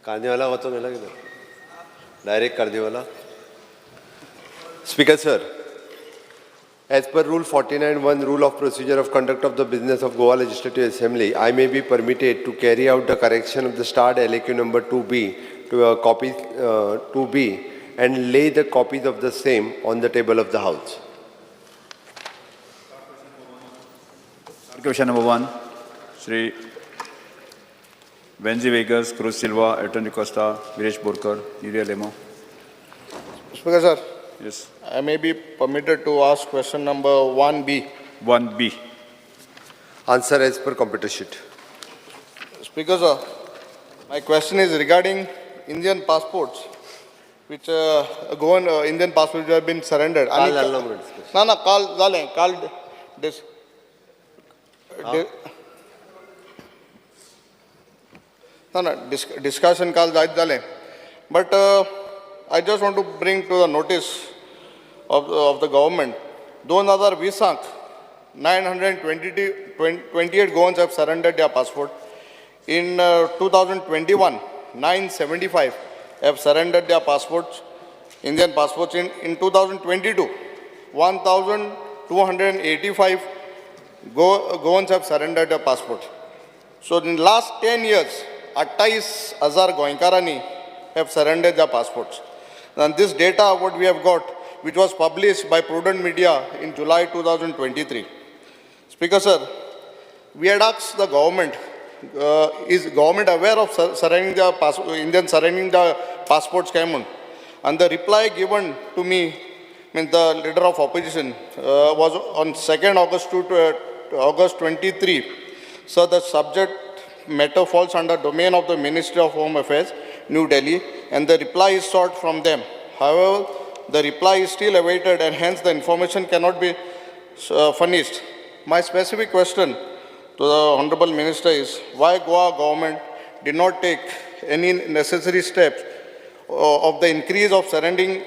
कार्निवाला वचोंक येयला कितें direct कार्निवाला. Speaker sir, as per Rule 49(1), Rule of Procedure of Conduct of the Business of Goa Legislative Assembly, I may be permitted to carry out the correction of the starred LAQ number 2B to a copy 2B and lay the copies of the same on the table of the House. Question number 1, Shri Venzy Veigas, Cruz Silva, Elton D'Costa, Viresh Borkar, Yuri Alemao. Speaker sir, Yes. I may be permitted to ask question number 1B. 1B. Answer as per computer sheet. Speaker sir, my question is regarding Indian passports, which Goan Indian passports which have been surrendered. काल जालें ना म्हणून discussion. ना ना काल जालें काल डिस ना ना डिस्कशन काल जायत जालें, but I just want to bring to the notice of the government, 2020 928 Goans have surrendered their passport. In 2021, 975 have surrendered their passports, Indian passports. In 2022, 1,285 Goans have surrendered their passports. So in last 10 years, 28,000 गोंयकारांनी have surrendered their passports. And this data what we have got, which was published by Prudent Media in July 2023. Speaker sir, we had asked the government, is government aware of surrendering the Indian surrendering the passports काय म्हूण? And the reply given to me, I mean the leader of opposition, was on 2nd August to, August 23. So the subject matter falls under domain of the Ministry of Home Affairs, New Delhi, and the reply is sought from them. However, the reply is still awaited and hence the information cannot be furnished. My specific question to the Honorable Minister is why Goa government did not take any necessary steps of the increase of surrendering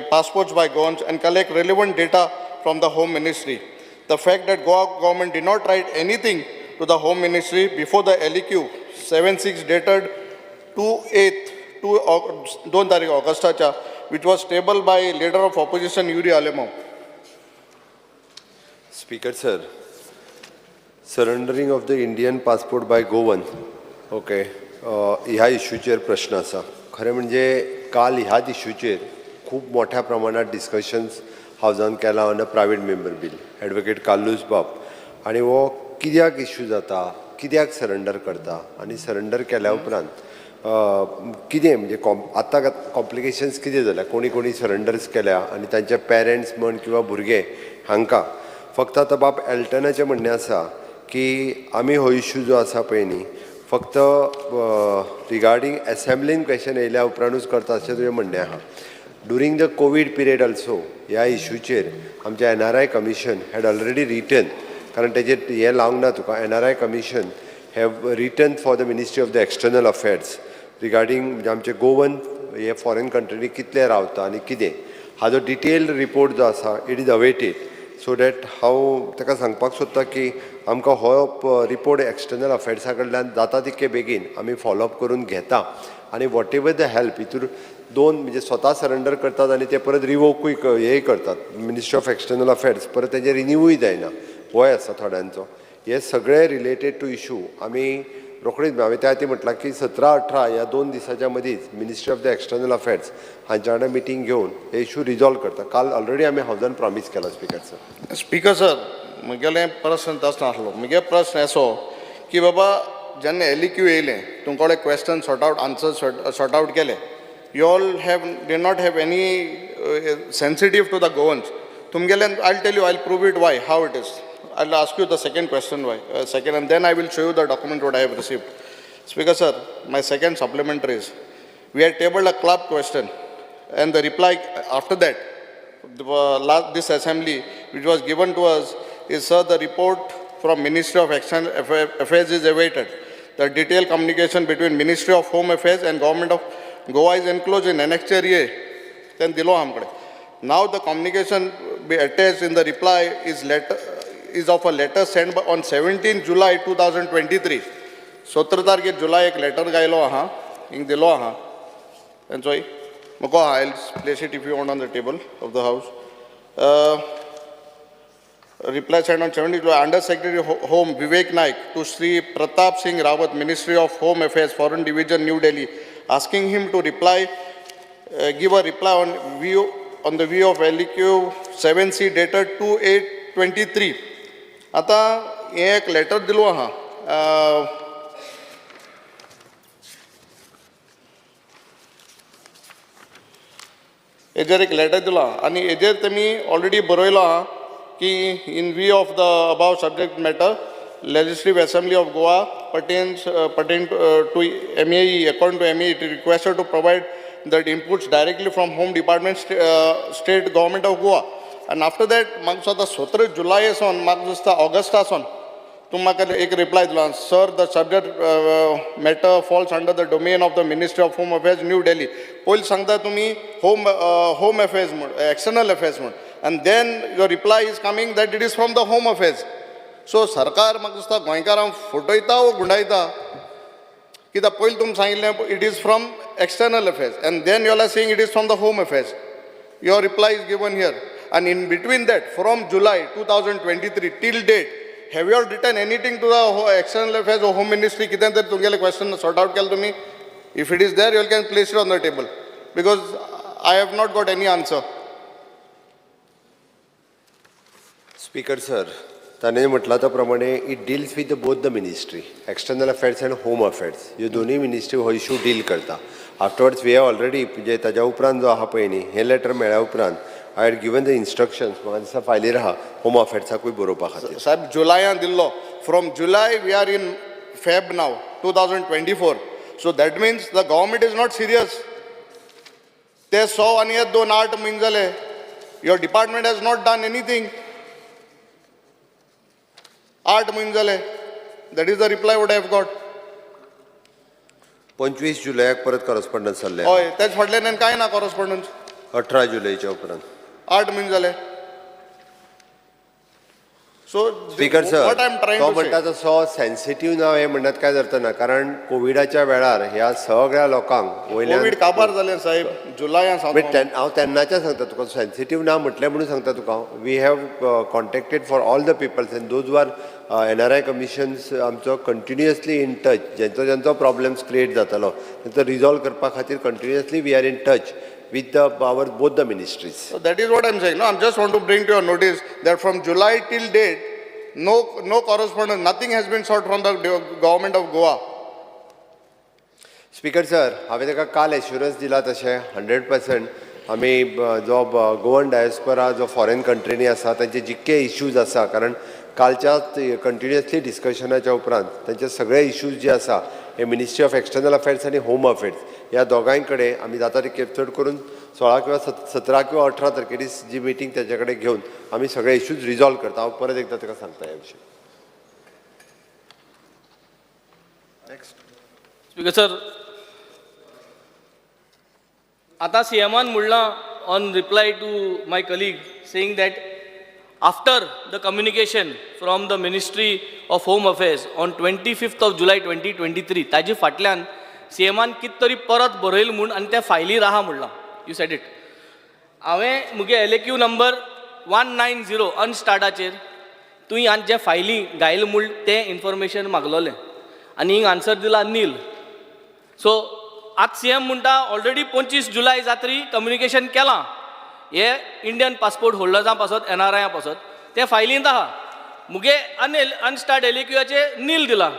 passports by Goans and collect relevant data from the Home Ministry. The fact that Goa government did not write anything to the Home Ministry before the LEQ 76 dated 2/8, 2 तारीख ऑगस्टाच्या, which was tabled by leader of opposition Yuri Alemao. Speaker sir, surrendering of the Indian passport by Goan, okay, ह्या इशूचेर प्रश्न आसा. खरें म्हणजे काल ह्याच इशूचेर खूब मोठ्या प्रमाणात डिस्कशन्स हावजान केला on a private member bill, Advocate Carlos बाब. आनी हो कित्याक इशू जाता, कित्याक सरंडर करता आनी सरंडर केल्या उपरांत कितें म्हणजे आतां कॉम्प्लिकेशन्स कितें जाल्या, कोणी कोणी सरंडर्स केल्या आनी तांचे पेरंट्स म्हण किंवा भुरगे हांकां. फक्त आतां बाब एल्टनाचें म्हणणें आसा की आमी हो इशू जो आसा पळय न्ही, फक्त रिगार्डींग एसेंब्लीन क्वेश्चन येयल्या उपरांतूच करता अशें तुजें म्हणणें आहा. During the Covid period also ह्या इशूचेर आमच्या NRI Commission had already written, कारण तेजेर हें लावंक ना तुका, NRI Commission have written for the Ministry of the External Affairs regarding म्हणजे आमचे गोवन हे फॉरेन कंट्रीनी कितले रावता आनी कितें, हाजो डिटेल्ड रिपोर्ट जो आसा, it is awaited, so that हांव ताका सांगपाक सोदता की आमकां हो रिपोर्ट एक्सटर्नल अफेर्सा कडल्यान जाता तितके बेगीन आमी फॉलोअप करून घेता आनी what ever the help हितूर दोन म्हणजे स्वता सरंडर करतात आनी ते परत रिवोकूय हेय करतात, मिनिस्ट्री ऑफ एक्सटर्नल अफेर्स परत तेजें रिन्यूवूय जायना, होय आसा थोड्यांचो. हे सगळे रिलेटेड टू इशू आमी रोखडीच, हांवें त्या खातीर म्हटलां की 17-18 ह्या 2 दिसाच्या मदींच Ministry of the External Affairs हांच्या वांगडा मिटींग घेवन हे इशू रिजॉल्व करता. काल ऑलरेडी आमी हावजान प्रॉमीस केला, स्पिकर सर. स्पीकर सर, म्हगेलें प्रश्न तसो नासलो. म्हगे प्रश्न असो की बाबा, जेन्ना एलईक्यू येयलें, तुमकडे question sort out, answer sort out केले, you all have did not have any sensitive to the Goans. तुमगेले, I tell you, I prove it why, how it is. I ask you the second question why second, and then I will show you the document what I have received. Speaker sir, my second supplementary is, we had tabled a club question and the reply after that, the last this assembly, which was given to us is, "Sir, the report from Ministry of External Affairs is awaited. The detailed communication between Ministry of Home Affairs and Government of Goa is enclosed in Annexure A." Then दिलो आमकडे. Now the communication be attached in the reply is letter is of a letter sent on 17 July 2023. 17 तारखेर जुलय एक letter गायलो आहा. हिंग दिलो आहा तेंचोय मुको आहा. I place it if you want on the table of the house. Reply sent on 70 July, Under Secretary Home Vivek Naik to Sri Pratap Singh Rawat, Ministry of Home Affairs, Foreign Division, New Delhi, asking him to reply, give a reply on view on the view of LQ 7C dated 2823. आता हें एक letter दिलो आहा. हेजेर एक letter दिला आनी हेजेर तेमी ऑलरेडी बरयलो आहा की in view of the above subject matter, Legislative Assembly of Goa pertains pertain to MAE, according to MAE, it requested to provide that inputs directly from Home Department, State Government of Goa. And after that म्हाका दिसता सतरा जुलय सावन, म्हाका दिसता Augusta सावन तूं म्हाका एक रिप्लाय दिला, sir, the subject matter falls under the domain of the Ministry of Home Affairs, New Delhi. पयलीं सांगता तुमी होम अफेर्स म्हूण, एक्सटर्नल अफेर्स म्हूण, and then your reply is coming that it is from the Home Affairs. So सरकार म्हाका दिसता गोंयकारांक फटयता वो गुंडायता. कित्याक पयलीं तुमी सांगिल्लें it is from External Affairs, and then you are saying it is from the Home Affairs. Your reply is given here. And in between that, from July 2023 till date, have you all written anything to the External Affairs or Home Ministry? कितें तरी तुमगेले question sort out केलें तुमी? If it is there, you all can place it on the table. Because I have not got any answer. Speaker sir, ताणें म्हटलां त्या प्रमाणे it deals with both the ministry, External Affairs and Home Affairs. ह्यो दोनूय ministry हो issue deal करता. Afterwards we have already, म्हणजे ताज्या उपरांत जो आहा पळय न्ही, हें लेटर मेळ्ळ्या उपरांत I had given the instructions. म्हाका दिसता फायलीर आहा होम अफेर्साकूय बरोवपा खातीर. साहेब, जुलयान दिल्लो. From July, we are in Feb now, 2024. So that means the government is not serious. ते सो आनी हे दोन आठ म्हयने जाले. Your department has not done anything. आठ म्हयने जाले. That is the reply what I have got. 25 जुलयाक परत कॉरस्पॉन्डन्स जाल्लें. हय, तेच फाटल्यान कांय ना कॉरस्पॉन्डन्स. 18 जुलयच्या उपरांत. 8 म्हयने जाले. So speaker sir, what I am trying तो टू म्हणटा तसो सेन्सिटीव ना हें म्हणत कांय अर्थ ना, कारण कोविडाच्या वेळार ह्या सगळ्या लोकांक वयल्यान कोवीड काबार जालें साहेब, जुलयान म्हणजे सांगता. हांव तेन्नाच्यान सांगता तुका, सेन्सिटीव ना म्हटलें म्हणून सांगता तुका. We have contacted for all the peoples and those are NRI commissions आमचो कंटिन्युअसली इन टच. जेंचो जेंचो प्रॉब्लम्स क्रिएट जातालो तेंचो रिजॉल्व करपा खातीर continuously we are in touch with the our both the ministries. So that is what I'm saying. No, I just want to bring to your notice that from July till date, no correspondence, nothing has been sought from the government of Goa. Speaker sir, हांवें ताका काल assurance दिला तशें 100% आमी जो Goan diaspora जो foreign कंट्रीनी आसा तांचे जितके इश्यूज आसा, कारण कालच्या कंटिन्युअसली डिस्कशनाच्या उपरांत तांचे सगळे इश्यूज जे आसा हे मिनिस्ट्री ऑफ एक्सटर्नल अफेर्स आनी होम अफेर्स ह्या दोगांय कडेन आमी जाता तितके चड करून 16 किंवा 17 किंवा 18 तारखेर जी मिटींग ताचे कडेन घेवन आमी सगळे इश्यूज रिजॉल्व करता. हांव परत एकदां ताका सांगता ह्या विशयी. स्पीकर सर, आतां सीएमान म्हणलां on reply to my colleague saying that after the communication from the Ministry of Home Affairs on 25th of July 2023, ताजे फाटल्यान सीएमान कित तरी परत बरयल म्हूण आनी त्या फायलीर आहा म्हणलां. You said it. हांवें मुगे LAQ number 190 अनस्टार्टाचेर तुवें आनी जे फायली घायल म्हूण तें इन्फॉर्मेशन मागलोलें आनी हिंग आन्सर दिला नील. सो आतां सी एम म्हणटा ऑलरेडी 25 जुलय जात्री कम्युनिकेशन केलां हे इंडियन पासपोर्ट होल्डर्सां पासत, एन आर आया पासत, ते फायलींत आहा. मुगे अनस्टार्ट एल ए क्यूचे नील दिला.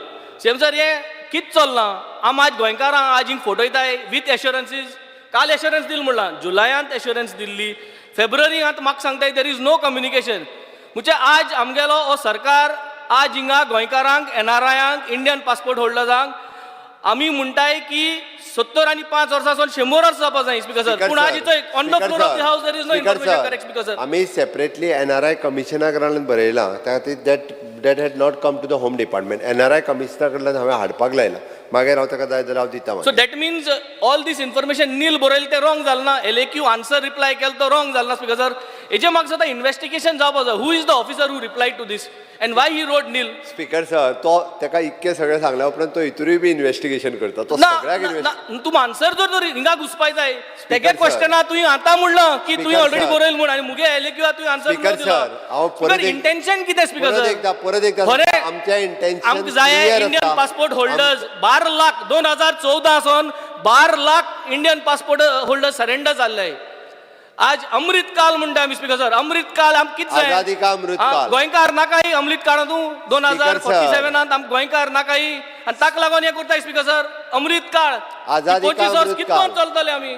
सी एम सर, हें कित चल्लां? आम आज गोंयकारांक आज हिंग फटयताय विथ एश्युरन्सीज. काल एश्युरन्स दिल म्हणलां, जुलयांत एश्युरन्स दिल्ली, फेब्रुवारींत. आतां म्हाका सांगताय there is no communication. म्हणजे आज आमगेलो हो सरकार आज हिंगा गोंयकारांक, एन आर आयांक, इंडियन पासपोर्ट होल्डर्सांक आमी म्हणटाय की 75 वर्सां सावन 100 वर्सां जावपा जाय, स्पीकर सर. पूण आज इथं on the floor of the house there is no information. Correct, Speaker sir? आमी सेपरेटली एनआरआय कमिशना कडल्यान बरयलां. त्या खातीर that had not come to the Home Department. NRI कमिशना कडल्यान हांवें हाडपाक लायलां. मागीर हांव ताका जाय जाल्यार हांव दिता so मागीर. That means all this information nil बरयलें तें रॉंग जालें ना? LAQ answer reply केलो तो रॉंग जालें ना? स्पीकर सर, हेजे म्हाका दिसता इन्वेस्टिगेशन जावपा जाय. Who is the officer who reply to this And why he wrote nil? Speaker sir, तो ताका इतकें सगळें सांगल्या उपरांत तो हितूरूय बी इन्वेस्टिगेशन करता तो ना सगळ्याक ना, इन्वेस्ट ना, तूं आन्सर जर तर हिंगा घुसपाय जाय तेगे sir. क्वेश्चना तुवें आतां म्हणलां की तुवें Speaker already sir. बरयल म्हूण आनी मुगे एल किंवा तुवें आन्सर Speaker sir, हांव परत एक- इंटेन्शन कितें स्पीकर परत सर? एकदा परत एकदा खरें. आमचें इंटेन्शन आमकां जाय इंडियन पासपोर्ट होल्डर्स 12 लाख 2014 सावन 12 lakh Indian passport holder surrender जाल्ले. आज अमृत काल म्हणटा आमी स्पीकर सर, अमृत काल आमकां कितें जाय? आझादी का अमृत काल. गोंयकार नाकाय अमृत काळ तूं दोन हजार Speaker sir. Forty सेव्हनात आमकां गोंयकार नाकाय आनी ताका लागून हें करता स्पीकर सर. अमृत काळ आझादी का 25 वर्स अमृत कितकोन काळ. चलतले आमी?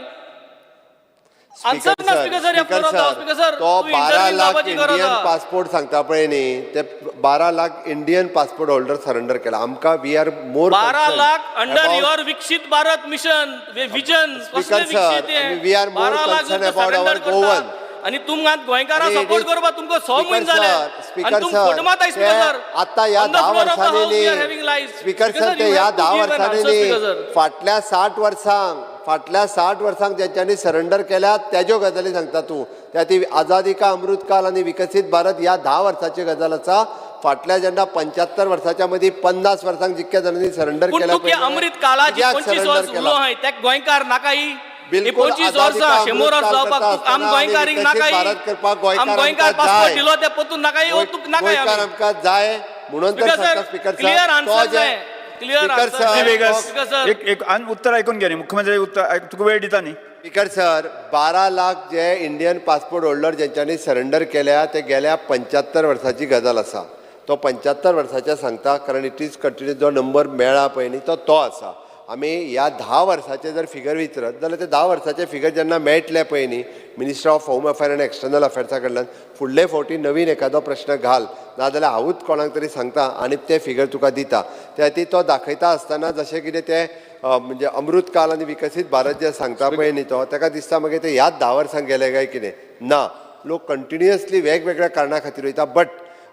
आन्सर ना स्पीकर सर, ह्या floor of the house, speaker sir. तो तूं 12 intervene lakh जावपाची गरज इंडियन आहा. पासपोर्ट सांगता पळय न्ही, ते 12 lakh Indian passport holder surrender केला आमकां. We are more 12 lakh under your Viksit Bharat mission vision. Speaker sir, we are more concerned about our Goan. आणि तुमकां गोंयकारां आणि it support is- करपाक तुमकां 6 म्हयने स्पीकर जाले सर, स्पीकर आणि तुम सर, फोटो मारताय ते स्पीकर सर. आता ह्या On the 10 floor of the वर्सांनी house we are न्ही, having lies. Speaker sir, ते you ह्या have to 10 give an वर्सांनी answer, न्ही, Speaker sir. फाटल्या 60 वर्सांक, फाटल्या 60 वर्सांक ज्यांच्यांनी सरेंडर केल्या तेज्यो गजाली सांगता तूं. त्या ती आझादी का अमृत काल आनी विकसीत भारत ह्या 10 वर्साची गजाल आसा. फाटल्या जेन्ना 75 वर्साच्या मदीं 50 वर्सांक जितक्या जाणांनी सरेंडर पूण केल्या तुका अमृत काळाची कित्याक 25 surrender वर्स केला? उलो हाय त्या गोंयकार नाकाय. ही बिलकुल 25 आझादी वर्सां का 100 अमृत वर्स काल जावपाक करता तुका आम आसतना गोंयकारींक आनी विकसीत नाकाय. भारत करपाक गोंयकार आम गोंयकार आमकां पासपोर्ट जाय. दिलो ते परतून नाकाय हो तुका नाकाय गोंयकार आमी. आमकां जाय म्हणून तर स्पीकर सांगता सर, स्पीकर क्लियर सर, तो आन्सर जे जाय. क्लियर स्पीकर आन्सर सर, जाय. वेगस स्पीकर सर. एक एक आनी उत्तर आयकून घे न्ही मुख्यमंत्री उत्तर तुका वेळ दिता न्ही. स्पीकर सर, 12 लाख जे इंडियन पासपोर्ट होल्डर ज्यांच्यांनी सरेंडर केल्या ते गेल्या 75 वर्साची गजाल आसा. तो 75 वर्साच्या सांगता कारण it is continue जो नंबर मेळ्ळा पळय न्ही तो तो आसा. आमी ह्या 10 वर्साचे जर फिगर विचारत जाल्यार ते 10 वर्साचे फिगर जेन्ना मेळटले पळय न्ही मिनिस्टर ऑफ होम अफेयर आनी एक्सटर्नल अफेर्सा कडल्यान, फुडले फावटी नवीन एखादो प्रश्न घाल, नाजाल्यार हांवूच कोणाक तरी सांगता आनी ते फिगर तुका दिता. त्या खातीर तो दाखयता आसतना जशें कितें तें म्हणजे अमृत काल आनी विकसीत भारत जे सांगता पळय न्ही तो ताका दिसता मागीर ते ह्याच 10 वर्सांक गेले काय कितें. ना, लोक कंटिन्युअसली वेगवेगळ्या कारणा खातीर वयता. बट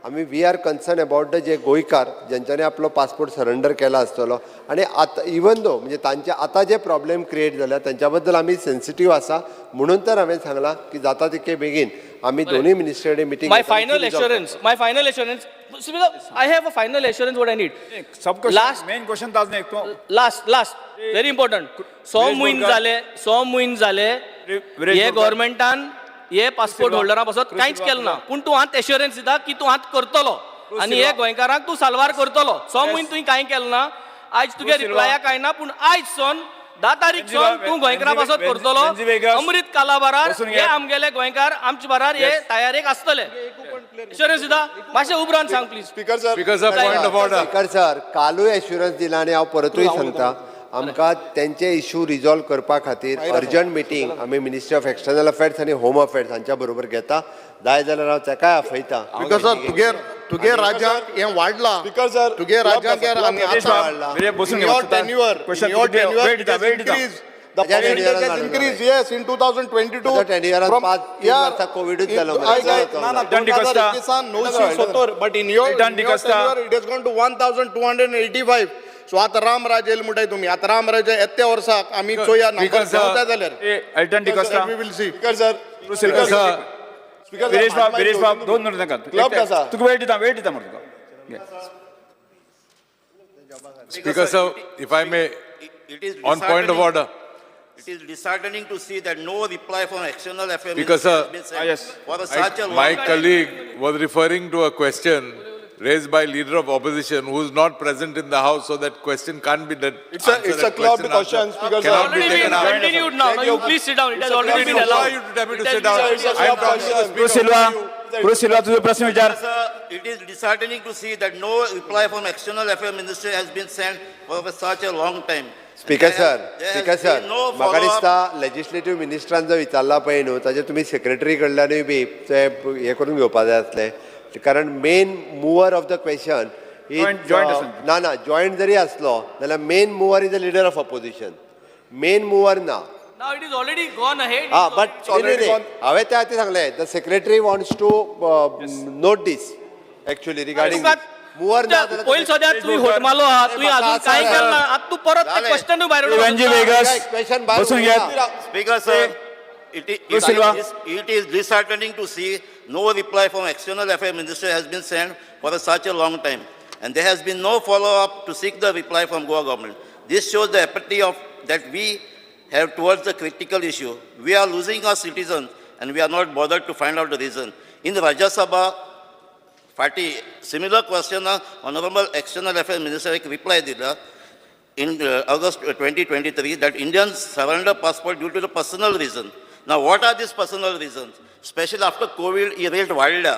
आमी we are concern about the जे गोंयकार ज्यांच्यांनी आपलो पासपोर्ट सरेंडर केला आसतलो आनी आतां इवन दो म्हणजे तांचे आतां जे प्रॉब्लेम क्रिएट जाल्या तांच्या बद्दल आमी सेन्सिटीव आसा. म्हणून तर हांवें सांगलां की जाता तितके बेगीन आमी दोनूय मिनिस्ट्री कडेन meeting My final assurance, my final assurance, Speaker, I have a final assurance what I need. Sub Last- question main question Taj न्ही तूं. Last last very important. 100 म्हयने जाले, 100 म्हयने जाले विरेश हे बोरकर. गव्हर्मेंटान हे पासपोर्ट सिल्वा. होल्डरा पासत क्रुज कांयच सिल्वा. केलें ना, पूण तूं आतां एश्युरन्स दिता की तूं आतां करतलो आनी हे सिल्वा. गोंयकारांक तूं साल्वार करतलो. 100 म्हयने तुवें कांय केलें ना, आयज तुगे सिल्वा. रिप्लाया कांय ना, पूण आयज सोन 10 तारीख वेंझी बा- सोन तूं गोंयकारा वेंझी- पासत वेंझी- करतलो. वेंझी वेगस. अमृत काला बारार बसून हे घे. आमगेले गोंयकार आमचे बारार हे Yes. तयारेक आसतले. एश्युरन्स दिता मातशें उपरांत सांग please. Speaker sir. Speaker sir, point of order. Speaker sir, कालूय assurance दिला आनी हांव परतूय सांगता, आमकां तेंचे इशू रिजॉल्व करपा खातीर अर्जंट मिटींग आमी मिनिस्ट्री ऑफ एक्सटर्नल अफेर्स आनी होम अफेर्स हांच्या बरोबर घेता. जाय जाल्यार हांव तेकाय आपयता. स्पीकर सर, तुगे राज्यांत हें वाडलां. स्पीकर सर, तुगे राज्यांत हें आनी विरेश आतां बाब, विरेश बसून In घे your मातसो. tenure, Question in your तुका tenure, वेळ it दिता has वेळ दिता. increased. The म्हज्या percentage tenure has आन increased, yes, in 2022. म्हज्या tenure आन From- पांच, तीन Yeah. वर्सां कोविडूच जालो मरे. ऐक, ऐक, ना, ना, Return D'Costa. 2021 970, but in your, Return in your D'Costa. tenure, it has gone to 1285. So आतां राम राज येयल म्हणटाय तुमी, आतां राम राज येत्या वर्साक आमी चोया नंबर Speaker sir. देंवता जाल्यार. Elton D'Costa. We will see. Speaker sir. Cruz Silva. Sir, speaker Viresh बाब, विरेश बाब, 2 मिनट नाका. क्लब आसा. तुका वेळ दिता, वेळ दिता मरे तुका. घे. Speaker sir, if I may, It is on point of disheartening- order. It is disheartening to see that no reply from external affairs Speaker, ministry sir, has been sent Ah, yes. for a such a long My time. colleague was referring to a question raised by leader of opposition who is not present in the house, so that question can't be that. It's a clubbed question, Speaker sir. Cannot be Already taken been up. continued now. Now you please sit down. It has already been Why allowed. you tell me to It has sit been down? already It's a I am clubbed talking to the question. Cruz speaker. Silva, Cruz Silva, तुजो प्रश्न विचार. Sir, it is disheartening to see that no reply from external affairs ministry has been sent for such a long time. Speaker There sir, there has speaker sir, been no म्हाका follow-up. दिसता लेजिस्लेटीव मिनिस्टरान जर विचारला पळय न्हू ताजेर तुमी secretary कडल्यानूय बी ते हें करून घेवपा जाय आसलें, कारण main mover of the question Joint आसा. ना ना, जॉयंट जरी आसलो जाल्यार main mover is the leader of opposition, main mover ना. Now it is already gone ahead. हा, बट already gone. हांवें त्या खातीर सांगलें, the secretary wants to note this actually regarding mover ना जाल्यार पयलीं सद्या तुवें होटमालो आहा, तुवें अजून कांय केलें ना, आतां तूं परत ते क्वेश्चन भायर वेंजी उडोवंक सोदता. वेगस. क्वेश्चन भायर बसून उडोवना. घेत. Speaker, sir, it is, Cruz Silva. it is disheartening to see no reply from external affairs ministry has been sent for such a long time, and there has been no follow-up to seek the reply from Goa government. This shows the apathy of that we have towards the critical issue. We are losing our citizens, and we are not bothered to find out the reason. In the Rajya Sabha, Fati, similar question, Honorable External Affairs Minister एक reply दिला in August 2023 that Indians surrender passport due to the personal reason. Now, what are these personal reasons? Especially after COVID, he rate वाढल्या,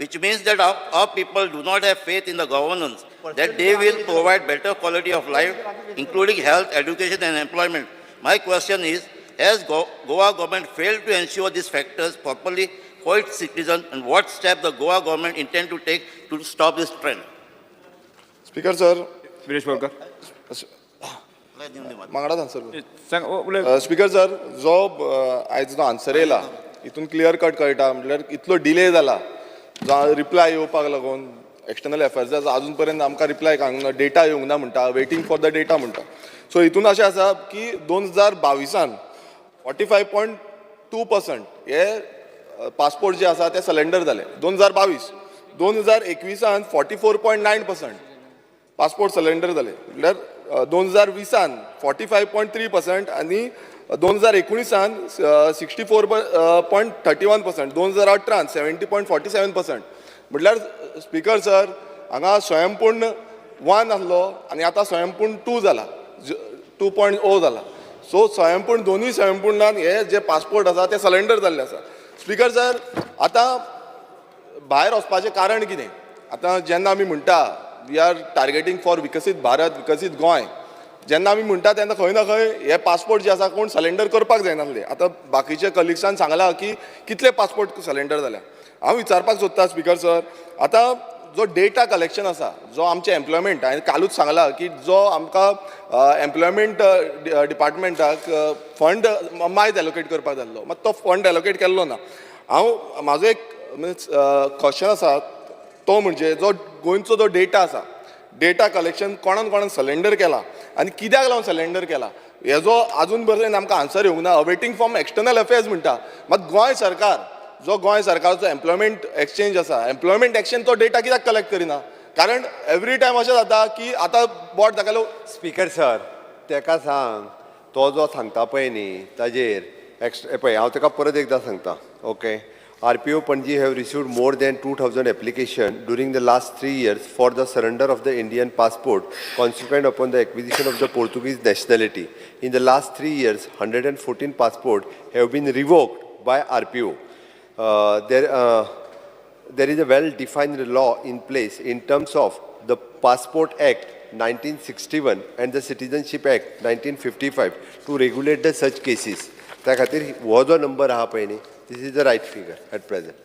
which means that our people do not have faith in the governance, that they will provide better quality of life, including health, education, and employment. My question is, has Goa government failed to ensure these factors properly for its citizens, and what step the Goa government intend to take to stop this trend? Speaker sir, Viresh Borkar. मांगडाच answer कर. सांग उलय. Speaker sir, जो आयज जो answer येयला हितून clear cut कळटा, म्हटल्यार इतलो डिले जाला जो रिप्लाय येवपाक लागून एक्सटर्नल अफेर्साचो, अजून पर्यंत आमकां रिप्लाय काडूंक ना, डेटा येवंक ना म्हणटा, वेटींग फॉर the data म्हणटा. सो हितून अशें आसा की 2022 45.2% हे पासपोर्ट जे आसा ते सलेंडर जाले 2022. 2021 44.9% पासपोर्ट सलेंडर जाले, म्हटल्यार 2020 45.3% आनी 2019 64.31%, 2018 70.47%. म्हटल्यार स्पीकर सर, हांगा स्वयंपूर्ण 1 आसलो आनी आतां स्वयंपूर्ण 2 जाला, 2.0 जाला. सो स्वयंपूर्ण, दोनूय स्वयंपूर्णान हे जे पासपोर्ट आसा ते सलेंडर जाल्ले आसा. स्पीकर सर, आतां भायर वचपाचें कारण कितें? आतां जेन्ना आमी म्हणटा we are targeting for विकसीत भारत, विकसीत गोंय, जेन्ना आमी म्हणटा तेन्ना खंय ना खंय हे पासपोर्ट जे आसा कोण सलेंडर करपाक जायनासले. आतां बाकीच्या कलिग्सान सांगलां की कितले पासपोर्ट सलेंडर जाल्या. हांव विचारपाक सोदता स्पीकर सर, आतां जो डेटा कलेक्शन आसा, जो आमचे एम्प्लॉयमेंट, हांवें कालूच सांगलां की जो आमकां एम्प्लॉयमेंट डिपार्टमेंटाक फंड मायज एलोकेट करपाक जाल्लो, मात तो फंड एलोकेट केल्लो ना. हांव म्हाजो एक मिन्स क्वेश्चन आसा, तो म्हणजे जो गोंयचो जो डेटा आसा, डेटा कलेक्शन कोणान कोणान सलेंडर केला आनी कित्याक लागून सलेंडर केला, हेजो आजून पर्यंत आमकां आन्सर येवंक ना. अवेटींग फ्रॉम एक्सटर्नल अफेर्स म्हणटा, मात गोंय सरकार जो गोंय सरकाराचो एम्प्लॉयमेंट एक्सचेंज आसा, एम्प्लॉयमेंट एक्सचेंज तो डेटा कित्याक कलेक्ट करिना? कारण एवरी टायम अशें जाता की आतां बोट दाखयलो. स्पीकर सर, तेका सांग, तो जो सांगता पळय न्ही ताजेर एक्स पळय, हांव ताका परत एकदां सांगता. Okay, RPO Panaji have received more than 2,000 application during the last 3 years for the surrender of the Indian passport consequent upon the acquisition of the Portuguese nationality. In the last 3 years, 114 passport have been revoked by RPO. There is a well-defined law in place in terms of the Passport Act 1961 and the Citizenship Act 1955 to regulate the such cases. त्या खातीर हो जो number आहा पळय न्ही, this is the right figure at present.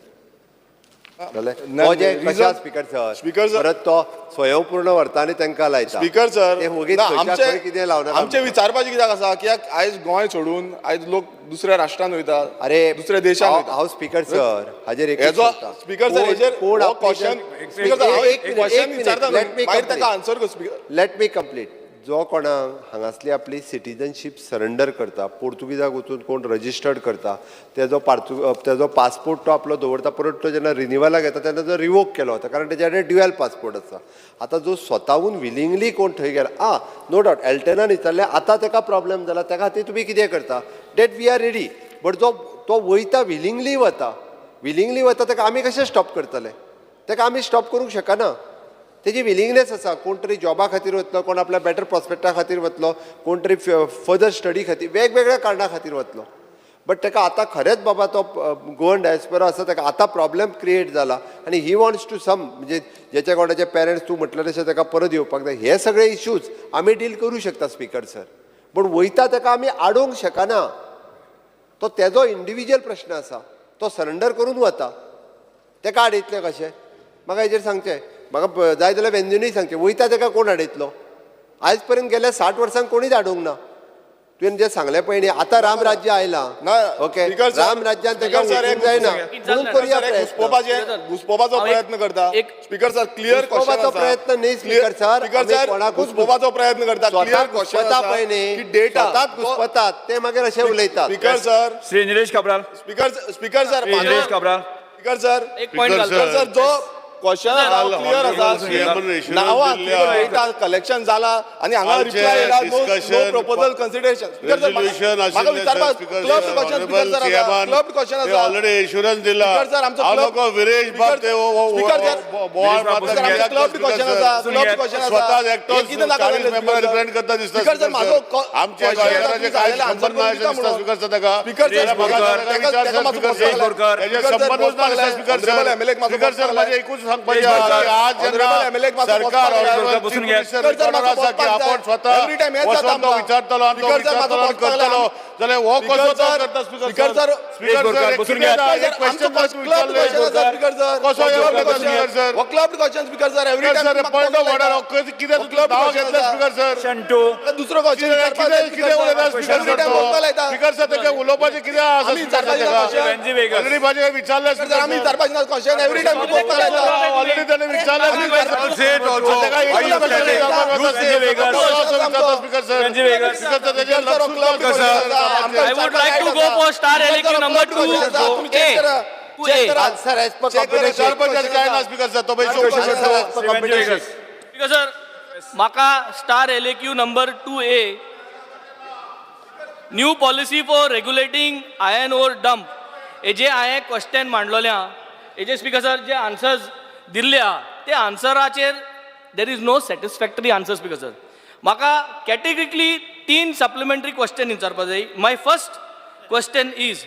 जालें. ना, हो जे reason- कशा speaker sir, Speaker sir- परत तो स्वयंपूर्ण व्हरता आनी तांकां लायता. स्पीकर सर, ते वगीत ना, खंयच्या खंय कितें लावनाका. आमचे विचारपाचें कित्याक आसा की आयज गोंय सोडून आयज लोक दुसऱ्या राष्ट्रान वयता, अरे, दुसऱ्या देशान हांव वयता. हांव स्पीकर सर, हाजेर एकूच हेजो सांगता. स्पीकर सर, हेजेर कोण हो आपली क्वेश्चन जर- स्पीकर सर, हांव एक एक क्वेश्चन मिनिट, विचारता let me न्हू, मागीर complete. ताका आन्सर कर speaker. Let me complete. जो कोणाक हांगासली आपली सिटीजनशीप सरंडर करता, पोर्तुगीजाक वचून कोण रजिस्टर्ड करता, तेजो तेजो पासपोर्ट तो आपलो दवरता, परत तो जेन्ना रिनिवलाक येता तेन्ना तो रिवोक केलो वता, कारण तेजे कडेन ड्युएल पासपोर्ट आसा. आतां जो स्वताहून विलिंगली कोण थंय गेला, आं, नो डावट एल्टनान विचारलें, आतां तेका प्रॉब्लेम जाला, त्या खातीर तुमी कितें करता, that we are ready. But जो तो वयता विलिंगली वता, विलिंगली वता, ताका आमी कशें स्टॉप करतले? ताका आमी स्टॉप करूंक शकना. तेजी विलिंगनेस आसा. कोण तरी जॉबा खातीर वतलो, कोण आपल्या बेटर प्रोस्पेक्टा खातीर वतलो, कोण तरी फर्दर स्टडी खातीर, वेगवेगळ्या कारणां खातीर वतलो. बट ताका आतां खरेंच बाबा तो गोवन डायस्पोरा आसा, ताका आतां प्रॉब्लेम क्रिएट जाला आनी he wants to सम, म्हणजे जेच्या कोणाचे पेरंट्स तूं म्हटलें तशें ताका परत येवपाक जाय. हे सगळे इश्यूज आमी डील करूं शकता स्पीकर सर, पूण वयता ताका आमी आडोवंक शकना. तो तेजो इंडिविज्युअल प्रश्न आसा, तो सरंडर करून वता, ताका आडयतले कशें? म्हाका हेजेर सांगचें, म्हाका जाय जाल्यार वेंजूनय सांगचें, वयता ताका कोण आडयतलो? आयज पर्यंत गेल्या 60 वर्सांक कोणीच आडोवंक ना. तुवें जें सांगलें पळय न्ही, आतां राम राज्य आयलां. ना, ओके, स्पीकर सर, राम राज्यान ताका स्पीकर सर, वचूंक एक जायना जालें. म्हणून करुया सर, एक प्रयत्न. घुसपोवपाचो हांव एक- प्रयत्न करता. एक- स्पीकर सर, क्लियर क्वेश्चन. घुसपोवपाचो प्रयत्न न्ही स्पीकर सर, स्पीकर आमी सर, कोणाकूच घुसपोवपाचो प्रयत्न करता. क्लियर स्वता क्वेश्चन घुसपता पळय न्ही, की डेटा स्वताच घुसपतात ते, मागीर अशें उलयतात. Speaker sir, Shri Nilesh Cabral. Speaker, speaker sir, Shri Nilesh Cabral. Speaker sir, एक पॉइंट स्पीकर घालता. सर, जो क्वेश्चन क्लियर आसा. नांवां डेटा कलेक्शन जाला आनी हांगा आमचें रिप्लाय येयला no discussion, proposal consideration. Resolution म्हाका विचारपाक क्लब क्वेश्चन स्पीकर सर आसा, क्लब क्वेश्चन आसा. ऑलरेडी एश्युरन्स दिला. स्पीकर सर, आमचो हांव club- नको विरेश बाब ते स्पीकर सर, बोवाळ स्पीकर सर, आमचो क्लब क्वेश्चन आसा, क्लब क्वेश्चन आसा. स्वतः एकटो हे कितें नाका 40 जालें मेंबर स्पीकर सर? रिप्रेझेंट करता दिसता. स्पीकर सर, म्हाजो आमच्या question आसा, गोंयकारांचे तुमी काय जालें आन्सर संबंध ना करून अशें दिता दिसता म्हणून. स्पीकर सर ताका. स्पीकर सर, म्हाका बोरकर, विचार तेका सर, मातसो स्पीकर सर. बसपाक लाय. तेजे स्पीकर सर, संबंदच ना बसपाक लाय. Speaker sir. ऑनरेबल एमएलए क मातसो स्पीकर सर, बसपाक म्हाजें लाय. एकूच सांगपाचें आहा की आज जेन्ना ऑनरेबल एमएलए क मातसो सरकार बसपाक लाय. ऑनरेबल बसून चीफ घे. मिनिस्टर स्पीकर सर, रिकॉर्डार मातसो आसा की बसपाक आपण जाय. स्वता एवरी टायम हेंच जाता वचोन तो आमकां. विचारतलो आनी तो स्पीकर सर, मातसो विचारतलो आनी बसपाक लाय. करतलो जाल्यार हो स्पीकर कसो तो सर, करता speaker speaker sir, speaker sir, एक बसून कितें घे. ना, एक आमचो क्वेश्चन क्लब क्वेश्चन आसा स्पीकर सर. कसो क्लब येवं क्वेश्चन. Speaker sir? हो club question speaker sir, every speaker time sir, point of order कितें क्लब नांव क्वेश्चन घेतलें आसा. Speaker sir? Question to. दुसरो क्वेश्चन कितें कितें उलयता स्पीकर एवरी सर टायम तो? बसपाक लायता. स्पीकर सर, तेका उलोवपाचें कितें आसा आमी स्पीकर सर विचारपाचें ना तेका? क्वेश्चन. वेन्झी वेगस. ऑलरेडी म्हाजें विचारलें सर, आमी विचारपाचें ना क्वेश्चन, एवरी टायम बसपाक लायता. ऑलरेडी ताणें विचारलें speaker sir. I'll say it also. तेका Why एकूच you question standing? विचारपाक You वता Venzy Vegas. विचारता speaker sir. वेन्झी Vegas. Speaker sir, तेजें लक्ष क्लब सुद्दां I would like to go for star LAQ number 2 A. 2 A. Answer as per Check करा, competition. विचारपाचें काय ना स्पीकर सर, तो पळय answer as per Venzy competition. Vegas. Speaker sir, म्हाका star LAQ number 2 A, new policy for regulating iron ore dump, हेजे हांवें question मांडलोलें आहा. हेजे स्पीकर सर जे आन्सर्स दिल्ले आहा ते आन्सराचेर there is no satisfactory answer. Speaker sir, म्हाका कॅटेगरिकली तीन सप्लिमेंटरी क्वेश्चन विचारपा जाय. My first question is,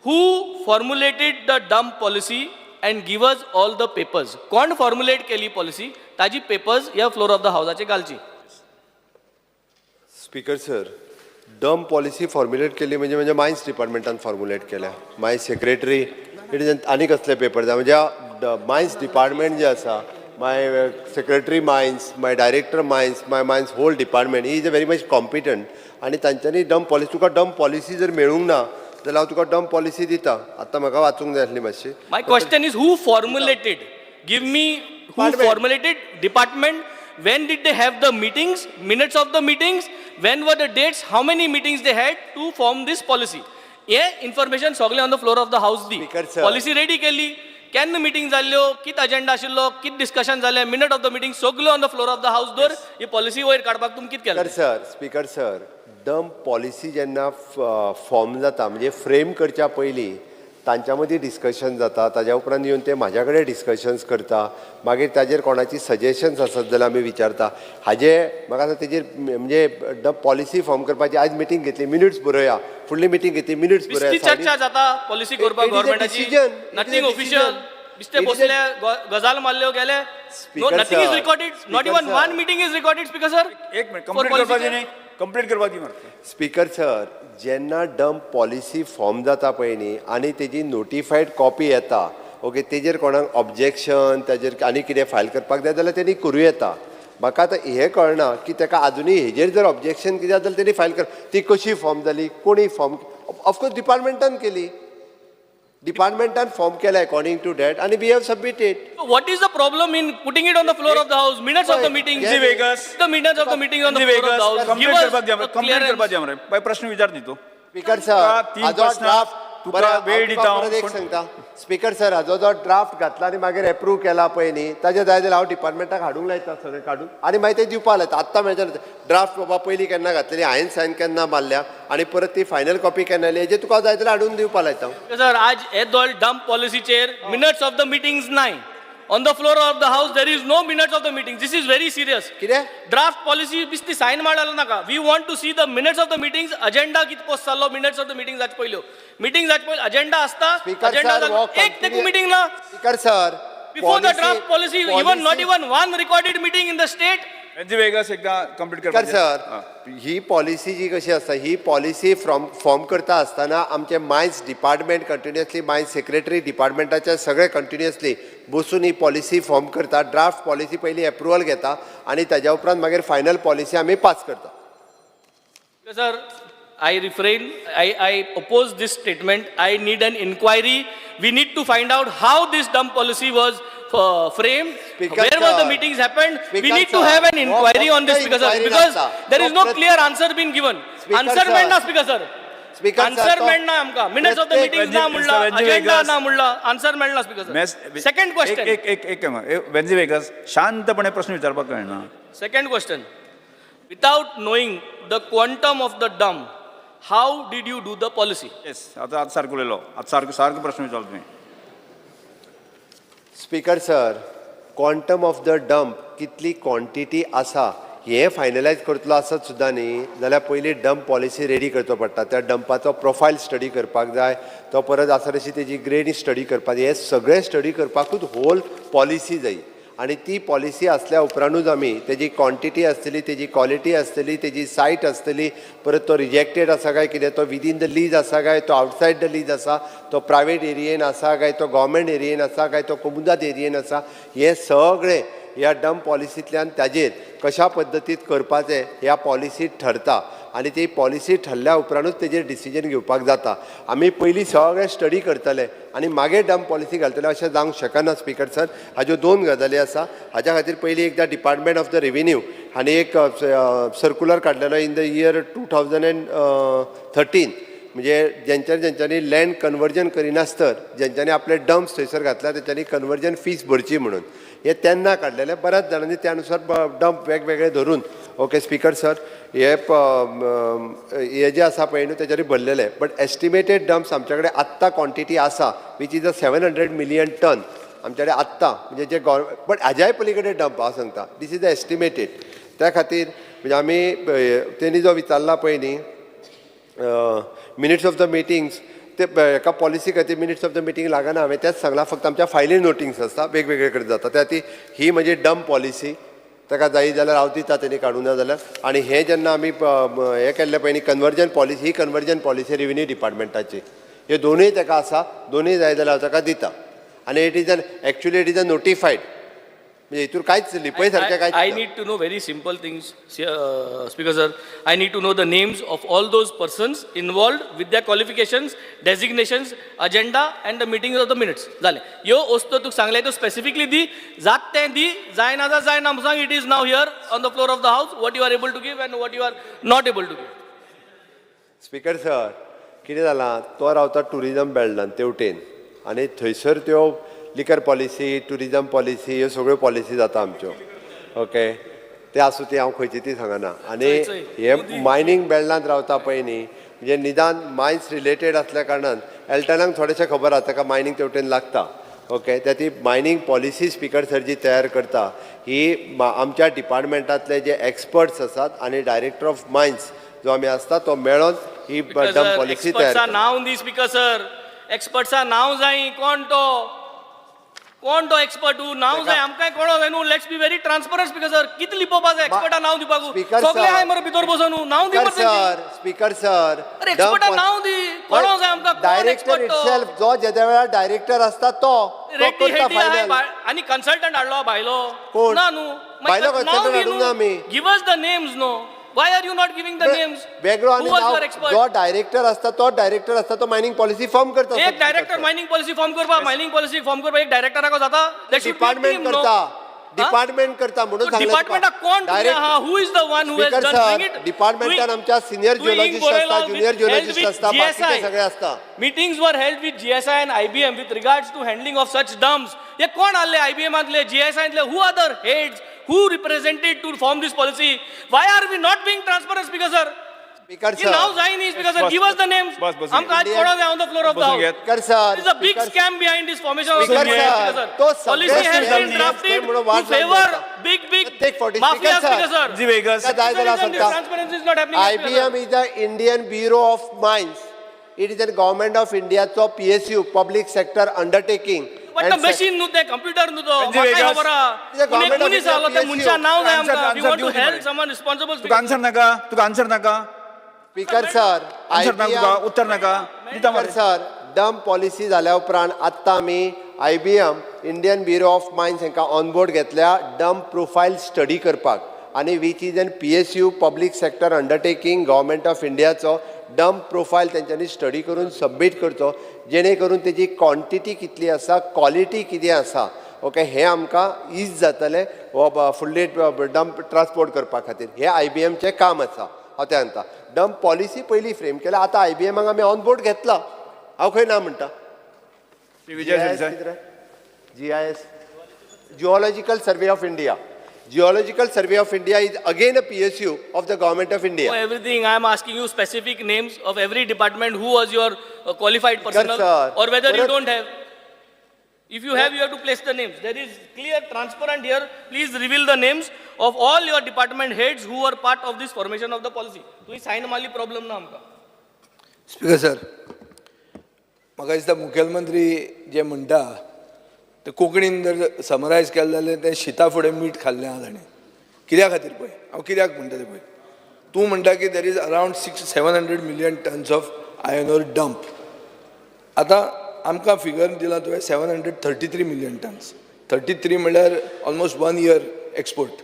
who formulated the dump policy and give us all the papers? कोण फॉर्म्युलेट केली पॉलिसी, ताजी पेपर्स ह्या फ्लोर ऑफ the हावजाचे घालची. Speaker sir, dump policy formulate केली म्हणजे म्हणजे मायन्स डिपार्टमेंटान फॉर्म्युलेट केल्या. माय सेक्रेटरी it is आनी कसले पेपर जाय म्हणजे मायन्स डिपार्टमेंट जे आसा, my secretary mines, my director mines, my mines whole department is a very much competent आनी तांच्यांनी डम्प पॉलिसी तुका डम्प पॉलिसी जर मेळूंक ना जाल्यार हांव तुका डम्प पॉलिसी दिता. आतां म्हाका वाचूंक जाय आसली मातशी. My question is, who formulated? Give me who Department. Formulated department. When did they have the meetings? Minutes of the meetings? When were the dates? How many meetings they had to form this policy? हे information सगळें on the floor of the house the. Speaker sir. Policy ready केली, केन्ना meeting जाल्ल्यो, कित agenda आशिल्लो, कित discussion जालें, minute of the meeting सगळ्यो on the floor of the house दवर. ही पॉलिसी वयर काडपाक तुमी कित केलें? Speaker sir, speaker sir, dump policy जेन्ना फॉर्म जाता म्हणजे फ्रेम करच्या पयलीं तांच्या मदीं डिस्कशन जाता. ताज्या उपरांत येवन ते म्हाज्या कडेन डिस्कशन्स करता. मागीर ताजेर कोणाची सजेशन्स आसत जाल्यार आमी विचारता. हाजे म्हाका आतां तेजेर म्हणजे डम्प पॉलिसी फॉर्म करपाची आयज मिटींग घेतली, मिनिट्स बरोवया, फुडली मिटींग घेतली, मिनिट्स बिस्ती बरोवया. चर्चा जाता पॉलिसी करपाक It is a गव्हर्मेंटाची. decision. It is a nothing official. decision. बिस्ते It is a- बसले, गजाल मारल्यो गेले. No, Speaker nothing is sir, recorded, not Speaker even sir. One meeting is recorded, speaker sir. एक minute, complete करपाची न्ही, complete करपाची मरे. Speaker sir, जेन्ना dump policy form जाता पळय न्ही आनी तेजी नोटिफायड कॉपी येता, ओके, तेजेर कोणाक ऑब्जेक्शन ताजेर आनी कितें फायल करपाक जाय जाल्यार तेणी करूं येता. म्हाका आतां हें कळना की ताका आजुनूय हेजेर जर ऑब्जेक्शन कितें आसा जाल्यार तेणी फायल कर. ती कशी फॉर्म जाली, कोणी फॉर्म, ऑफकोर्स डिपार्टमेंटान केली, डिपार्टमेंटान फॉर्म केला अकॉर्डिंग टू that आनी we have submitted. What is the problem in putting it on the floor of the house, minutes of the meeting? Yes. Vegas. The minutes of the meeting on the floor of the house. Complete give us करपाक दी, complete करपाक दी मरे. बाय, प्रश्न विचार न्ही तूं. Speaker तुका sir, तीन हाजो प्रश्न, ड्राफ्ट तुका बरें, हांव वेळ तुका दिता हांव, परत एक पूण- सांगता स्पीकर सर, हाजो जो ड्राफ्ट घातला आनी मागीर एप्रूव केला पळय न्ही, ताजे जाय जाल्यार हांव डिपार्टमेंटाक हाडूंक लायता सगळें काडून आनी मागीर ते दिवपा लायता. आत्तां मेळचें ड्राफ्ट बाबा पयलीं केन्ना घातलेली, हांवें सायन केन्ना मारल्या आनी परत ती फायनल कॉपी केन्ना आयली, हेजें तुका जाय जाल्यार हाडून दिवपा लायता. सर, आज हे दोन डम्प पॉलिसीचेर मिनट्स ऑफ the meetings नाय. On the floor of the house there is no minutes of the meeting. This is very serious. कितें? ड्राफ्ट पॉलिसी बिस्ती सायन मारला नाका. We want to see the minutes of the meetings. Agenda कित post जाल्लो, minutes of the meeting जाचे पयल्यो meeting जाचे पयलीं agenda आसता. स्पीकर अजेंडा सर, हो एक तेकू मिटींग ना. Speaker sir, before the draft policy, even not even one recorded meeting in the state. Venzy Vegas एकदा कंप्लीट स्पीकर करपाची. सर, ही पॉलिसी जी कशी आसता, ही पॉलिसी फ्रॉम फॉर्म करता आसतना आमचे mines department continuously, mines secretary डिपार्टमेंटाचे सगळे कंटिन्युअसली बसून ही पॉलिसी फॉर्म करता. ड्राफ्ट पॉलिसी पयली एप्रुवल घेता आनी ताज्या उपरांत मागीर फायनल पॉलिसी आमी पास करता. Sir, I refrain, I oppose this statement. I need an inquiry. We need to find out how this dump policy was framed, Speaker where were the sir, meetings happened. We Speaker need to sir, have an हो inquiry on this, फक्त Speaker sir, inquiry because नासता. there is हो no प्रत- clear answer been given. Speaker Answer sir. मेळना, Speaker sir. Speaker sir, answer तो मेळना आमकां. Minutes of the प्रत्येक- मिटिंग ना म्हणला, Mr. Agenda Vegas. ना म्हणला, आन्सर मेळना स्पीकर सर. Second question. एक एक एक वेन्झी वेगस, शांतपणे प्रश्न विचारपाक कळना. Second question. Without knowing the quantum of the dump, how did you do the policy? Yes, आतां आतां सारको उलयलो, आतां सारको सारको प्रश्न विचारलो तुवें. Speaker sir, quantum of the dump कितली क्वॉन्टिटी आसा हें फायनलायज करतलो आसत सुद्दां न्ही जाल्यार पयलीं डंप पॉलिसी रेडी करचो पडटा. त्या डंपाचो प्रोफायल स्टडी करपाक जाय, तो परत आसा तशी तेजी ग्रेड स्टडी करपाक जाय. हे सगळें स्टडी करपाकूच होल पॉलिसी जाय आनी ती पॉलिसी आसल्या उपरांतूच आमी तेजी क्वॉन्टिटी आसतली, तेजी क्वॉलिटी आसतली, तेजी सायट आसतली, परत तो रिजेक्टेड आसा काय कितें, तो विदीन the lease आसा काय तो आउटसायड the lease आसा, तो प्रायवेट एरियेन आसा काय तो गव्हर्मेंट एरियेन आसा काय तो कोमुदाद एरियेन आसा, हें सगळें ह्या डंप पॉलिसींतल्यान ताजेर कशा पद्दतीत करपाचें ह्या पॉलिसीत ठरता आनी ती पॉलिसी ठरल्या उपरांतूच तेजेर डिसिजन घेवपाक जाता. आमी पयलीं सगळें स्टडी करतले आनी मागीर डंप पॉलिसी घालतले अशें जावंक शकना स्पीकर सर. हाज्यो दोन गजाली आसा. हाज्या खातीर पयलीं एकदां डिपार्टमेंट ऑफ the revenue हांणी एक सर्कुलर काडलेलो in the year 2013, म्हणजे जेंच्यांनी जेंच्यांनी लँड कन्वर्जन करिनासतर जेंच्यांनी आपले डम्प्स थंयसर घातल्या तेंच्यांनी कन्वर्जन फीस भरची म्हणून हे तेन्ना काडलेले. बऱ्याच जाणांनी त्या नुसार डंप वेगवेगळे धरून, ओके स्पीकर सर, हे हे जे आसा पळय न्हू तेच्यानी भरलेले. बट एस्टिमेटेड डम्प्स आमच्या कडेन आत्तां क्वॉन्टिटी आसा which is a 700 million ton आमच्या कडेन आत्तां, म्हणजे जे गव्हर्मेंट, बट हाज्याय पली कडेन डंप हांव सांगता, this is the estimated. त्या खातीर म्हणजे आमी तेणी जो विचारला पळय न्ही मिनिट्स ऑफ the meetings, ते हेका पॉलिसी खातीर मिनिट्स ऑफ the meeting लागना. हांवें तेंच सांगलां, फक्त आमच्या फायली नोटिंग्स आसता वेगवेगळे कडेन जाता. त्या खातीर ही म्हणजे डंप पॉलिसी ताका जायी जाल्यार हांव दिता, तेणी काडूं ना जाल्यार. आनी हें जेन्ना आमी हें केल्लें पळय न्ही कन्वर्जन पॉलिसी, ही कन्वर्जन पॉलिसी रेविन्यू डिपार्टमेंटाची, हे दोनूय ताका आसा, दोनूय जाय जाल्यार हांव ताका दिता. आनी it is an actually it is a notified, म्हणजे हितूर कांयच लिपय सारकें कांयच I ना. need to know very simple things, Speaker sir. I need to know the names of all those persons involved with their qualifications, designations, agenda and the meetings of the minutes. जालें. ह्यो वस्तू तुका सांगले त्यो specifically दी, जात तें दी, जायना जा जायना सांग. It is now here on the floor of the house what you are able to give and what you are not able to give. Speaker sir, कितें जालां, तो रावता टुरिजम बेल्टान तेवटेन आनी थंयसर त्यो लिकर पॉलिसी, टुरिजम पॉलिसी ह्यो सगळ्यो पॉलिसी जाता आमच्यो. ओके, ते आसूं, ती हांव खंयची ती सांगना. आनी चोय, चोय. हे मायनींग बेल्टांत रावता पळय न्ही, म्हणजे निदान मायन्स रिलेटेड आसल्या कारणान एल्टनाक थोडेशें खबर आसा ताका मायनींग तेवटेन लागता. ओके, त्या ती मायनींग पॉलिसी स्पीकर सर जी तयार करता ही आमच्या डिपार्टमेंटांतले जे एक्सपर्ट्स आसात आनी डायरेक्टर ऑफ मायन्स जो आमी आसता तो मेळोन ही डंप पॉलिसी तयार एक्सपर्ट्सा करता. नांव दी स्पीकर सर, एक्सपर्ट्सा नांव जाय. कोण तो, कोण तो एक्सपर्ट हू नांव जाय आमकां कोणो जाय न्हू. Let's be very transparent, speaker sir. कितें लिपोवपा जाय एक्सपर्टा नांव दिवपाक? स्पीकर सगळे सर. आहाय मरे भितर बसून, न्हू नांव दी स्पीकर मरे तेंची. सर, स्पीकर सर, अरे एक्सपर्टा नांव दी, कोणो जाय आमकां, कोण डायरेक्टर एक्सपर्ट तो? इटसेल्फ जो जेद्या वेळार डायरेक्टर आसता तो तो रेड्डी करता हेड्डी आहाय फायनल. आनी कन्सल्टंट हाडलो भायलो. कोण? ना न्हू. भायलो consultant हाडूंक ना आमी. Give us the names no. Why are you not giving the names? वेगळो आनी नांव, जो डायरेक्टर आसता तो डायरेक्टर आसता तो मायनींग पॉलिसी फॉर्म करता. एक डायरेक्टर मायनिंग पॉलिसी फॉर्म करपा, मायनिंग पॉलिसी फॉर्म करपा एक डायरेक्टराक जाता? There should be a department team, no? करता, डिपार्टमेंट करता म्हणून सांगलें तुका. डिपार्टमेंटाक कोण Direct- आहा? Who is the one who has speaker done sir, डिपार्टमेंटान आमच्या सिनियर जिओलॉजिस्ट आसता, ज्युनियर जिओलॉजिस्ट आसता, बाकीचे सगळे आसता. Meetings were held with GSI and IBM with regards to handling of such dumps. हे कोण आले आयबीएमांतले, जीएसआयतले? Who are the heads who represented to form this policy? Why are we not being transparent, speaker sir? Speaker he now sir, जाय न्ही speaker sir. Bus, give us the names. बस, बस. आमकां आज कोणो जाय on the floor of the बसून house. घेत. Speaker sir, There is a big speaker scam behind this formation of Speaker the sir, sir. तो सगळे Policy has scam been drafted म्हणून to वाट लागली favor आता. big, big Take 40. mafia, Speaker sir. Speaker sir. Venzy Vegas. जाय जाल्यार That's the reason this सांगता. transparency is not happening, Speaker sir. IBM is the Indian Bureau of Mines. It is a government of Indiaचो PSU, public sector undertaking. But the machine न्हू तें, computer न्हू तो, Venzy म्हाकाय Vegas. खबर आहा. The पूण एक government of मनीस India आहलो, त्या PSU. मनशा नांव जाय Answer, आमकां. We answer want to दिवं दी help मरे. someone responsible, तुका Speaker answer नाका, तुका आन्सर नाका. स्पीकर सर, आन्सर नाका तुका, IBM उत्तर नाका दिता स्पीकर मरे. सर, डंप पॉलिसी जाल्या उपरांत आत्तां आमी IBM, Indian Bureau of Mines हांकां ऑनबोर्ड घेतल्या डंप प्रोफायल स्टडी करपाक, आनी which is an PSU, public sector undertaking, government of इंडियाचो डंप प्रोफायल तेंच्यांनी स्टडी करून सबमीट करचो, जेणे करून तेजी क्वॉन्टिटी कितली आसा, क्वॉलिटी कितें आसा, ओके, हें आमकां is जातलें हो फुडली डंप ट्रान्सपोर्ट करपा खातीर. हें आयबीएमचें काम आसा. हांव तें सांगता. डंप पॉलिसी पयलीं फ्रेम केल्या, आतां आयबीएमाक आमी ऑन बोर्ड घेतला. हांव खंय ना म्हणटा? Shri Vijay Sardesai. GIS, Geological Survey of India. Geological Survey of India is again a PSU of the Government of India. For everything, I am asking you specific names of every department who was your qualified personnel sir. or whether you Bharat- don't have. If you have, you have to place the names. There is clear, transparent here. Please reveal the names of all your department heads who are part of this formation of the policy. तुवें sign मारली problem ना आमकां. Speaker sir, म्हाका दिसता मुखेलमंत्री जे म्हणटा ते कोंकणीन जर समरायज केलें जाल्यार तें शिता फुडें मीठ खाल्लें आहा ताणें. कित्या खातीर पळय, हांव कित्याक म्हणटा तें पळय. तूं म्हणटा की there is around 600-700 million tons of iron ore dump. आतां आमकां फिगर दिलां तुवें 733 million tons. 33 म्हणल्यार almost one year export.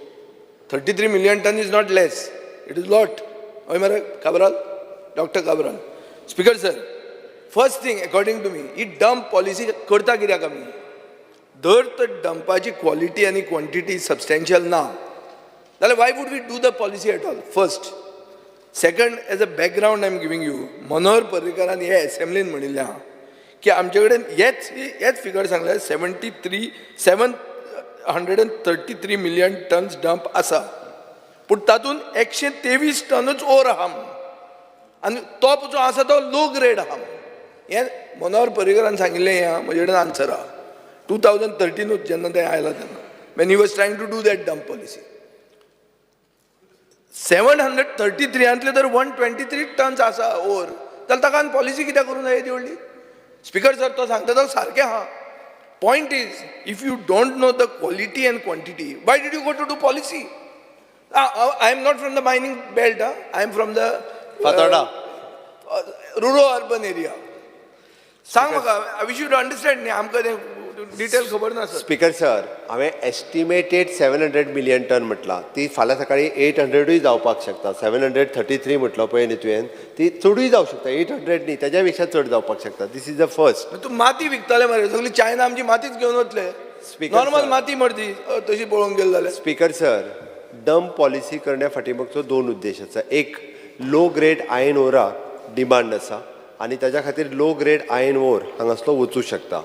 33 million ton is not less, it is lot. हय मरे Cabral, doctor Cabral. Speaker sir, first thing according to me, he dump policy करता कित्याक आमी? जर तर डंपाची क्वॉलिटी आनी क्वॉन्टिटी सबस्टेन्शियल ना जाल्यार why would we do the policy at all? First. Second, as a background I am giving you, Manohar पर्रीकारान हे एसेंब्लीन म्हणिल्लें आहा की आमचे कडेन हेच हेच फिगर सांगले, 733 million tons dump आसा, पूण तातूंत 123 टनूच ओर आहा म्हणून, आनी तो जो आसा तो लो ग्रेड आहा म्हणून. हें मनोहर पर्रीकारान सांगिल्लें. हें आहा, म्हजे कडेन आन्सर आहा. 2013नूच जेन्ना तें आयलां तेन्ना, when he was trying to do that dump policy, 733आंतले जर 123 टन्स आसा ओर, जाल्यार ताका आनी पॉलिसी कित्याक करूंक जाय येदी व्हडली? स्पीकर सर, तो सांगता तो सारकें आहा. Point is, if you don't know the quality and quantity, why did you go to do policy? I am not from the mining belt. I am from the Fatorda. Rural urban area. सांग म्हाका, we should understand न्ही, आमकां तें detail खबर ना sir. Speaker sir, हांवें estimated 700 million ton म्हटलां. ती फाल्यां सकाळी 800ूय जावपाक शकता. 733 म्हटलो पळय न्ही तुवें, ती चडूय जावंक शकता. 800 न्ही, तेज्या पेक्षा चड जावपाक शकता. This is the first. तूं माती विकताले मरे, सगळी चायना आमची मातीच घेवन वतले. Speaker, normal sir. माती मरती तशी पळोवंक गेले जाल्यार. स्पीकर सर, डंप पॉलिसी करण्या फाटीमागचो दोन उद्देश आसा. एक, लो ग्रेड आयन ओराक डिमांड आसा आनी ताज्या खातीर लो ग्रेड आयन ओर हांगासलो वचूं शकता.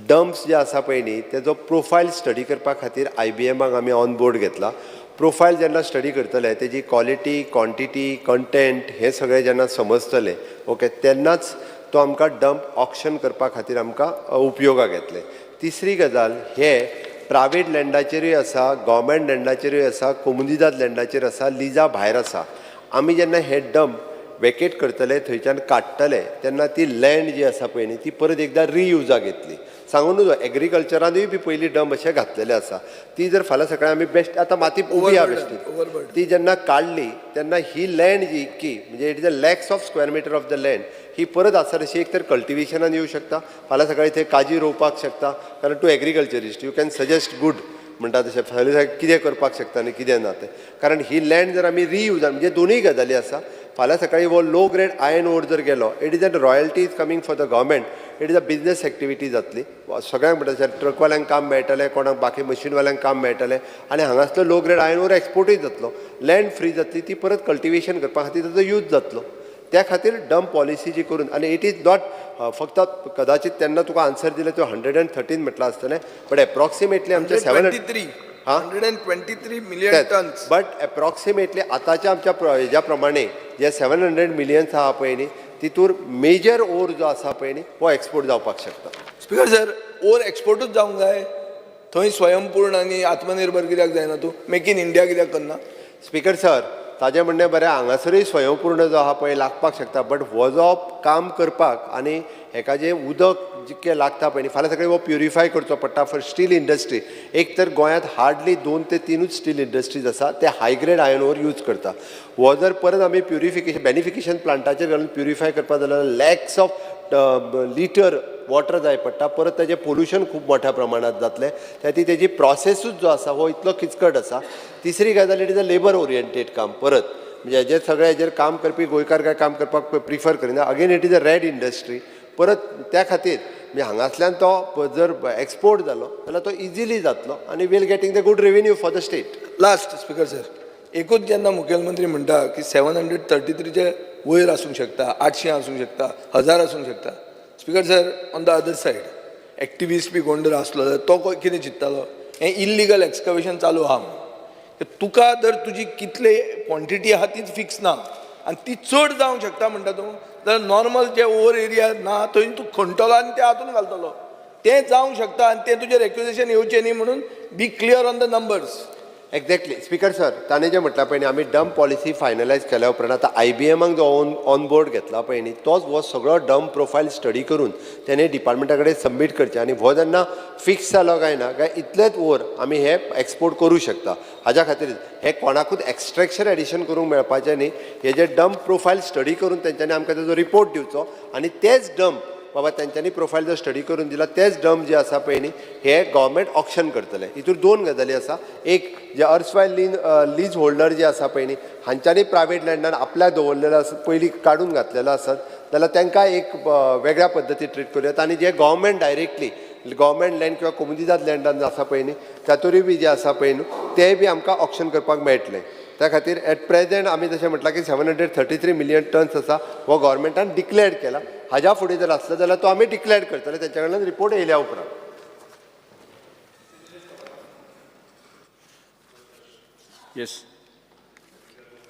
डंप्स जे आसा पळय न्ही, तेजो प्रोफायल स्टडी करपा खातीर आयबीएमाक आमी ऑन बोर्ड घेतला. प्रोफायल जेन्ना स्टडी करतले, तेजी क्वॉलिटी, क्वॉन्टिटी, कंटेंट हें सगळें जेन्ना समजतलें, ओके, तेन्नाच तो आमकां डंप ऑक्शन करपा खातीर आमकां उपयोगाक येतलें. तिसरी गजाल, हे प्रायवेट लँडाचेरूय आसा, गव्हर्मेंट लँडाचेरूय आसा, कोमुनिदाद लँडाचेर आसा, लिजा भायर आसा. आमी जेन्ना हे डंप वेकेट करतले, थंयच्यान काडटले, तेन्ना ती लँड जी आसा पळय न्ही, ती परत एकदां रियुजाक येतली. सांगू नजो, एग्रीकल्चरानूय बी पयलीं डंप अशे घातलेले आसा. ती जर फाल्यां सकाळी आमी बेश्ट आतां माती उबी आहा Overburden, बेश्टी, overburden. ती जेन्ना काडली तेन्ना ही लँड जी इतकी, म्हणजे it is a lakhs of square meter of the land, ही परत आसा तशी एक तर कल्टिवेशनान येवं शकता. फाल्यां सकाळी थंय काजी रोवपाक शकता, कारण तूं agriculturist, you can suggest good म्हणटा तशें फाल्यां सकाळी कितें करपाक शकता आनी कितें ना तें. कारण ही लँड जर आमी रियुजान, म्हणजे दोनूय गजाली आसा. फाल्यां सकाळी हो लो ग्रेड आयन ओर जर गेलो, it is an royalty is coming for the government. It is a business activity जातली सगळ्यांक. म्हणटा ट्रकवाल्यांक काम मेळटलें, कोणाक बाकी मशीनवाल्यांक काम मेळटलें आनी हांगासलो लो ग्रेड आयन ओर एक्सपोर्टूय जातलो. लँड फ्री जातली, ती परत कल्टिवेशन करपा खातीर ताचो यूज जातलो. त्या खातीर डंप पॉलिसी जी करून, आनी it is not फक्त, कदाचित तेन्ना तुका आन्सर दिलें तुवें 113 म्हटलां आसतलें, बट एप्रॉक्सिमेटली आमचे सेवन 23. हा? 123 million tons. But approximately आतांच्या आमच्या हेज्या प्रमाणे जे 700 मिलियन्स आहा पळय न्ही, तितूर मेजर ओर जो आसा पळय न्ही, हो एक्सपोर्ट जावपाक शकता. स्पीकर सर, ओर एक्सपोर्टूच जावंक जाय? थंय स्वयंपूर्ण आनी आत्मनिर्भर कित्याक जायना तूं? मेक इन इंडिया कित्याक करना? स्पीकर सर, ताजें म्हणणें बरें. हांगासरूय स्वयंपूर्ण जो आहा पळय लागपाक शकता, बट हो जो काम करपाक आनी हेका जें उदक जितकें लागता पळय न्ही, फाल्यां सकाळीं हो प्युरिफाय करचो पडटा फॉर स्टील इंडस्ट्री. एक तर गोंयांत हार्डली दोन ते तिनूच स्टील इंडस्ट्रीज आसा, ते high grade iron ore use करता. हो जर परत आमी प्युरिफिकेशन बेनिफिकेशन प्लांटाचेर घालून प्युरिफाय करपाक जाल्यार लॅक्स ऑफ लिटर वॉटर जाय पडटा. परत ताजें पोल्युशन खूब मोठ्या प्रमाणात जातलें. त्या खातीर तेजी प्रोसेसूच जो आसा हो इतलो किचकट आसा. तिसरी गजाल, it is a labour oriented काम. परत म्हणजे हेजेर सगळे हेजेर काम करपी गोंयकार काय काम करपाक प्रिफर करिना. Again, it is a red industry. परत त्या खातीर म्हणजे हांगासल्यान तो जर एक्सपोर्ट जालो जाल्यार तो इजिली जातलो आनी we'll getting the good revenue for the state. Last, speaker sir, एकूच जेन्ना मुखेलमंत्री म्हणटा की 733चे वयर आसूंक शकता, 800 आसूंक शकता, 1000 आसूंक शकता. Speaker sir, on the other side activist बी कोण जर आसलो जाल्यार तो कितें चिंत्तालो, हें इल्लिगल एक्सकवेशन चालू आहा म्हणून. तुका जर तुजी कितले क्वॉन्टिटी आहा तीच फिक्स ना आनी ती चड जावंक शकता म्हणटा तूं, जाल्यार नॉर्मल जे ओवर एरिया ना थंय तूं खणटलो आनी ते हातून घालतलो, तें जावंक शकता आनी तें तुजेर एक्युजेशन येवचें न्ही म्हणून be clear on the numbers. Exactly speaker sir, ताणें जें म्हटलां पळय न्ही, आमी डंप पॉलिसी फायनलायज केल्या उपरांत आतां आयबीएमाक जो ऑन बोर्ड घेतला पळय न्ही, तोच हो सगळो डंप प्रोफायल स्टडी करून तेणे डिपार्टमेंटा कडेन सबमीट करचें आनी हो जेन्ना फिक्स जालो काय ना काय इतलेच ओर आमी हे एक्सपोर्ट करूं शकता. हाज्या खातीर हे कोणाकूच एक्स्ट्रेक्शन एडिशन करूंक मेळपाचें न्ही. हे जे डंप प्रोफायल स्टडी करून तेंच्यांनी आमकां तेजो रिपोर्ट दिवचो आनी तेच डंप बाबा तेंच्यांनी प्रोफायल जर स्टडी करून दिला तेच डंप जे आसा पळय न्ही हे गव्हर्मेंट ऑक्शन करतले. हितून दोन गजाली आसा. एक जे अर्सवायल लीज होल्डर जे आसा पळय न्ही हांच्यांनी प्रायवेट लँडान आपल्याक दवरलेलो आसा, पयलीं काडून घातलेलो आसत जाल्यार तांकां एक वेगळ्या पद्दतीन ट्रीट करूं येता आनी जे गव्हर्मेंट डायरेक्टली गव्हर्मेंट लँड किंवा कोमुनिदाद लँडान आसा पळय न्ही तातूंय बी जे आसा पळय न्हू तेय बी आमकां ऑक्शन करपाक मेळटलें. त्या खातीर एट प्रेजेंट आमी जशें म्हटलां की 733 million tons आसा, हो गव्हर्मेंटान डिक्लेअर केला. हाज्या फुडें जर आसलो जाल्यार तो आमी डिक्लेअर करतले तेंच्या कडल्यान रिपोर्ट येयल्या उपरांत. येस.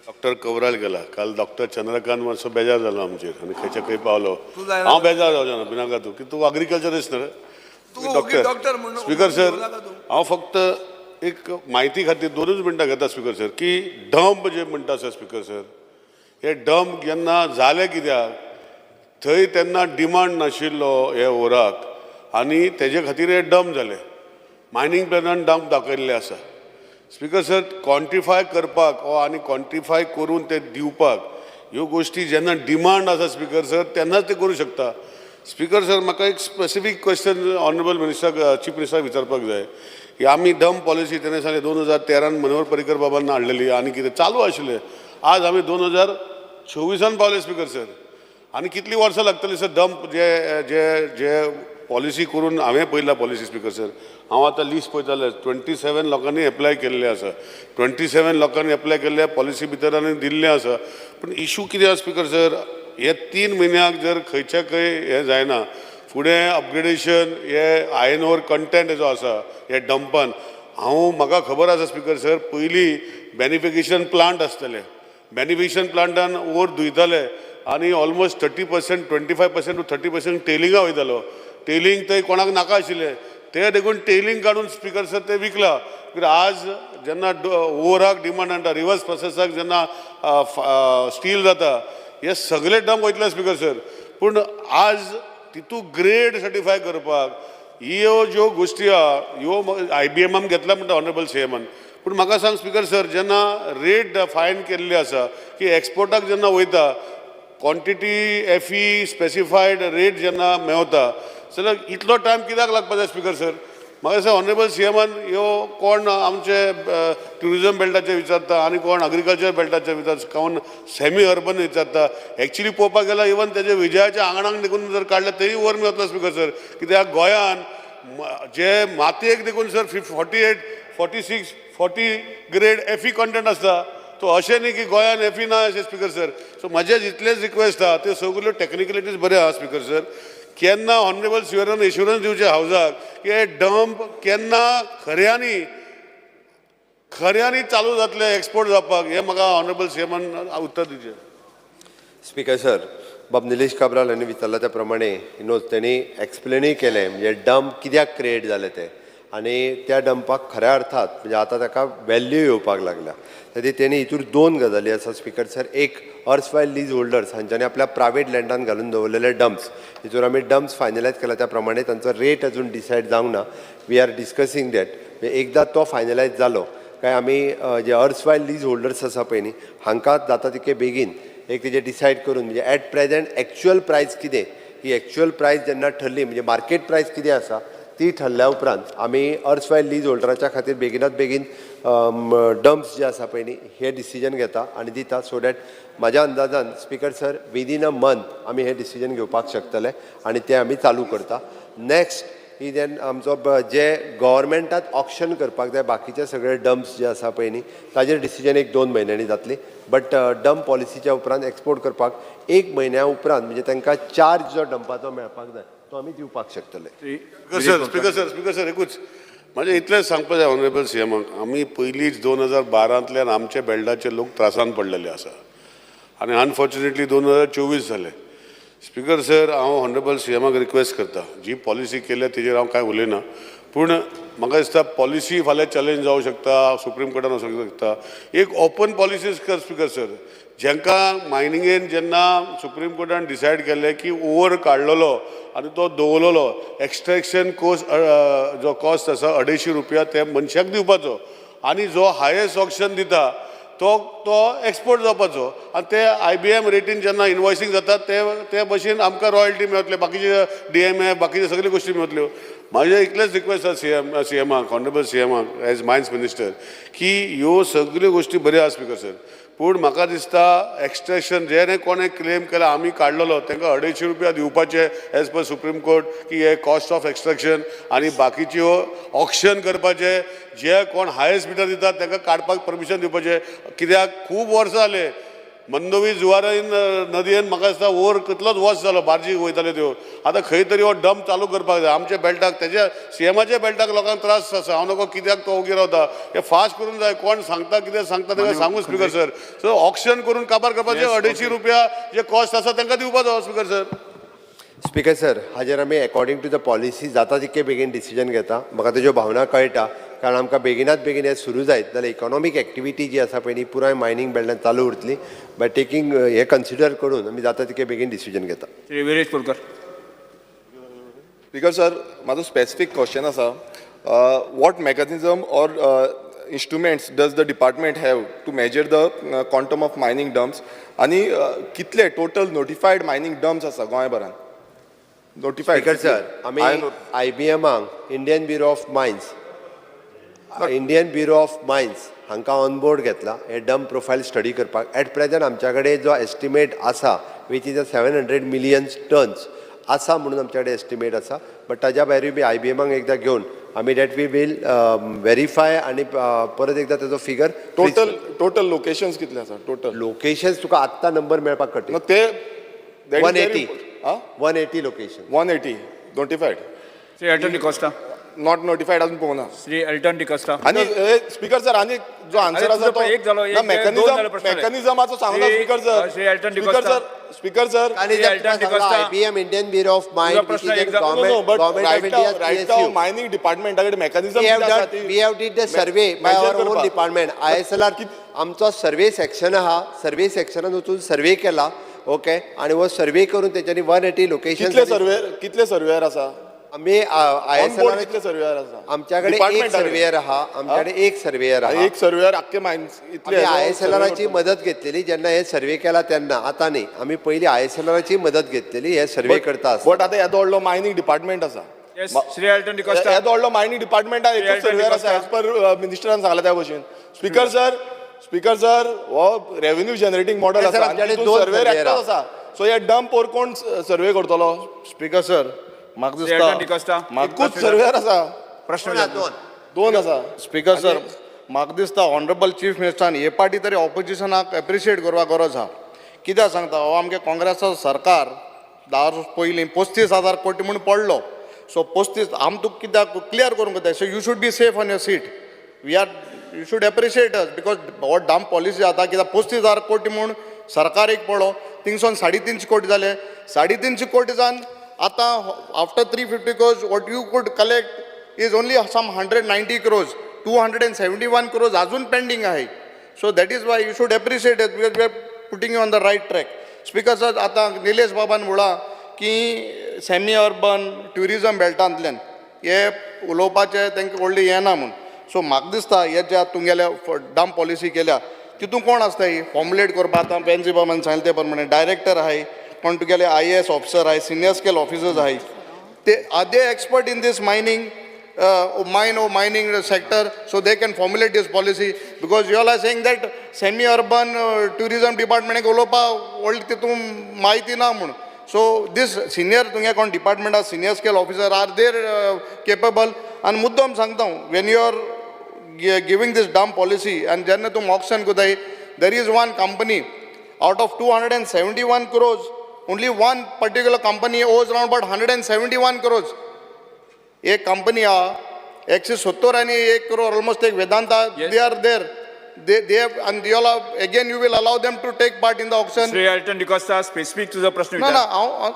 डॉक्टर कबराल गेला. काल डॉक्टर चंद्रकांत मातसो बेजार जालो आमचेर आनी खंयच्या खंय पावलो. तूं जायना. हांव बेजार जावचो ना, भिनाका तूं की तूं अग्रिकल्चरिस्ट न्हय रे? तूं ओगी डॉक्टर म्हणून स्पीकर सर, उलोवं नाका तूं. हांव फक्त एक म्हायती खातीर दोनूच मिनटां घेता स्पीकर सर, की डंप जे म्हणटा आसा स्पीकर सर, हे डंप जेन्ना जाले कित्याक थंय तेन्ना डिमांड नाशिल्लो हे ओराक आनी तेजे खातीर हे डंप जाले. मायनींग प्लॅनान डंप दाखयल्ले आसा. स्पीकर सर, क्वॉन्टिफाय करपाक ओ आनी क्वॉन्टिफाय करून ते दिवपाक ह्यो गोश्टी जेन्ना डिमांड आसा स्पीकर सर तेन्नाच ते करूं शकता. स्पीकर सर, म्हाका एक स्पेसिफीक क्वेश्चन ऑनरेबल मिनिस्टराक, चीफ मिनिस्टराक विचारपाक जाय की आमी डंप पॉलिसी तेणे सांगलें 2013न मनोहर पर्रीकर बाबान हाडलेली आनी कितें चालू आशिल्लें. आज आमी 2024न पावले स्पीकर सर, आनी कितलीं वर्सां लागतलीं सर डंप जे जे जे पॉलिसी करून? हांवें पळयला पॉलिसी स्पीकर सर. हांव आतां लिस्ट पळयता जाल्यार 27 लोकांनी एप्लाय केल्लें आसा. 27 लोकांनी एप्लाय केल्ले पॉलिसी भितर आनी दिल्लें आसा. पूण इशू कितें आसा स्पीकर सर, हे 3 म्हयन्याक जर खंयच्या खंय हें जायना, फुडें अपग्रेडेशन हे आयर्न ओर कंटेंट जो आसा हे डंपान, हांव म्हाका खबर आसा स्पीकर सर, पयलीं बेनिफिकेशन प्लांट आसतले. बेनिफिकेशन प्लांटान ओर धुयताले आनी almost 30%, 25% to 30% टेलिंगा वयतालो. टेलिंग थंय कोणाक नाका आशिल्लें, ते देखून टेलिंग काडून स्पीकर सर ते विकला. कित्याक आज जेन्ना ओराक डिमांड हाडटा, रिवर्स प्रोसेसाक जेन्ना स्टील जाता, हे सगळे डंप वयतले स्पीकर सर. पूण आज तितू ग्रेड सर्टिफाय करपाक ह्यो ज्यो गोश्टी आहा ह्यो आयबीएमान घेतला म्हणटा ऑनरेबल सीएमान. पूण म्हाका सांग स्पीकर सर, जेन्ना रेट फायन केल्ली आसा की एक्सपोर्टाक जेन्ना वयता, क्वॉन्टिटी एफई स्पेसिफायड रेट जेन्ना मेवता जाल्यार इतलो टायम कित्याक लागपा जाय स्पीकर सर? म्हाका दिसता ऑनरेबल सीएमान ह्यो कोण आमचे ट्युरिजम बेल्टाचे विचारता आनी कोण अग्रिकल्चर बेल्टाचे विचारता, कोण सेमी अर्बन विचारता. एक्चुली पळोवपाक गेल्यार इवन तेजे विजयाच्या आंगणाक देखून जर काडलें तरी वर मेवतलो स्पीकर सर. कित्याक गोंयान जे मातयेक देखून sir 48, 46, 40 grade Fe content आसता. तो अशें न्ही की गोंयान एफई ना अशें स्पीकर सर. सो म्हजें जितलेंच रिक्वेस्ट आहा, त्यो सगल्यो टॅक्निकलिटीज बऱ्यो आहा स्पीकर सर, केन्ना ऑनरेबल सीएमान एश्युरन्स दिवचें हावजाक की हे डंप केन्ना खऱ्यांनी खऱ्यांनी चालू जातले एक्सपोर्ट जावपाक, हें म्हाका ऑनरेबल सीएमान उत्तर दिवचें. स्पीकर सर, बाब निलेश काब्राल हांणी विचारला त्या प्रमाणे नो तेणी एक्सप्लेनूय केलें, म्हणजे डंप कित्याक क्रिएट जालें तें आनी त्या डंपाक खऱ्या अर्थात म्हणजे आतां ताका वॅल्यू येवपाक लागल्या. तेदी तेणी हितूर दोन गजाली आसा स्पीकर सर. एक, अर्सवायल लीज होल्डर्स हांच्यांनी आपल्या प्रायवेट लँडान घालून दवरलेले डंप्स, हितूर आमी डंप्स फायनलायज केला त्या प्रमाणे तांचो रेट अजून डिसायड जावंक ना. We are discussing that. एकदां तो फायनलायज जालो काय आमी जे अर्सवायल लीज होल्डर्स आसा पळय न्ही हांकां जाता तितके बेगीन एक तेजें डिसायड करून, म्हणजे एट प्रेजेंट एक्चुअल प्रायस कितें, ही एक्चुअल प्रायस जेन्ना ठरली, म्हणजे मार्केट प्रायस कितें आसा ती ठरल्या उपरांत आमी अर्सवायल लीज होल्डराच्या खातीर बेगिनात बेगीन डंप्स जे आसा पळय न्ही हे डिसिजन घेता आनी दिता. सो that म्हाज्या अंदाजान speaker sir, within a month आमी हें डिसिजन घेवपाक शकतले आनी तें आमी चालू करता. नेक्स्ट ही देन आमचो जे गव्हर्मेंटात ऑक्शन करपाक जाय बाकीचे सगळे डम्प्स जे आसा पळय न्ही, ताजेर डिसिजन एक दोन म्हयन्यांनी जातली. बट डंप पॉलिसीच्या उपरांत एक्सपोर्ट करपाक एक म्हयन्या उपरांत, म्हणजे तांकां चार्ज जो डंपाचो मेळपाक जाय तो आमी दिवपाक शकतले. Speaker sir, speaker sir, speaker sir, एकूच म्हाजें इतलेंच सांगपा जाय ऑनरेबल सी एमाक. आमी पयलींच 2012तल्यान आमच्या बेल्टाचे लोक त्रासान पडलेले आसा आनी अनफॉर्च्युनेटली 2024 जाले. स्पीकर सर, हांव ऑनरेबल सी एमाक रिक्वेस्ट करता, जी पॉलिसी केल्या तेजेर हांव कांय उलयना, पूण म्हाका दिसता पॉलिसी फाल्यां चॅलेंज जावं शकता, सुप्रीम कोर्टान वचूंक शकता. एक ओपन पॉलिसीज कर स्पीकर सर, जेंकां मायनिंगेन जेन्ना सुप्रीम कोर्टान डिसायड केल्लें की ओवर काडलेलो आनी तो दवरलेलो एक्स्ट्रेक्शन कोस्ट जो कॉस्ट आसा 250 रुपया ते मनशाक दिवपाचो आनी जो हायेस्ट ऑक्शन दिता तो तो एक्सपोर्ट जावपाचो आनी ते आयबीएम रेटीन जेन्ना इनवॉयसींग जाता ते ते भशेन आमकां रॉयल्टी मेळटले, बाकीचे डीएमएफ, बाकीचे सगळ्यो गोश्टी मेळटल्यो. म्हाजें इतलेंच रिक्वेस्ट आसा सी एमाक, ऑनरेबल सी एमाक एज मायन्स मिनिस्टर, की ह्यो सगल्यो गोश्टी बऱ्यो आसा स्पीकर सर, पूण म्हाका दिसता एक्स्ट्रेक्शन जेणे कोणें क्लेम केला आमी काडलेलो तांकां 250 रुपया दिवपाचे एज पर सुप्रीम कोर्ट की हे कॉस्ट ऑफ एक्स्ट्रेक्शन, आनी बाकीच्यो ऑक्शन करपाचे, जे कोण हायेस्ट बिडर दितात तांकां काडपाक परमिशन दिवपाचें. कित्याक खूब वर्सां जाले मंदोवी जुवारीन नदयेन म्हाका दिसता ओर कितलोच वर्स जालो बार्जी वयताल्यो त्यो. आतां खंय तरी हो डंप चालू करपाक जाय आमच्या बेल्टाक. तेज्या सीएमाच्या बेल्टाक लोकांक त्रास आसा. हांव नको कित्याक तो ओगी रावता. हे फास्ट करूंक जाय. कोण सांगता, कितें सांगता ताका सांगू स्पीकर सर. सो ऑक्शन करून काबार करपाचें, 250 रुपया जे कॉस्ट आसा तांकां दिवपाचो स्पीकर सर. स्पीकर सर, हाजेर आमी एकोर्डिंग टू the policy जाता तितके बेगीन डिसिजन घेता. म्हाका तेज्यो भावना कळटा, कारण आमकां बेगिनात बेगीन हें सुरू जायत जाल्यार इकॉनॉमीक एक्टिविटी जी आसा पळय न्ही, पुराय मायनींग बेल्टान चालू उरतली. बाय टेकींग हें कन्सिडर करून आमी जाता तितके बेगीन डिसिजन घेता. श्री विरेश बोरकर. स्पीकर सर, म्हाजो स्पेसिफीक क्वेश्चन आसा, what mechanism or instruments does the department have to measure the quantum of mining dumps आनी कितले टोटल नोटिफायड मायनींग डम्प्स आसा गोंयभरान नोटिफायड? स्पीकर सर, आमी आयबीएमाक, Indian Bureau of Mines हांकां ऑन बोर्ड घेतला हे डंप प्रोफायल स्टडी करपाक. Eight present आमच्या कडेन जो एस्टिमेट आसा, which is a 700 million tons आसा म्हणून आमच्या कडेन एस्टिमेट आसा. बट ताज्या भायरूय बी आयबीएमाक एकदां घेवन आमी that we will verify आनी परत एकदां तेजो figure. Total total locations कितले आसा टोटल? लोकेशन्स तुका आत्तां नंबर मेळपाक कठीण. ते that is one very eighty. important. हा? 180 location. 180 notified. Shri Elton D'Costa. Not notified अजून पळोवना. श्री एल्टन डिकोस्टा. आनी स्पीकर सर, आनी जो आन्सर अरे, आसा तुजो तो पळय एक जालो, एक, दोन जाले प्रश्न जाले. मेकॅनिझमाचो सांगना speaker sir. Shri Alton speaker D'Costa. Sir, speaker sir, आनी Shri Alton D'Costa. IBM, Indian Bureau of mine, तुजो प्रश्न एक No, no, but government of right now, India. right now, mining department कडेन mechanism We have कितें आसा done, ती we have did the survey by measure our own करपाक. department. ISLR, आमचो survey section आहा, सर्वे सेक्शनान वचून सर्वे केला, okay, आणि हो सर्वे करून तेच्यांनी 180 लोकेशन. कितले सर्वेयर आसा? आमी I on S board L कितले सर्वेयर आसा? आमच्याकडे एक Department कडेन. सर्वेयर आहा, आमच्याकडे एक सर्वेयर आहा. एक सर्वेयर आख्खे मायन्स इतले आमी I S L आराची मदत घेतलेली जेन्ना हे सर्वे केला तेन्ना. आतां न्ही, आमी पयलीं I S L आराची मदत घेतलेली हे सर्वे करता आसतना. बट आतां येदो व्हडलो मायनींग डिपार्टमेंट आसा. Yes, Shri Elton D'Costa. येदो व्हडलो मायनींग डिपार्टमेंट आहा, एकूच एल्टन सर्वेयर आसा डिकोस्टा. एज पर मिनिस्टरान सांगला त्या भशेन. स्पीकर सर, स्पीकर सर, हो रेव्हेन्यू जनरेटींग मॉडल सर, आसा. आमच्याकडे दोन सर्वेयर surveyor एकटोच आसा. सो हे डंप वर कोण सर्वे करतलो? स्पीकर सर, म्हाका श्री एल्टन दिसता डिकोस्टा. म्हाका एकूच सर्वेयर आसा. प्रश्न दोन, दोन. दोन आसा. स्पीकर सर, म्हाका दिसता ऑनरेबल चीफ मिनिस्टरान हे पाटी तरी ऑपोजिशनाक एप्रिशिएट करपाक गरज आहा. कित्याक सांगता, हो आमगे काँग्रेसाचो सरकार 10 वर्स पयलीं 35,000 कोटी म्हूण पडलो. सो 35 आम तुका कित्याक क्लियर करूंक जाय. So you should be safe on your seat. We are you should appreciate us because हो डंप पॉलिसी जाता कित्याक 35,000 कोटी म्हूण सरकार एक पडलो, थिंगसून 350 कोटी जाले. 350 कोटी जावन आतां after 350 crores, what you could collect is only some 190 crores. 271 crores अजून पेंडींग आहे. So that is why you should appreciate it, because we are putting you on the right track. Speaker sir, आतां निलेश बाबान म्हणलां की semi urban tourism बेल्टांतल्यान हे उलोवपाचें तांकां व्हडलें हें ना म्हूण. सो म्हाका दिसता हे ज्या तुमगेल्या डंप पॉलिसी केल्या तितून कोण आसता ही फॉर्मुलेट करपाक? आतां पेन्सी बाबान सांगलें ते प्रमाणे डायरेक्टर आहाय, कोण तुगेले आयएएस ऑफिसर आहाय, सिनियर स्केल ऑफिसर्स आहाय, ते are they expert in this mining mine or mining sector, so they can formulate this policy? Because you all are saying that semi urban tourism department उलोवपा व्हडली तितून म्हायती ना म्हूण. So दीस सिनियर तुमगे कोण डिपार्टमेंटा senior scale officer are there capable. आनी मुद्दम सांगता हांव, when you are giving this dump policy आनी जेन्ना तूं ऑक्शन करताय, there is one company out of 271 crores, only one particular company owes round about 171 crores. एक कंपनी आहा 170 आनी 1 करोड ऑलमोस्ट एक Vedanta. Yes. They are there, they have, and you all again you will allow them to take part in the auction. Shri Elton D'Costa, specific तुजो प्रश्न ना ना विचार.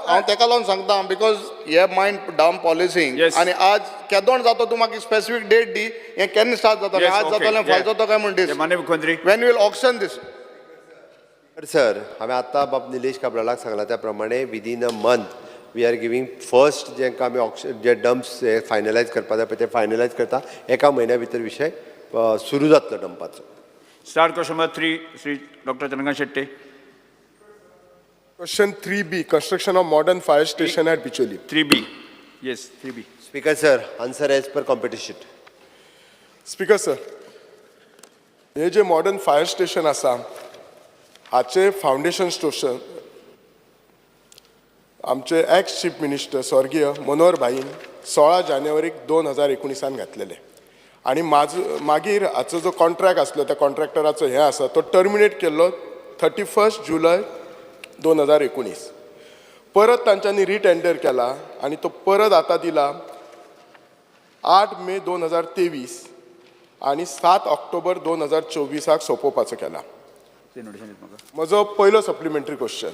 हांव तेका लागून सांगता, because हे मायंड डंप पॉलिसी. आनी आज केदोण जातो, तूं म्हाका स्पेसिफीक डेट दी, हें केन्ना स्टार्ट जातलें? Yes, आज okay, जातलें, फाल्यां yeah. जातो काय म्हण दीस. माननीय मुख्यमंत्री. When will auction this? Sir, हांवें आत्तां बाब निलेश काब्रालाक सांगलां त्या प्रमाणे within a month we are giving first जेंका आमी ऑक्शन जे डम्प्स हे फायनलायज करपा जाय पळय ते फायनलायज करता. एका म्हयन्या भितर विशय सुरू जातलो डंपाचो. Star question number 3, Shri Doctor Chandrakant Shetye. Question 3B, construction of modern fire station at Bicholim. 3B, yes, 3B. Speaker sir, answer as per competition. Speaker sir, हे जे मॉडर्न फायर स्टेशन आसा, हाचे फावंडेशन स्टेशन आमचे ex chief minister स्वर्गीय मनोहर भाईन 16 जानेवारीक 2019 घातलेले आनी मागीर हाचो जो कॉन्ट्रॅक्ट आसलो, त्या कॉन्ट्रॅक्टराचो हें आसा, तो टर्मिनेट केल्लो 31 जुलय 2019. परत तांच्यांनी रिटेंडर केला आनी तो परत आतां दिला 8 मे 2023 आनी 7 ऑक्टोबर 2024 सोंपोवपाचो केला. ते नोटिशन दित म्हाका. म्हजो पयलो सप्लिमेंटरी क्वेश्चन,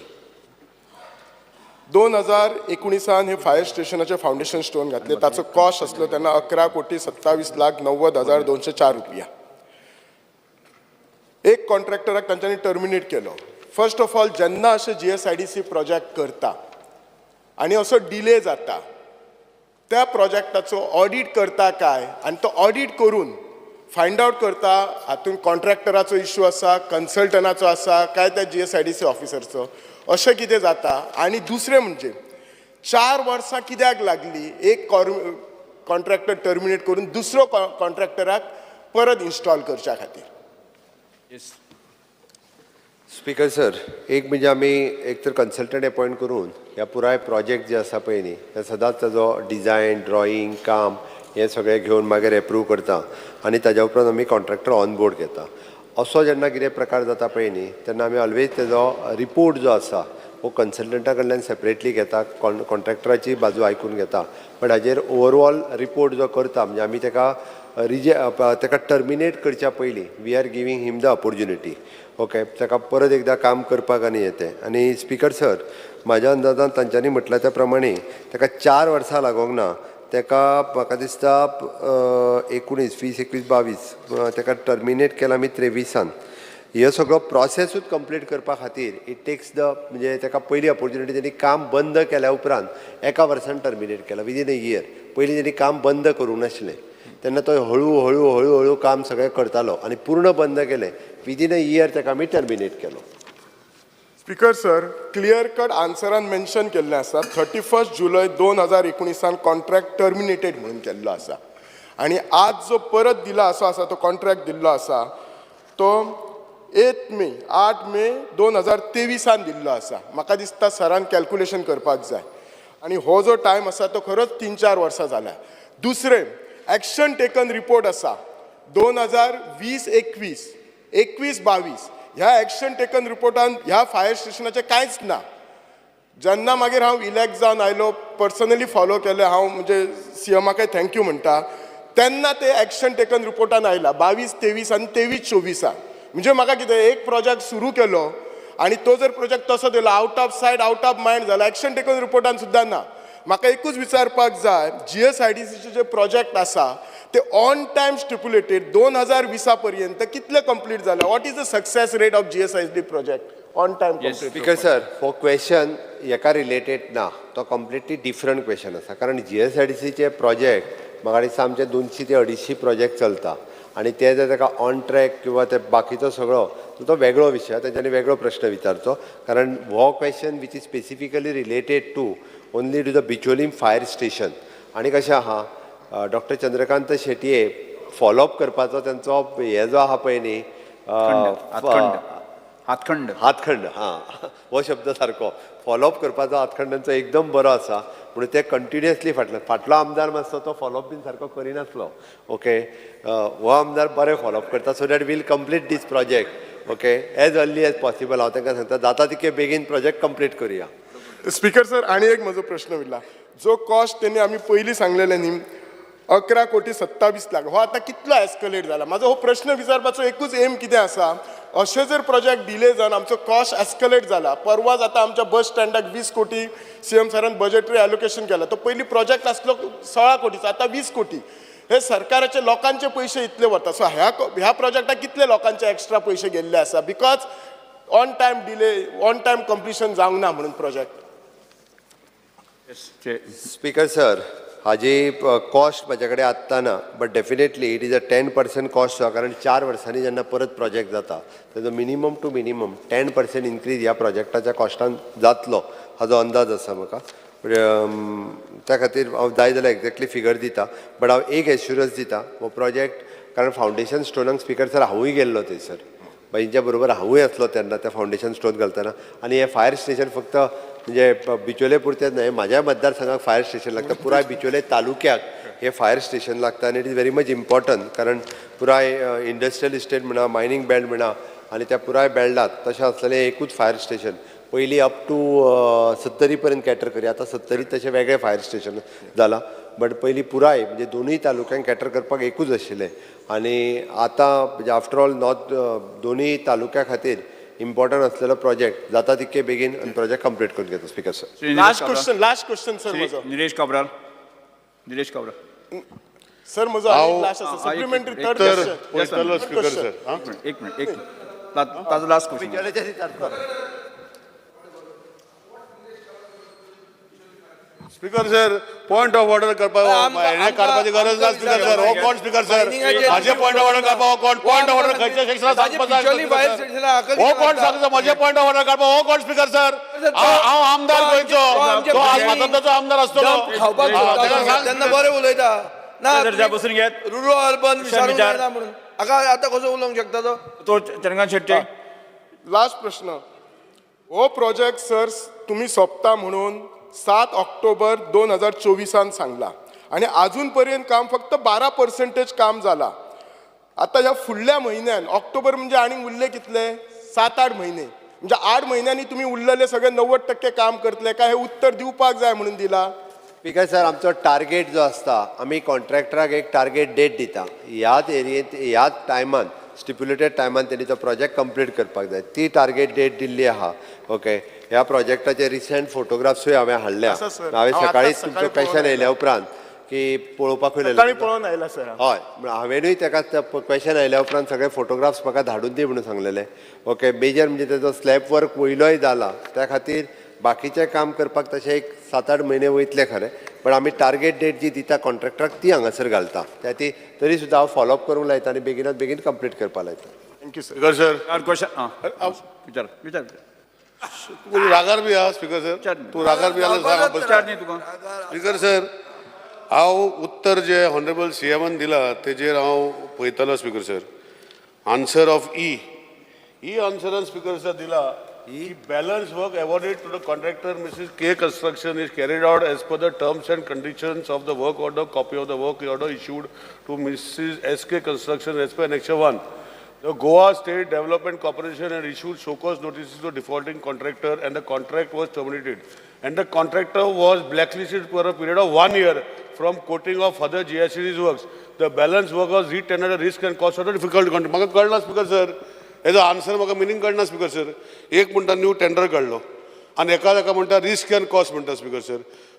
2019 हे फायर स्टेशनाचे फावंडेशन स्टोन घातले, ताचो कॉस्ट आसलो तेन्ना 11,27,90,204 रुपया. एक कॉन्ट्रॅक्टराक तांच्यांनी टर्मिनेट केलो. फर्स्ट ऑफ ऑल, जेन्ना अशें जीएसआयडीसी प्रोजेक्ट करता आनी असो डिले जाता, त्या प्रोजेक्टाचो ऑडीट करता काय? आनी तो ऑडीट करून फायंड आवट करता हातूंत कॉन्ट्रॅक्टराचो इशू आसा, कन्सल्टंटाचो आसा काय त्या जीएसआयडीसी ऑफिसरचो, अशें कितें जाता? आनी दुसरें म्हणजे 4 वर्सां कित्याक लागली एक कॉन्ट्रॅक्टर टर्मिनेट करून दुसरो कॉन्ट्रॅक्टराक परत इन्स्टॉल करच्या खातीर? येस. स्पीकर सर, एक म्हणजे आमी एक तर कन्सल्टंट अपॉयंट करून ह्या पुराय प्रोजेक्ट जे आसा पळय न्ही, ते सदांच ताजो डिजायन, ड्रॉइंग, काम हें सगळें घेवन मागीर एप्रूव करता आनी ताज्या उपरांत आमी कॉन्ट्रॅक्टर ऑन बोर्ड घेता. असो जेन्ना कितें प्रकार जाता पळय न्ही, तेन्ना आमी ऑलवेज तेजो रिपोर्ट जो आसा हो कन्सल्टंटा कडल्यान सेपरेटली घेता, कॉन्ट्रॅक्टराची बाजू आयकून घेता, बट हाजेर ओवरऑल रिपोर्ट जो करता म्हणजे आमी ताका रिजे ताका टर्मिनेट करच्या पयलीं we are giving him the opportunity, okay, ताका परत एकदां काम करपाक. आनी येते आनी स्पीकर सर, म्हाज्या अंदाजान तांच्यांनी म्हटलां त्या प्रमाणे ताका 4 वर्सां लागोंक ना. ताका म्हाका दिसता 19, 20, 21, 22, ताका टर्मिनेट केला आमी 23. हे सगळो प्रोसेसूच कंप्लीट करपा खातीर it takes the म्हणजे ताका पयली ऑपोर्चुनिटी तेणी काम बंद केल्या उपरांत एका वर्सान टर्मिनेट केला, विदीन अ इयर. पयलीं तेणी काम बंद करूंक नासलें, तेन्ना तो हळू हळू हळू हळू काम सगळें करतालो आनी पूर्ण बंद केलें, विदीन अ इयर ताका आमी टर्मिनेट केलो. स्पीकर सर, क्लियर कट आन्सरान मेन्शन केल्लें आसा, 31 जुलय 2019 कॉन्ट्रॅक्ट टर्मिनेटेड म्हणून केल्लो आसा आनी आज जो परत दिला असो आसा, तो कॉन्ट्रॅक्ट दिल्लो आसा तो 8 मे, 8 मे 2023 दिल्लो आसा. म्हाका दिसता सरान कॅल्कुलेशन करपाक जाय आनी हो जो टायम आसा तो खरोच 3-4 वर्सां जाला. दुसरें, एक्शन टेकन रिपोर्ट आसा 2020-21, 21-22. ह्या एक्शन टेकन रिपोर्टान ह्या फायर स्टेशनाचें कांयच ना. जेन्ना मागीर हांव इलेक्ट जावन आयलो, पर्सनली फॉलो केलें हांव, म्हणजे सीएमाकय thank you म्हणटा, तेन्ना ते एक्शन टेकन रिपोर्टान आयला 22-23 आनी 23-24. म्हणजे म्हाका कितें, एक प्रोजेक्ट सुरू केलो आनी तो जर प्रोजेक्ट तसो दिलो, out of sight, out of mind जाला, एक्शन टेकन रिपोर्टान सुद्दां ना. म्हाका एकूच विचारपाक जाय, जीएसआयडीसीचे जे प्रोजेक्ट आसा ते ऑन टायम स्टिपुलेटेड 2020 पर्यंत कितले कंप्लीट जाले? What is the success rate of GSID project on time? Speaker sir, हो क्वेश्चन हेका रिलेटेड ना, तो कम्प्लिटली डिफरंट क्वेश्चन आसा, कारण जीएसआयडीसीचे प्रोजेक्ट म्हाका दिसता आमचे 200 ते 250 प्रोजेक्ट चलता आनी ते जर ताका ऑन ट्रॅक किंवा ते बाकीचो सगळो तो वेगळो विशय, तेंच्यांनी वेगळो प्रश्न विचारचो, कारण हो question which is specifically related to only to the Bicholim fire station. आनी कशें आहा, डॉक्टर चंद्रकांत शेटये फॉलोअप करपाचो तेंचो हे जो आहा पळय न्ही आतखंड. हातखंड. हातखंड, हां, हो शब्द सारको. फॉलोअप करपाचो हातखंडांचो एकदम बरो आसा, म्हणून ते कंटिन्युअसली फाटल्यान. फाटलो आमदार मातसो तो फॉलोअप बीन सारको करिनासलो. ओके, हो आमदार बरें फॉलोअप करता, so that we'll complete this project, okay, as early as possible. हांव तांकां सांगता, जाता तितके बेगीन प्रोजेक्ट कंप्लीट करुया. स्पीकर सर, आनी एक म्हजो प्रश्न उरला. जो कॉस्ट तेणी आमी पयलीं सांगलेले न्ही, 11 कोटी 27 लाख, हो आतां कितलो एस्कलेट जाला? म्हाजो हो प्रश्न विचारपाचो एकूच एम कितें आसा, अशें जर प्रोजेक्ट डिले जावन आमचो कॉस्ट एस्कलेट जाला, परवाच आतां आमच्या बस स्टँडाक 20 कोटी सीएम सरान बजेटरी एलोकेशन केला. तो पयलीं प्रोजेक्ट आसलो 16 कोटीचो, आतां 20 कोटी. हे सरकाराचे लोकांचे पयशे इतले वता. सो ह्या प्रोजेक्टाक कितले लोकांचे एक्स्ट्रा पयशे गेल्ले आसा, because on time delay, on time completion जावंक ना म्हणून प्रोजेक्ट? स्पीकर सर, हाजी कॉस्ट म्हाजे कडेन आत्तां ना, but definitely it is a 10% cost, कारण 4 वर्सांनी जेन्ना परत प्रोजेक्ट जाता, तेजो minimum to minimum 10% increase ह्या प्रोजेक्टाच्या कॉस्टान जातलो, हाजो अंदाज आसा म्हाका. त्या खातीर हांव जाय जाल्यार एक्झॅक्टली फिगर दिता, बट हांव एक एश्युरन्स दिता, हो प्रोजेक्ट, कारण फावंडेशन स्टोनाक, स्पीकर सर, हांवूय गेल्लो थंयसर, बाईंच्या बरोबर हांवूय आसलो तेन्ना त्या फावंडेशन स्टोन घालतना. आनी हें फायर स्टेशन फक्त म्हणजे बिचोले पुरतेंच न्हय, म्हाज्या मतदारसंघाक फायर स्टेशन लागता, पुराय बिचोले तालुक्याक हें फायर स्टेशन लागता. आनी it is very much important, कारण पुराय इंडस्ट्रियल इस्टेट म्हणा, मायनींग बेल्ट म्हणा, आनी त्या पुराय बेल्टात तशें आसलेलें एकूच फायर स्टेशन. पयलीं अप टू सत्तरी पर्यंत कॅटर करी, आतां सत्तरी तशें वेगळें फायर स्टेशन जालां, बट पयलीं पुराय म्हणजे दोनूय तालुक्यांक कॅटर करपाक एकूच आशिल्लें. आनी आतां म्हणजे आफ्टर ऑल नॉर्थ दोनूय तालुक्या खातीर इम्पॉर्टंट आसलेलो प्रोजेक्ट जाता तितके बेगीन आनी प्रोजेक्ट कंप्लीट करून घेता, speaker sir. Shri Nilesh last Cabral. Question, last question sir Shri म्हजो. निलेश काब्राल, निलेश काब्राल. सर, म्हजो हांव- लास्ट आसा, सप्लिमेंटरी थर्ड तर क्वेश्चन. पळयतलो स्पीकर सर, आं. एक मिनिट, एक मिनिट, एक मिनिट. ताजो last question. Speaker sir, point of order करपाक हें काडपाची गरज ना. स्पीकर सर, हो कोण? स्पीकर सर, माझे पॉयंट ऑफ ऑर्डर काडपाक हो कोण? पॉयंट ऑफ ऑर्डर खंयच्या सेक्शनात सांगपाक? हो कोण सांगता म्हजे पॉयंट ऑफ ऑर्डर काडपाक हो कोण? स्पीकर सर, हांव आमदार गोंयचो, तो आज म्हातारचो आमदार आसतलो. खावपाक हा, ताका सांग. तेन्ना बरें उलयता ना. सर, ज्या बसून घेत. रुरल अर्बन विचारूंक विचार. जायना म्हणून हाका आतां कसो उलोवंक शकता तो? तो चंद्रकांत शेट्टी. लास्ट प्रश्न. हो प्रोजेक्ट सर, तुमी सोंपता म्हणून 7 ऑक्टोबर 2024 सांगला आनी आजून पर्यंत काम फक्त 12 पर्संटेज काम जाला. आतां ह्या फुडल्या म्हयन्यान, ऑक्टोबर म्हणजे आनीक उरले कितले? 7-8 म्हयने. म्हणजे 8 म्हयन्यांनी तुमी उरलेले सगळे 90% काम करतले काय, हे उत्तर दिवपाक जाय म्हणून दिला. स्पीकर सर, आमचो टार्गेट जो आसता, आमी कॉन्ट्रॅक्टराक एक टार्गेट डेट दिता, ह्याच एरियेंत ह्याच टायमान, स्टिप्युलेटेड टायमान तेणी तो प्रोजेक्ट कंप्लीट करपाक जाय. ती टार्गेट डेट दिल्ली आहा. ओके, ह्या प्रोजेक्टाचे रिसंट फोटोग्राफ्सूय हांवें हाडल्या. आसा, सर. हांवें हांव सकाळीच आतांच तुमचो सकाळीं क्वेश्चन पळोवन येयल्या उपरांत की पळोवपाकूय सकाळी पळोवन आयला सर हांव. हय, म्हळ्यार हांवेनूय ताका क्वेश्चन आयल्या उपरांत सगळे फोटोग्राफ्स म्हाका धाडून दी म्हणून सांगलेले. ओके, मेजर म्हणजे तेजो स्लॅब वर्क वयलोय जाला, त्या खातीर बाकीचें काम करपाक तशें एक 7-8 म्हयने वयतले खरें, पण आमी टार्गेट डेट जी दिता कॉन्ट्रॅक्टराक ती हांगासर घालता. त्या ती तरी सुद्दां हांव फॉलोअप करूंक लायता आनी बेगिनात बेगीन कंप्लीट करपाक लायता. Thank you sir. Speaker sir. Question विचार, विचार. तूं रागार बी आहा स्पीकर सर? तूं रागार बी आहा? सांग. विचार न्ही तुका. स्पीकर सर, हांव उत्तर जे ऑनरेबल सी एमान दिला तेजेर हांव पळयतालो. Speaker sir, answer of E, E आन्सरान स्पीकर सर दिला की balance work awarded to the contractor Mrs K Construction is carried out as per the terms and conditions of the work order. Copy of the work order issued to Mrs S K Construction as per Annexure 1. The Goa State Development Corporation had issued show cause notices to defaulting contractor and the contract was terminated. And the contractor was blacklisted for a period of one year from quoting of further GSC's works. The balance work was re-tendered at risk and cost of the difficult contract. म्हाका कळना speaker sir, हेजो answer म्हाका meaning कळना. Speaker sir, एक म्हणटा new tender काडलो आनी एका एका म्हणटा रिस्क अँड कॉस्ट म्हणटा. स्पीकर सर,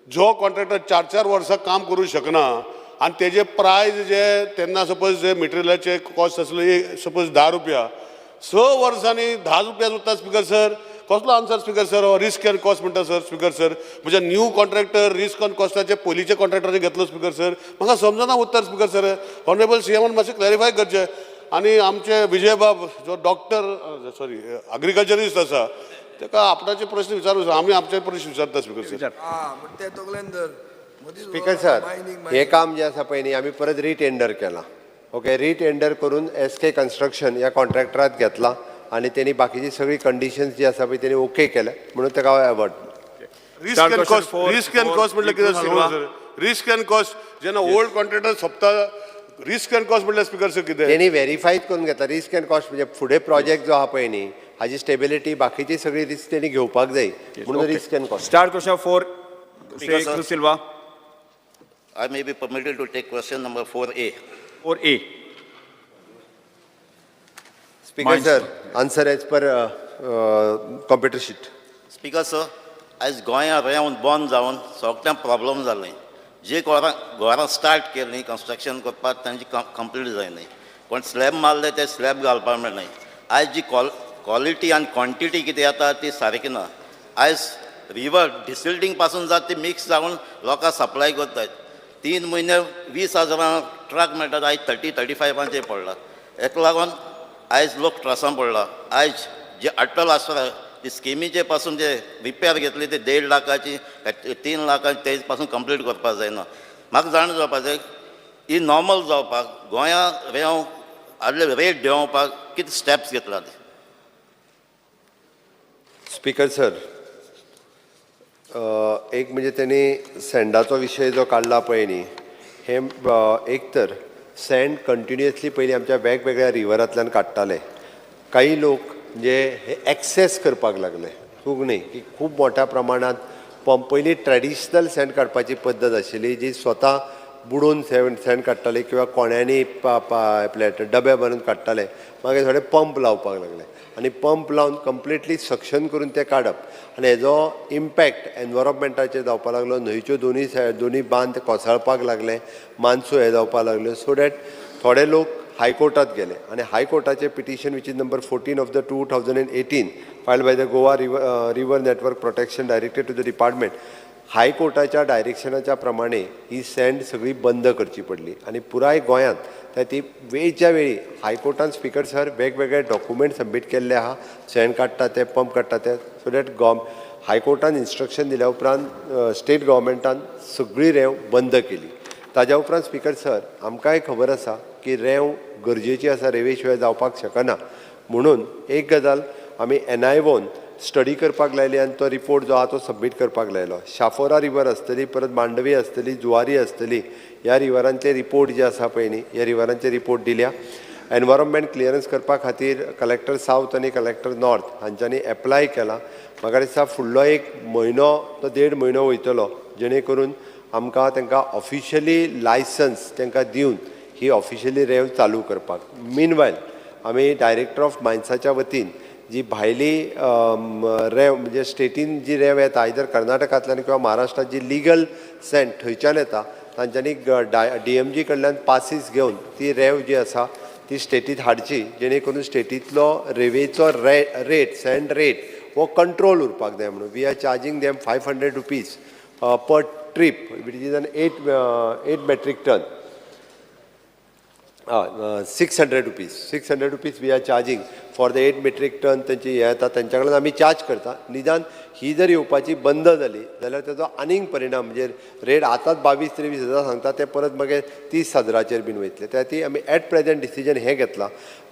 जो कॉन्ट्रॅक्टर 4-4 वर्सां काम करूं शकना आनी तेजे प्रायज जे तेन्ना सपोज जे मटेरियलाचे कॉस्ट आसले सपोज 10 रुपया, 6 वर्सांनी 10 रुपया उरता. स्पीकर सर, कसलो आन्सर स्पीकर सर हो? रिस्क अँड कॉस्ट म्हणटा सर. स्पीकर सर, म्हणजे न्यू कॉन्ट्रॅक्टर रिस्क अँड कॉस्टाचे पयलींचे कॉन्ट्रॅक्टराचे घेतलो. स्पीकर सर, म्हाका समजना उत्तर. स्पीकर सर, ऑनरेबल सी एमान मातशें क्लॅरिफाय करचें आनी आमचे विजयबाब जो डॉक्टर, सॉरी, अग्रिकल्चरिस्ट आसा, ताका आपणाचे प्रश्न विचारू, आमी आमचे प्रश्न विचारता स्पीकर सर. विचार. आं, म्हण ते तकलेन धर. मदींच स्पीकर सर, mining, हें काम जें आसा पळय न्ही, आमी परत रिटेंडर केलां. ओके, रिटेंडर करून एस के कन्स्ट्रक्शन ह्या कॉन्ट्रॅक्टराक घेतलां. आनी तेणी बाकीची सगळी कंडिशन्स जी आसा पळय तेणी ओके केल्या म्हणून ताका हांव award. Risk Start and question cost, four, risk and four, cost म्हटल्यार कितें Cruz Silva. Sir? Risk and cost जेन्ना ओल्ड कॉन्ट्रॅक्टर सोंपता, रिस्क अँड कॉस्ट म्हटल्यार स्पीकर सर कितें? तेणी व्हेरीफाय करून घेतला रिस्क अँड कॉस्ट, म्हणजे फुडें प्रोजेक्ट जो आहा पळय न्ही हाजी स्टेबिलिटी बाकीची सगळी रिस्क तेणी घेवपाक जाय म्हणून risk and cost. Start question 4, Shri Speaker, sir. Cruz Silva. I may be permitted to take question number 4A. 4A. Speaker Mines. Sir, answer as per computer sheet. Speaker sir, आयज गोंयांत रेंव बंद जावन सगळ्यांक प्रॉब्लम जालें. जे घरां घरां start केलीं कन्स्ट्रक्शन करपाक तांची कंप्लीट जायना. कोण स्लॅब मारले ते स्लॅब घालपाक मेळनाय. आयज जी क्वॉलिटी आनी क्वॉन्टिटी कितें येता ती सारकी ना. आयज रिवर डिसिल्टींग पासून जाता ती मिक्स जावन लोकांक सप्लाय करतात. 3 म्हयने 20 हजारां ट्रक मेळटात, आयज 30, 35 पडला. हेका लागून आयज लोक त्रासान पडला. आयज जे अटल आसरा ती स्किमीचे पासून जे रिपेर घेतली ते 1.5 लाखाची, 3 लाखाची, ते पासून कंप्लीट करपाक जायना. म्हाका जाणा जावपाक जाय, ही नॉर्मल जावपाक गोंया रेंव आदले रेट देंवोवपाक कितें स्टेप्स घेतला ते? स्पीकर सर, एक म्हणजे तेणी सँडाचो विशय जो काडला पळय न्ही, हें एक तर सँड कंटिन्युअसली पयलीं आमच्या वेगवेगळ्या रिवरांतल्यान काडटाले. काही लोक म्हणजे हे एक्सेस करपाक लागले, चूक न्ही की खूब मोठ्या प्रमाणांत पंप. पयलीं ट्रेडिशनल सँड काडपाची पद्दत आशिल्ली, जी स्वता बुडोवन सँड काडटाले किंवा कोण्यांनी आपले डबे भरून काडटाले. मागीर थोडे पंप लावपाक लागले आनी पंप लावन कंप्लिटली सक्शन करून ते काडप आनी हेजो इम्पॅक्ट एनवायरोमेंटाचेर जावपाक लागलो. न्हंयच्यो दोनूय सायड, दोनूय बांद कोसळपाक लागले, मानसो हे जावपाक लागल्यो. सो that थोडे लोक हायकोर्टात गेले आनी हायकोर्टाचें petition, which is number 14 of the 2018, filed by the Goa River Network Protection, directed to the department, हायकोर्टाच्या डायरेक्शनाच्या प्रमाणे ही सँड सगळी बंद करची पडली आनी पुराय गोंयांत त्या ती वेळच्या वेळी हायकोर्टान, स्पीकर सर, वेगवेगळे डॉक्युमेंट सबमीट केल्ले आहा, सँड काडटा ते, पंप काडटा ते, सो that हायकोर्टान इन्स्ट्रक्शन दिल्या उपरांत स्टेट गव्हर्मेंटान सगळी रेंव बंद केली. ताज्या उपरांत स्पीकर सर, आमकांय खबर आसा की रेंव गरजेची आसा, रेंवे शिवाय जावपाक शकना. म्हणून एक गजाल आमी एनआयओन स्टडी करपाक लायली आनी तो रिपोर्ट जो आहा तो सबमीट करपाक लायलो. शाफोरा रिवर आसतली, परत मांडवी आसतली, जुवारी आसतली, ह्या रिवरांचे रिपोर्ट जे आसा पळय न्ही, ह्या रिवरांचे रिपोर्ट दिल्या. एनवायरोमेंट क्लियरन्स करपा खातीर कलेक्टर सावथ आनी कलेक्टर नॉर्थ हांच्यांनी एप्लाय केला. म्हाका दिसता फुडलो एक म्हयनो तो देड म्हयनो वयतलो, जेणे करून आमकां तांकां ऑफिशियली लायसन्स तांकां दिवन ही ऑफिशियली रेंव चालू करपाक. मीन वायल आमी डायरेक्टर ऑफ मायन्साच्या वतीन जी भायली रेंव, म्हणजे स्टेटीन जी रेंव येता, आयदर कर्नाटकांतल्यान किंवा महाराष्ट्रांत जी लिगल सँड थंयच्यान येता, तांच्यांनी डीएमजी कडल्यान पासीस घेवन ती रेंव जी आसा ती स्टेटीत हाडची, जेणे करून स्टेटींतलो रेंवेचो रेट, सँड रेट हो कंट्रोल उरपाक जाय म्हणून. We are charging them ₹500 per trip, which is an 8 metric ton, ₹600, ₹600 we are charging for the 8 metric ton. तेंची हें येता, तेंच्या कडल्यान आमी चार्ज करता. निदान ही जर येवपाची बंद जाली जाल्यार तेजो आनीक परिणाम म्हणजे रेट आतांच 22-23 हजार सांगता, ते परत मागीर 30 हजाराचेर बीन वयतले. त्या खातीर आमी एट प्रेझेंट डिसिजन हें घेतलां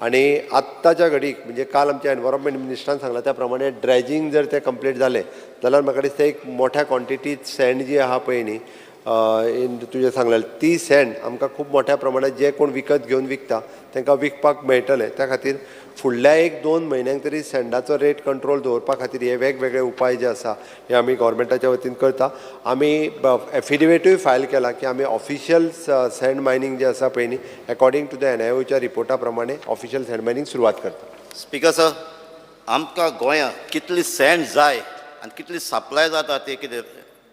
आनी आत्ताच्या घडीक, म्हणजे काल आमच्या एनवायरोमेंट मिनिस्टरान सांगलां त्या प्रमाणे ड्रेजिंग जर तें कंप्लीट जालें जाल्यार म्हाका दिसता एक मोठ्या क्वॉन्टिटीत सँड जी आहा पळय न्ही, इन तुजें सांगलें, ती सँड आमकां खूब मोठ्या प्रमाणात जे कोण विकत घेवन विकता तांकां विकपाक मेळटलें. त्या खातीर फुडल्या एक दोन म्हयन्यांक तरी सँडाचो रेट कंट्रोल दवरपा खातीर हे वेगवेगळे उपाय जे आसा हे आमी गव्हर्मेंटाच्या वतीन करता. आमी एफिडेविटूय फायल केला की आमी ऑफिशियल सँड मायनींग जे आसा पळय न्ही, according to the एनआयओच्या रिपोर्टा प्रमाणे ऑफिशियल सँड मायनींग सुरवात करता. स्पीकर सर, आमकां गोंयांत कितली सँड जाय आनी कितली सप्लाय जाता ते कितें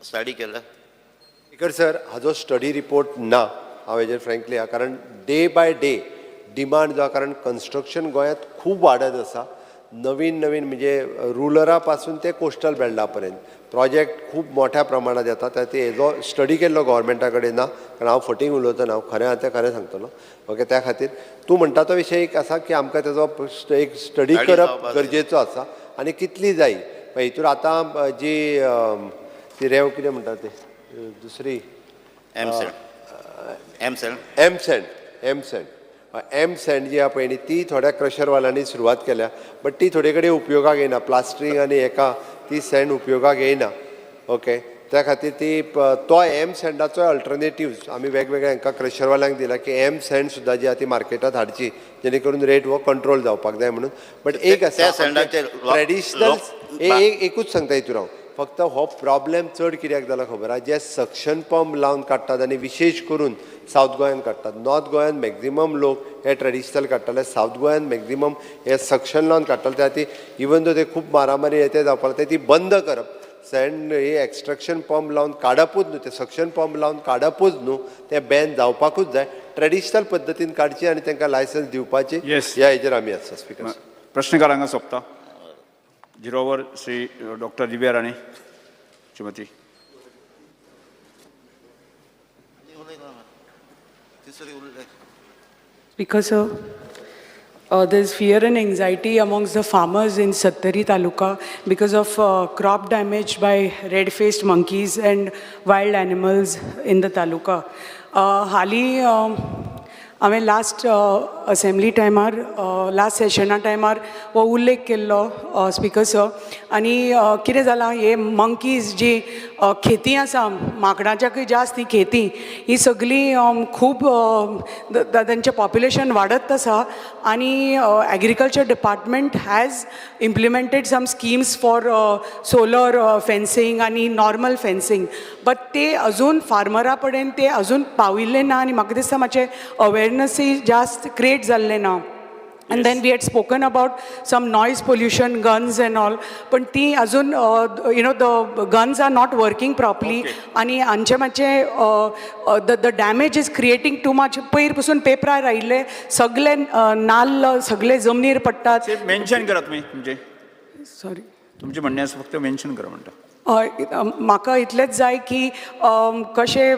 स्टडी केल्या? स्पीकर सर, हाजो स्टडी रिपोर्ट ना हांव हेजेर फ्रेंकली, कारण डे बाय डे डिमांड जो आहा, कारण कन्स्ट्रक्शन गोंयांत खूब वाडत आसा. नवीन नवीन म्हणजे रुरला पासून ते कोस्टल बेल्टा पर्यंत प्रोजेक्ट खूब मोठ्या प्रमाणात येता. त्या खातीर हेजो स्टडी केल्लो गव्हर्मेंटा कडेन ना, कारण हांव फटींग उलयतना, हांव खरें आहा तें खरें सांगतलो. ओके, त्या खातीर तूं म्हणटा तो विशय एक आसा की आमकां तेजो एक स्टडी Study करप जावपाक जाय. गरजेचो आसा आनी कितली जाय हितून आतां जी ती रेंव कितें म्हणटा ते दुसरी M sand, M sand. M sand, M sand. M sand जी आहा पळय न्ही ती थोड्या क्रशरवाल्यांनी सुरवात केल्या, बट ती थोडे कडेन उपयोगाक येयना. प्लास्टरींग आनी हेका ती सँड उपयोगाक येयना. ओके, त्या खातीर ती तो एम सँडाचो अल्टरनेटिव्स आमी वेगवेगळ्या हांकां क्रशरवाल्यांक दिला की एम सँड सुद्दां जी आहा ती मार्केटांत हाडची, जेणे करून रेट हो कंट्रोल जावपाक जाय म्हणून. बट एक त्या आसा सँडाचेर ट्रेडिशनल, एकूच सांगता हितून हांव फक्त, हो प्रॉब्लेम चड कित्याक जाला खबर आहा? जे सक्शन पंप लावन काडटात आनी विशेश करून सावथ गोंयान काडटात. नॉर्थ गोंयान मॅक्झिमम लोक हे ट्रेडिशनल काडटाले, सावथ गोंयान मॅक्झिमम हे सक्शन लावन काडटाले. त्या खातीर इवन दो ते खूब मारामारी हे ते जावपाक लागता, ती बंद करप. सँड हे एक्स्ट्रक्शन पंप लावन काडपूच न्हू, ते सक्शन पंप लावन काडपूच न्हू, ते बॅन जावपाकूच जाय. ट्रेडिशनल पद्दतीन काडची आनी तांकां लायसन्स दिवपाची. ह्या हेजेर आमी आसा, स्पिकर. प्रश्नकाळ हांगा सोंपता. झिरोवर श्री डॉक्टर दिव्या राणे, श्रीमती. तिसरी उरले. Speaker sir, there's fear and anxiety amongst the farmers in Sattari Taluka because of crop damage by red-faced monkeys and wild animals in the taluka. हाली हांवें लास्ट असेंब्ली टायमार, लास्ट सेशना टायमार हो उल्लेख केल्लो, स्पिकर सर. आनी कितें जालां, हे मंकीज जी खेती आसा, माकडांच्याकूय जास्त ही खेती, ही सगळी खूब तांचें पॉप्युलेशन वाडत आसा. आनी agriculture department has implemented some schemes for solar fencing आनी नॉर्मल फेन्सिंग, बट ते अजून फार्मरा कडेन ते अजून पाविल्ले ना आनी म्हाका दिसता मातशें अवेरनसूय जास्त क्रिएट जाल्लें ना. And then we had spoken about some noise pollution guns and all, पण ती अजून the guns are not working properly. आनी हांचे मातशें the damage is creating too much. पयर पसून पेपरार आयिल्ले सगळे नाल्ल सगळे जमनीर पडटात. मेन्शन करा तुमी तुमचे. सॉरी? तुमचें म्हणणें आसा, फक्त मेन्शन करा म्हणटा. हय, म्हाका इतलेंच जाय की कशें,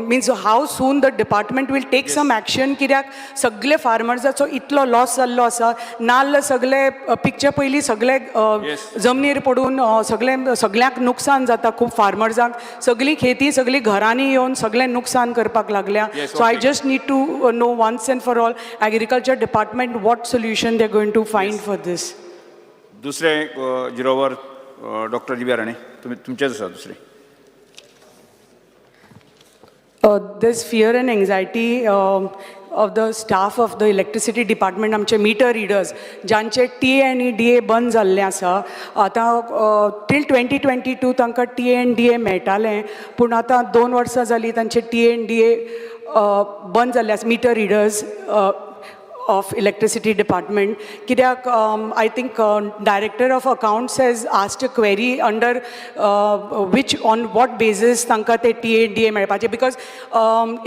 means how soon the department will take some action, कित्याक सगळे फार्मर्साचो इतलो लॉस जाल्लो आसा. नाल्ल सगळे पिकचे पयलीं सगळे जमनीर पडून सगळे सगळ्यांक नुकसान जाता खूब फार्मर्सांक. सगळी खेती सगळी घरांनी येवन सगळें नुकसान करपाक लागल्या. So I just need to know once and for all, agriculture department, what solution they going to find for this. दुसरें झिरोवर डॉक्टर दिव्या राणे, तुमी तुमचेच आसा दुसरें. There's fear and anxiety of the staff of the electricity department, आमचे metre readers ज्यांचे T A आनी D A बंद जाल्ले आसा. आतां टील 2022 तांकां टी ए आनी डी ए मेळटालें, पूण आतां 2 वर्सां जालीं तांचे टी ए आनी डी ए बंद जाल्ले आसा, meter readers of electricity department. कित्याक, I think director of accounts has asked a query under which, on what basis तांकां ते टी ए डी ए मेळपाचे, because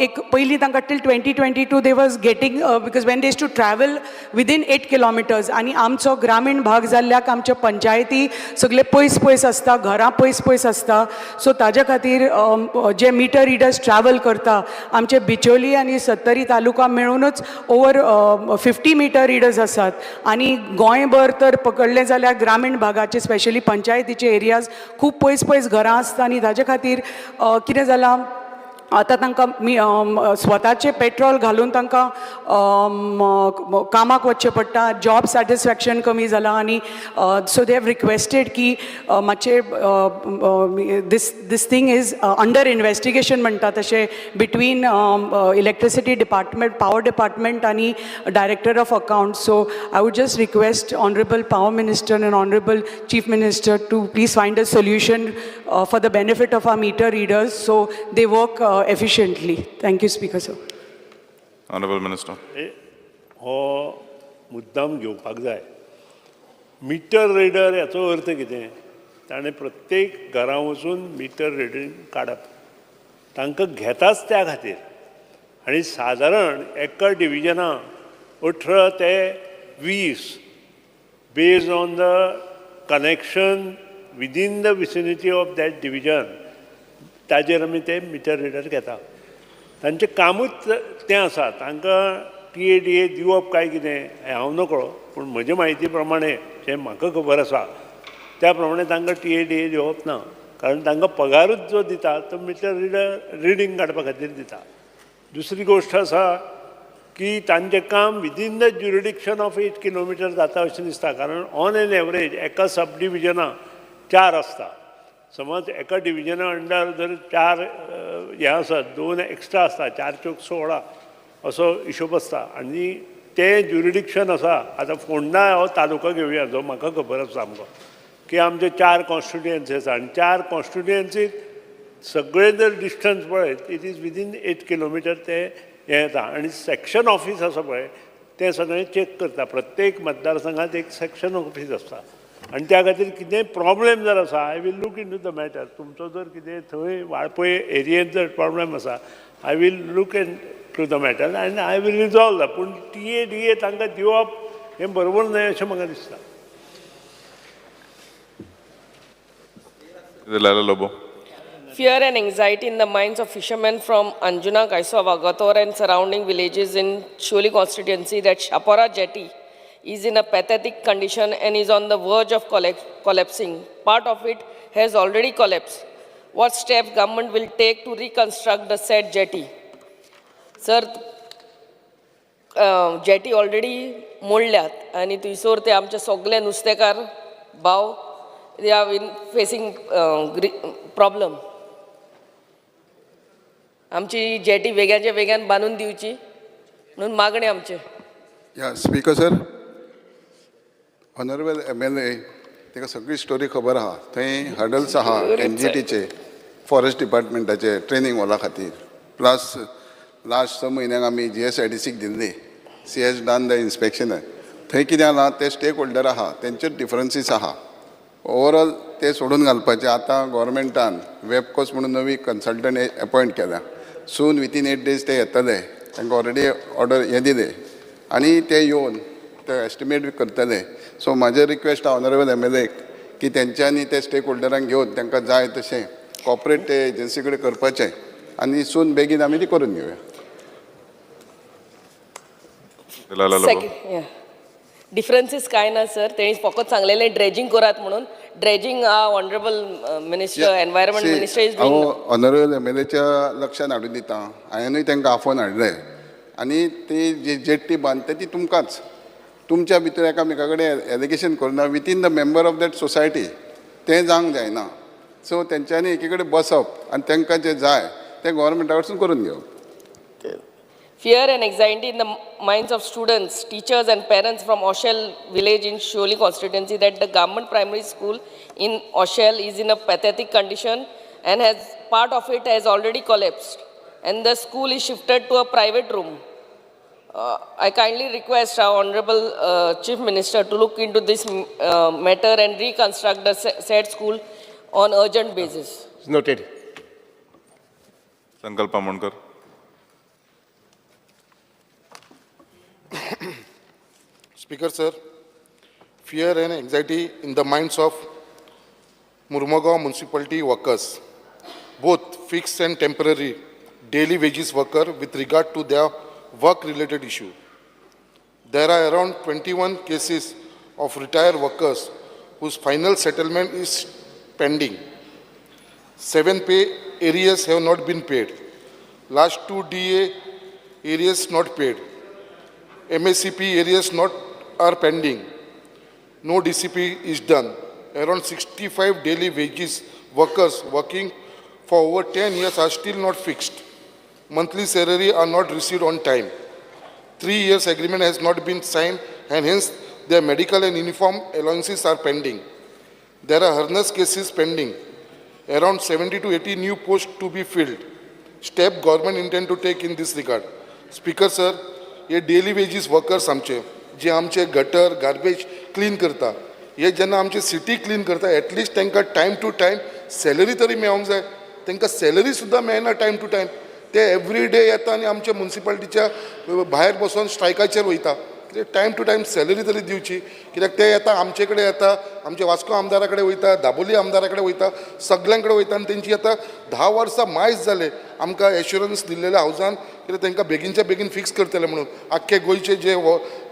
एक पयलीं तांकां till 2022 they was getting, because when they used to travel within 8 kilometers. आनी आमचो ग्रामीण भाग जाल्ल्याक आमच्यो पंचायती सगळे पयस पयस आसता, घरां पयस पयस आसता. सो ताज्या खातीर जे मिटर रिडर्स ट्रॅवल करता, आमचे बिचोली आनी सत्तरी तालुका मेळुनूच ओवर 50 मिटर रिडर्स आसात. आनी गोंयभर तर पकडलें जाल्यार ग्रामीण भागाचे, स्पेशली पंचायतीचे एरियाज, खूब पयस पयस घरां आसता. आनी ताजे खातीर कितें जालां, आतां तांकां स्वताचें पेट्रोल घालून तांकां कामाक वचचें पडटा. जॉब सॅटिस्फॅक्शन कमी जालां. आनी सो they have requested की मातशें this thing is under investigation म्हणटा तशें, between electricity department, power department आनी director of account. So I would just request honourable power minister and honourable chief minister to please find a solution for the benefit of our meter readers so they work efficiently. Thank you, Speaker sir. Honorable Minister. हो मुद्दाम घेवपाक जाय. Metre reader हाचो अर्थ कितें? ताणें प्रत्येक घरा वचून मिटर रिडींग काडप. तांकां घेताच त्या खातीर. आनी सादारण एका डिविजना 18 ते 20, based on the connection within the vicinity of that division, ताजेर आमी ते मिटर रिडर घेता. तांचें कामूच तें आसा. तांकां टी ए डी ए दिवप काय कितें हें हांव नकळो, पूण म्हजे म्हायती प्रमाणे, जें म्हाका खबर आसा त्या प्रमाणे, तांकां टी ए डी ए दिवप ना, कारण तांकां पगारूच जो दिता तो मिटर रिडर रिडींग काडपा खातीर दिता. दुसरी गोश्ट आसा की तांचें काम within the jurisdiction of 8 kilometre जाता अशें दिसता, कारण ऑन एन एवरेज एका सब डिविजना 4 आसता. समज एका डिविजना अंडर जर 4 हें आसत, 2 एक्स्ट्रा आसता, 4 चौक 16 असो हिशोब आसता. आनी तें ज्युरिडिक्शन आसा. आतां फोंडा हो तालुका घेवया जो म्हाका खबर आसा सामको की आमचे 4 कॉन्स्टिट्युएन्सी आसा आनी 4 कॉन्स्टिट्युएन्सीत सगळे जर डिस्टन्स पळयत it is within 8 kilometre ते हें येता. आनी सेक्शन ऑफीस आसा पळय तें सगळें चॅक करता. प्रत्येक मतदारसंघात एक सेक्शन ऑफीस आसता आनी त्या खातीर कितेंय प्रॉब्लेम जर आसा I will look into the matter. तुमचो जर कितें थंय वाळपय एरियेंत जर प्रॉब्लेम आसा I will look into the matter आनी I will resolve. पूण टी ए डी ए तांकां दिवप हें बरोबर न्हय अशें म्हाका दिसता. Delilah Lobo. Fear and anxiety in the minds of fishermen from Anjuna, Kaisua, Vagator and surrounding villages in Sholi constituency that Chapora jetty is in a pathetic condition and is on the verge of collapsing. Part of it has already collapsed. What steps government will take to reconstruct the said jetty? Sir, jetty already मोडल्यात आनी थंयसर ते आमचे सगळे नुस्तेकार भाव they are in facing problem. आमची jetty वेग्याच्या वेग्यान बांदून दिवची म्हणून मागणें आमचें. या speaker sir, honourable MLA ताका सगळी स्टोरी खबर आहा. थंय हर्डल्स आहा एनजीटीचे, फॉरेस्ट डिपार्टमेंटाचे ट्रेनींग हॉला खातीर. प्लस लास्ट 6 म्हयन्यांक आमी GSIDCक दिल्ली, she has done the inspection. थंय कितें जालां ते स्टेक होल्डर आहा तेंचे डिफरन्सीस आहा. ओवरऑल ते सोडून घालपाचे. आतां गोवोरमेंटान वेबकोस म्हणून नवी कन्सल्टंट एपॉयंट केल्या. सून विथीन 8 days ते येतले. तांकां ऑलरेडी ऑर्डर हें दिले आनी ते येवन ते एस्टिमेट बी करतले. सो म्हाजें रिक्वेस्ट आहा ऑनरेबल MLA की तेंच्यांनी ते स्टेक होल्डरांक घेवन तांकां जाय तशें कॉपरेट ते एजन्सी कडेन करपाचें आनी सून बेगीन आमी ती करून घेवया. डिफरन्सीस कांय ना सर, तेणी फकत सांगलेलें ड्रेजींग करात म्हणून. Dredging honourable minister, environment minister is हांव ऑनरेबल MLAच्या लक्षान हाडून दिता, हांवेंनूय तांकां आफोवन हाडलें आनी ती जी जेट्टी बांदता ती तुमकांच, तुमच्या भितर एकामेका कडेन एलिगेशन करुना, within the member of that society तें जावंक जायना. सो तेंच्यांनी एकी कडेन बसप आनी तांकां जें जाय तें गोवोरमेंटा कडसून करून घेवप. Fear and anxiety in the minds of students, teachers and parents from Oshel village in Sholi constituency that the government primary school in Oshel is in a pathetic condition and has part of it has already collapsed and the school is shifted to a private room. I kindly request our Honorable Chief Minister to look into this matter and reconstruct the said school on urgent basis. Noted. Sankalp Amonkar. Speaker sir, fear and anxiety in the minds of Mormugao municipality workers, both fixed and temporary daily wages worker with regard to their work-related issue. There are around 21 cases of retired workers whose final settlement is pending. 7 pay arrears have not been paid. Last 2 DA arrears not paid. MACP arrears not are pending. No DCP is done. Around 65 daily wages workers working for over 10 years are still not fixed. Monthly salary are not received on time. 3 years agreement has not been signed and hence their medical and uniform allowances are pending. There are harness cases pending. Around 70 to 80 new posts to be filled. Step government intend to take in this regard. Speaker sir, हे daily wages workers आमचे जे आमचे gutter garbage clean करता, हे जेन्ना आमची city clean करता at least तांकां time to time salary तरी मेळोंक जाय. तांकां सॅलरी सुद्दां मेळना टायम टू टायम. ते एवरी डे येता आनी आमच्या मुन्सिपालिटीच्या भायर बसून स्ट्रायकाचेर वयता. कित्याक टायम टू टायम सॅलरी तरी दिवची. कित्याक ते येता आमचे कडेन येता, आमचे वास्को आमदारा कडेन वयता, दाबोली आमदारा कडेन वयता, सगळ्यां कडेन वयता आनी तेंची आतां 10 वर्सां मायज जाले आमकां एश्युरन्स दिल्लेले हावजान कित्याक तांकां बेगीनच्या बेगीन फिक्स करतले म्हणून आख्खे गोंयचे जे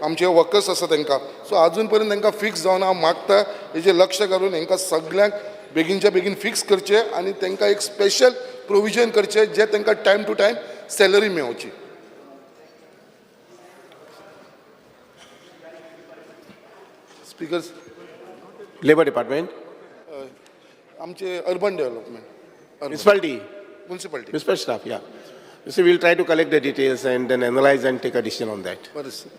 आमचे वर्कर्स आसा तांकां. सो आजून पर्यंत तांकां फिक्स जावन हांव मागता हेजें लक्ष घालून हांकां सगळ्यांक बेगीनच्या बेगीन फिक्स करचें आनी तांकां एक स्पेशल प्रोविजन करचें जे तांकां टायम टू टायम सॅलरी मेळोवची. Speaker Labour Department? आमचे urban development. Municipality? Municipality. Municipal staff, yeah. You see, we'll try to collect the details and then analyze and take a decision on that. बरें sir.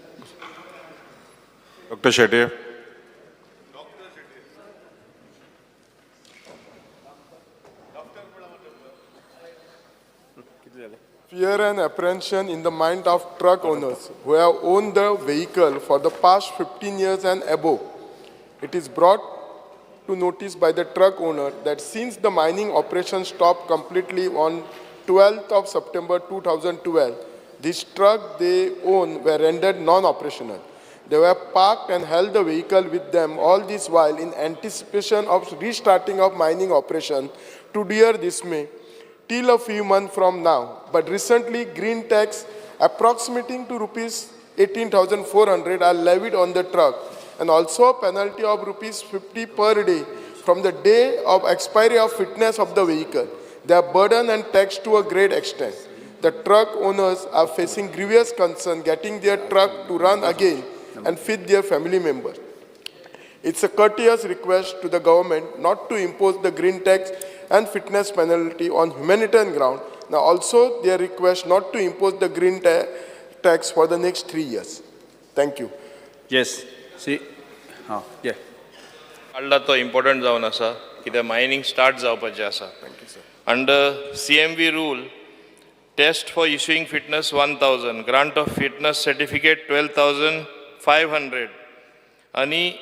Dr. Shetty. Fear and apprehension in the mind of truck owners who have owned the vehicle for the past 15 years and above. It is brought to notice by the truck owner that since the mining operation stopped completely on 12th of September 2012, this truck they own were rendered non-operational. They were parked and held the vehicle with them all this while in anticipation of restarting of mining operation to dear this May till a few months from now. But recently, green tax approximating to rupees 18,400 are levied on the truck and also a penalty of rupees 50 per day from the day of expiry of fitness of the vehicle. They are burdened and taxed to a great extent. The truck owners are facing grievous concern getting their truck to run again and feed their family members. It's a courteous request to the government not to impose the green tax and fitness penalty on humanitarian ground. Now also their request not to impose the green tax for the next 3 years. Thank you. Yes. See, हां ये. काडला तो important जावन आसा कित्याक mining start जावपाचें आसा. Under CMV rule, test for issuing fitness 1,000, grant of fitness certificate 12,500, आनी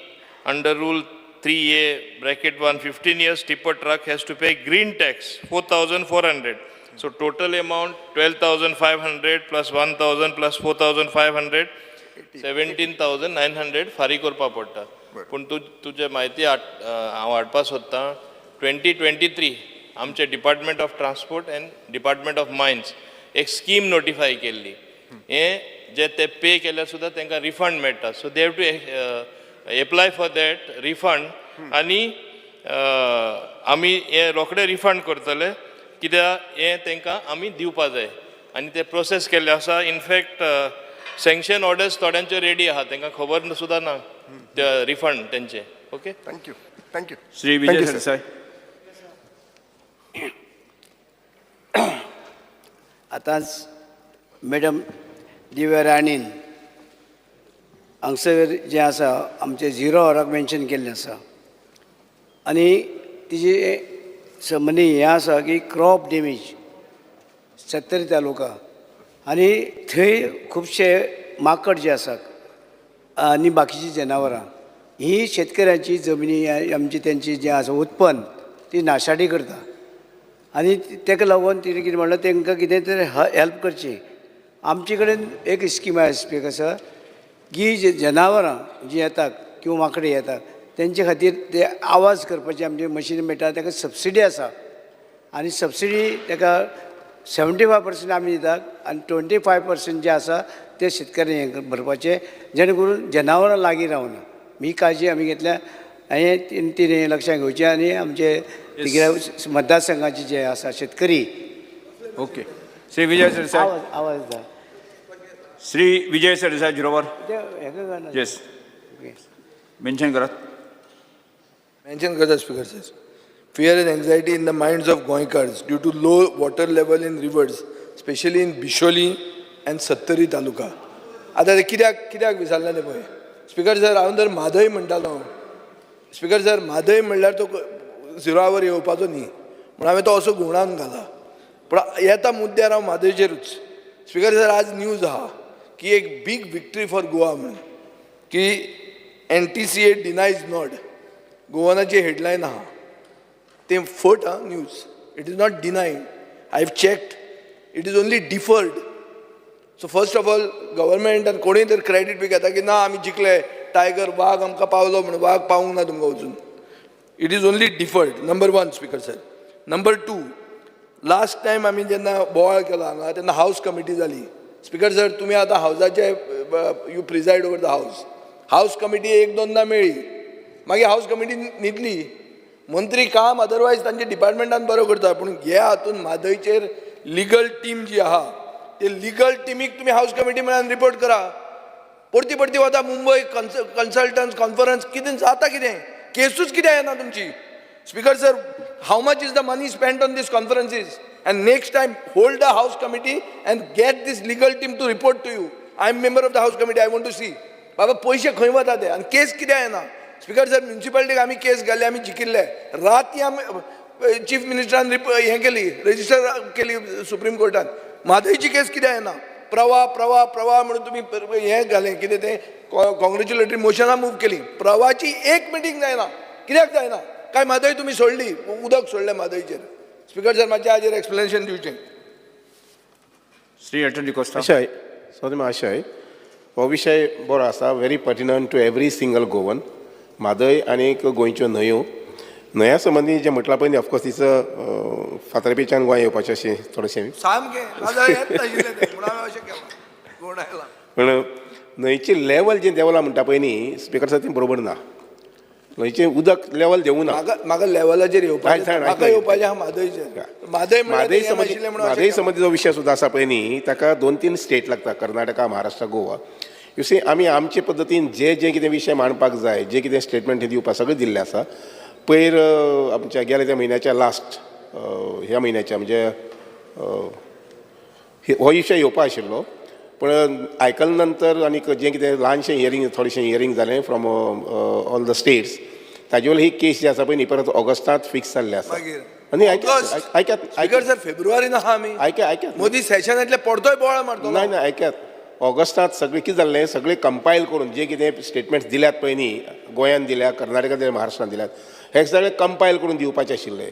under rule 3A bracket 1, 15 years tipper truck has to pay green tax 4,400. So total amount 12,500 plus 1,000 plus 4,500, 17,900 फारीक करपा पडटा. पूण तूं तुजे म्हायती हांव हाडपा सोदतां 2023 आमचे department of transport and department of mines एक स्कीम नोटिफाय केल्ली. हें जे ते पे केल्यार सुद्दां तांकां रिफंड मेळटा. So they have to apply for that refund आनी आमी हें रोखडे रिफंड करतले कित्याक हें तांकां आमी दिवपा जाय आनी ते प्रोसेस केल्ले आसा. इनफॅक्ट सँक्शन ऑर्डर्स थोड्यांच्यो रेडी आहा, तांकां खबर सुद्दां ना ते रिफंड तेंचे. Okay, thank you. Thank you. Shri Vijay Sardesai. आतांच मॅडम दिव्या राणीन हांगसर जें आसा आमचें झिरो आवराक मेन्शन केल्लें आसा आनी तिजी संबंदी हें आसा की क्रॉप डॅमेज सत्तरी तालुका आनी थंय खुबशे माकड जे आसात आनी बाकीचीं जनावरां ही शेतकऱ्यांची जमनी आमची तेंची जें आसा उत्पन्न ती नाशाडी करता आनी ताका लागून तिणें कितें म्हणलां तांकां कितें तरी हेल्प करची. आमचे कडेन एक स्कीम आसा स्पीकर सर की जनावरां जीं येतात किंवा माकडे येतात तेंचे खातीर ते आवाज करपाचे आमचे मशीन मेळटा, ताका सबसिडी आसा आनी सबसिडी ताका 75% आमी दितात आनी 25% जे आसा ते शेतकऱ्यांक भरपाचे, जेणे करून जनावरां लागीं रावना. ही काळजी आमी घेतल्या हें तिणें लक्षांत घेवचें आनी आमचे तिगेल्या मतदारसंघाचे जे आसा शेतकरी. ओके, श्री विजय सरदेसाय. आवाज येता. श्री विजय सरदेसाय झिरोवर. येस, मेन्शन करात. मेन्शन करता speaker sir. Fear and anxiety in the minds of Goenkars due to low water level in rivers, specially in Bisholi and Sattari taluka. आतां ते कित्याक विचारलें तें पळय स्पीकर सर. हांव जर म्हादय म्हणटालो स्पीकर सर, म्हादय म्हणल्यार तो झिरो our येवपाचो न्ही म्हण हांवें तो असो घुंवडावन घाला. पूण येता मुद्द्यार हांव म्हादयचेरूच. स्पीकर सर, आज न्यूज आहा की एक बीग विक्ट्री फॉर गोवा म्हणून की NTCA denies nod, गोवनाची headline आहा. ते फट आहा news. It is not denied, I have checked, it is only deferred. So first of all government आनी कोणूय तर क्रेडीट बी घेता की ना आमी जिखले, टायगर वाग आमकां पावलो म्हणून. वाग पावूंक ना तुमकां वचून. It is only deferred, number one speaker sir. Number two, last time आमी जेन्ना बोवाळ केलो हांगा तेन्ना हावस कमिटी जाली. स्पीकर सर, तुमी आतां हावजाचे you preside over the house. House committee एक दोनदां मेळ्ळी, मागीर हावस कमिटी न्हिदली. मंत्री काम अदरवायज तांच्या डिपार्टमेंटान बरो करता, पूण हे हातून म्हादयचेर लिगल टीम जी आहा ते लिगल टिमीक तुमी हावस कमिटी म्हळ्यार रिपोर्ट करा. परती परती वता मुंबय, कन्सल्टन्स कॉन्फरन्स, कितें जाता कितें? केसूच कित्याक येना तुमची? Speaker sir, how much is the money spend on these conferences? And next time hold the house committee and get this legal team to report to you. I am member of the house committee, I want to see बाबा पयशे खंय वता ते आनी केस कित्याक येना. Speaker sir, म्युनिसिपालिटीक आमी केस घाली, आमी जिखिल्ले. राती आमी चीफ मिनिस्टरान हें केली, रजिस्टर केली सुप्रीम कोर्टान. म्हादयची केस कित्याक येना? प्रवाह प्रवाह प्रवाह म्हणून तुमी हें घालें, कितें तें, कॉंग्रेच्युलेटरी मोशनां मूव केली. प्रवाहाची एक मिटींग जायना, कित्याक जायना? काय म्हादय तुमी सोडली, उदक सोडलें म्हादयचेर? स्पीकर सर, मातशें हाजेर एक्सप्लेनेशन दिवचें. श्री एल्टन डिकोस्टा. आशय सो आशय, हो विशय बरो आसा, very pertinent to every single Goan. Mhadei आनी गोंयच्यो न्हंयो, न्हंया संबंदी जें म्हटलां पळय न्ही, ऑफकोर्स तिचो फातर्पेच्यान गोंय येवपाचें अशें थोडेशें. सामकें, नाजाल्यार येत नाशिल्लें तें, म्हणून हांवें अशें केलां, कोण आयला. पूण न्हंयची लेवल जी देंवला म्हणटा पळय न्ही स्पिकर सर, ती बरोबर ना. न्हंयचें उदक लेवल देंवूं ना. म्हाका म्हाका लेवलाचेर येवपाचें, म्हाका येवपाचें आहा म्हादयचेर. म्हादय म्हादय संबंदी, म्हादय संबंदी जो विशय सुद्दां आसा पळय न्ही, ताका 2-3 स्टेट लागता, कर्नाटका, महाराष्ट्र, गोवा. You see, आमी आमचे पद्दतीन जे जे कितें विशय मांडपाक जाय, जे कितें स्टेटमेंट दिवपाक सगळें दिल्लें आसा. पयर आमच्या गेल्या त्या म्हयन्याच्या लास्ट, ह्या म्हयन्याच्या, म्हणजे हो विशय येवपा आशिल्लो, पूण आयकले नंतर आनीक जें कितें ल्हानशें हियरींग, थोडेशें हियरींग जालें फ्रॉम ऑल the states, ताजे वयली ही केस जी आसा पळय न्ही, परत ऑगस्टांत फिक्स जाल्लें आसा. आनी आयकात आयकात. स्पीकर सर, फेब्रुवारीन आहा आमी. आयकात आयकात. मोदी सेशनांतले परतोय बोवाळ मारतलो. ना ना, आयकात. ऑगस्टांत सगळें कितें जाल्लें, सगळें कंपायल करून जे कितें स्टेटमेंट्स दिल्यात पळय न्ही, गोंयान दिल्या, कर्नाटकान दिल्या, महाराष्ट्रान दिल्यात, हे सगळे कंपायल करून दिवपाचे आशिल्ले.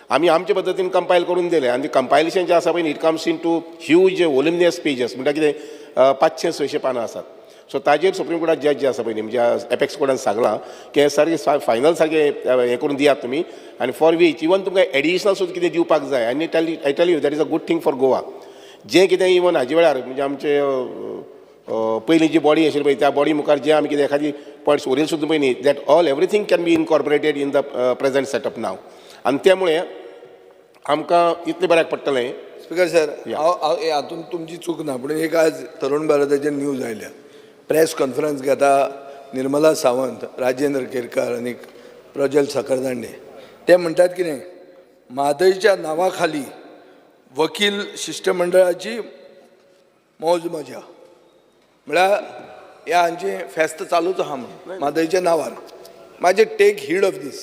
आमी आमचे पद्दतीन कंपायल करून दिले आनी कंपायलेशन जें आसा पळय, it comes in to huge voluminous pages, म्हणल्यार कितें 500-600 पानां आसात. सो ताजेर सुप्रीम कोर्टात जज जे आसा पळय न्ही, म्हणजे एपेक्स कोर्टान सांगलां की हें सारकें फायनल सारकें हें करून दियात तुमी, आनी फॉर which even तुमकां एडिशनल सुद्दां कितें दिवपाक जाय. आनी I tell you, that is a good thing for Goa. जें कितें इवन हाजे वेळार म्हणजे आमचे पयलीं जी बॉडी आशिल्ली पळय, त्या बॉडी मुखार जें आमी कितें एखादी पॉयंट्स उरयले सुद्दां पळय न्ही, that all everything can be incorporated in the present setup now. आनी त्यामुळे आमकां इतलें बऱ्याक पडटलें. स्पीकर सर, हांव हातूंत तुमची चूक ना, पूण एक आज तरुण भारताचेर न्यूज आयल्या, प्रेस कॉन्फरन्स घेता निर्मला सावंत, राजेंद्र केरकार आनी प्रजल साखरदांडे. ते म्हणटात कितें, म्हादयच्या नांवा खाली वकील शिश्टमंडळाची मौज मजा, म्हळ्यार ह्या हांचें फेस्त चालूच आहा म्हणून म्हादयच्या नांवार. म्हाजे take heed of this,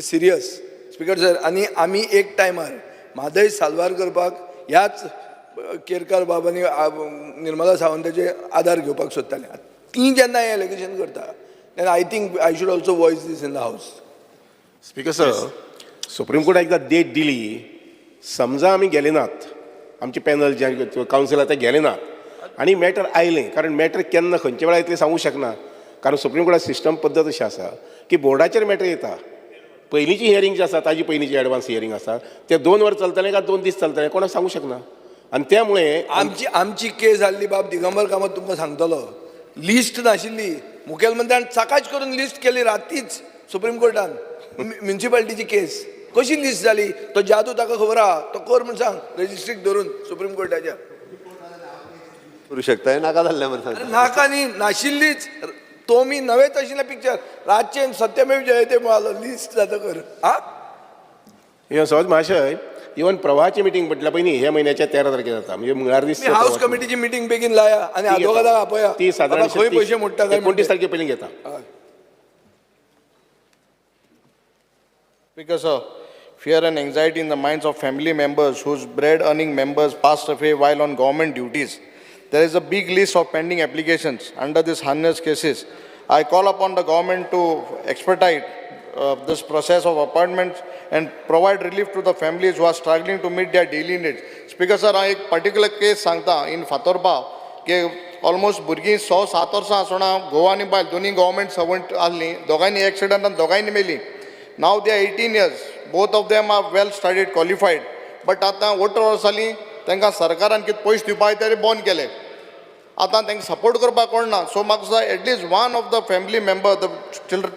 serious speaker sir. आनी आमी एक टायमार म्हादय साल्वार करपाक ह्याच केरकार बाबांनी निर्मला सावंताचे आदार घेवपाक सोदताले. ती जेन्ना हें एलिगेशन करता तेन्ना I think I should also voice this in the house. Speaker sir, supreme कोर्टान एकदां डेट दिली, समजा आमी गेले नात, आमचे पॅनल जे कावन्सिल ते गेले नात आनी मॅटर आयलें, कारण मॅटर केन्ना खंयच्या वेळार येतलें सांगूंक शकना, कारण सुप्रीम कोर्टात सिस्टम पद्दत अशी आसा की बोर्डाचेर मॅटर येता. पयलींची हियरींग जी आसा ताजी पयलींची एडवान्स हियरींग आसा, ते 2 वर चलतलें काय 2 दीस चलतलें कोणाक सांगूंक शकना. आनी त्यामुळे आमची आमची केस जाल्ली बाब दिगंबर कामत तुमकां सांगतलो, लिस्ट नाशिल्ली, मुखेलमंत्र्यान साकाच करून लिस्ट केली रातीच सुप्रीम कोर्टान. म्युनिसिपालिटीची केस कशी लिस्ट जाली तो जादू ताका खबर आहा, तो कर म्हूण सांग रजिस्ट्रीक धरून सुप्रीम कोर्टाच्या. करू शकता, नाका जाल्लें म्हण. नाका न्ही, नाशिल्लीच तो मी नवेच आशिल्लें पिक्चर रातचें सत्यमेव जयते म्हळो लिस्ट जातकर. आं हे सहज महाशय, इवन प्रवाहाची मिटींग म्हटल्या पळय न्ही, ह्या म्हयन्याच्या 13 तारखेर जाता, म्हणजे मंगळार दीस. हावस कमिटीची मिटींग बेगीन लाया आनी आदवोगादाक आपया, ती सादारण खंय पयशे मोडटा काय 29 तारखे पयलीं घेता. Because sir, fear and anxiety in the minds of family members whose bread earning members passed away while on government duties. There is a big list of pending applications under this heinous cases. I call upon the government to expedite this process of appointments and provide relief to the families who are struggling to meet their daily needs. Speaker sir, हांव एक particular case सांगता in Fatorpa की almost भुरगीं 6-7 वर्सां आसतना घोव आनी बायल दोनी गव्हर्मेंट सर्वंट आसलीं, दोगांयनी एक्सिडंटान दोगांयनी मेलीं. Now they are 18 years, both of them are well studied, qualified, but आतां 18 वर्सां जालीं तांकां सरकारान कितें पयशे दिवपाक तरी बंद केले. आतां तांकां सपोर्ट करपाक कोण ना. सो म्हाका दिसता at least one of the family member, the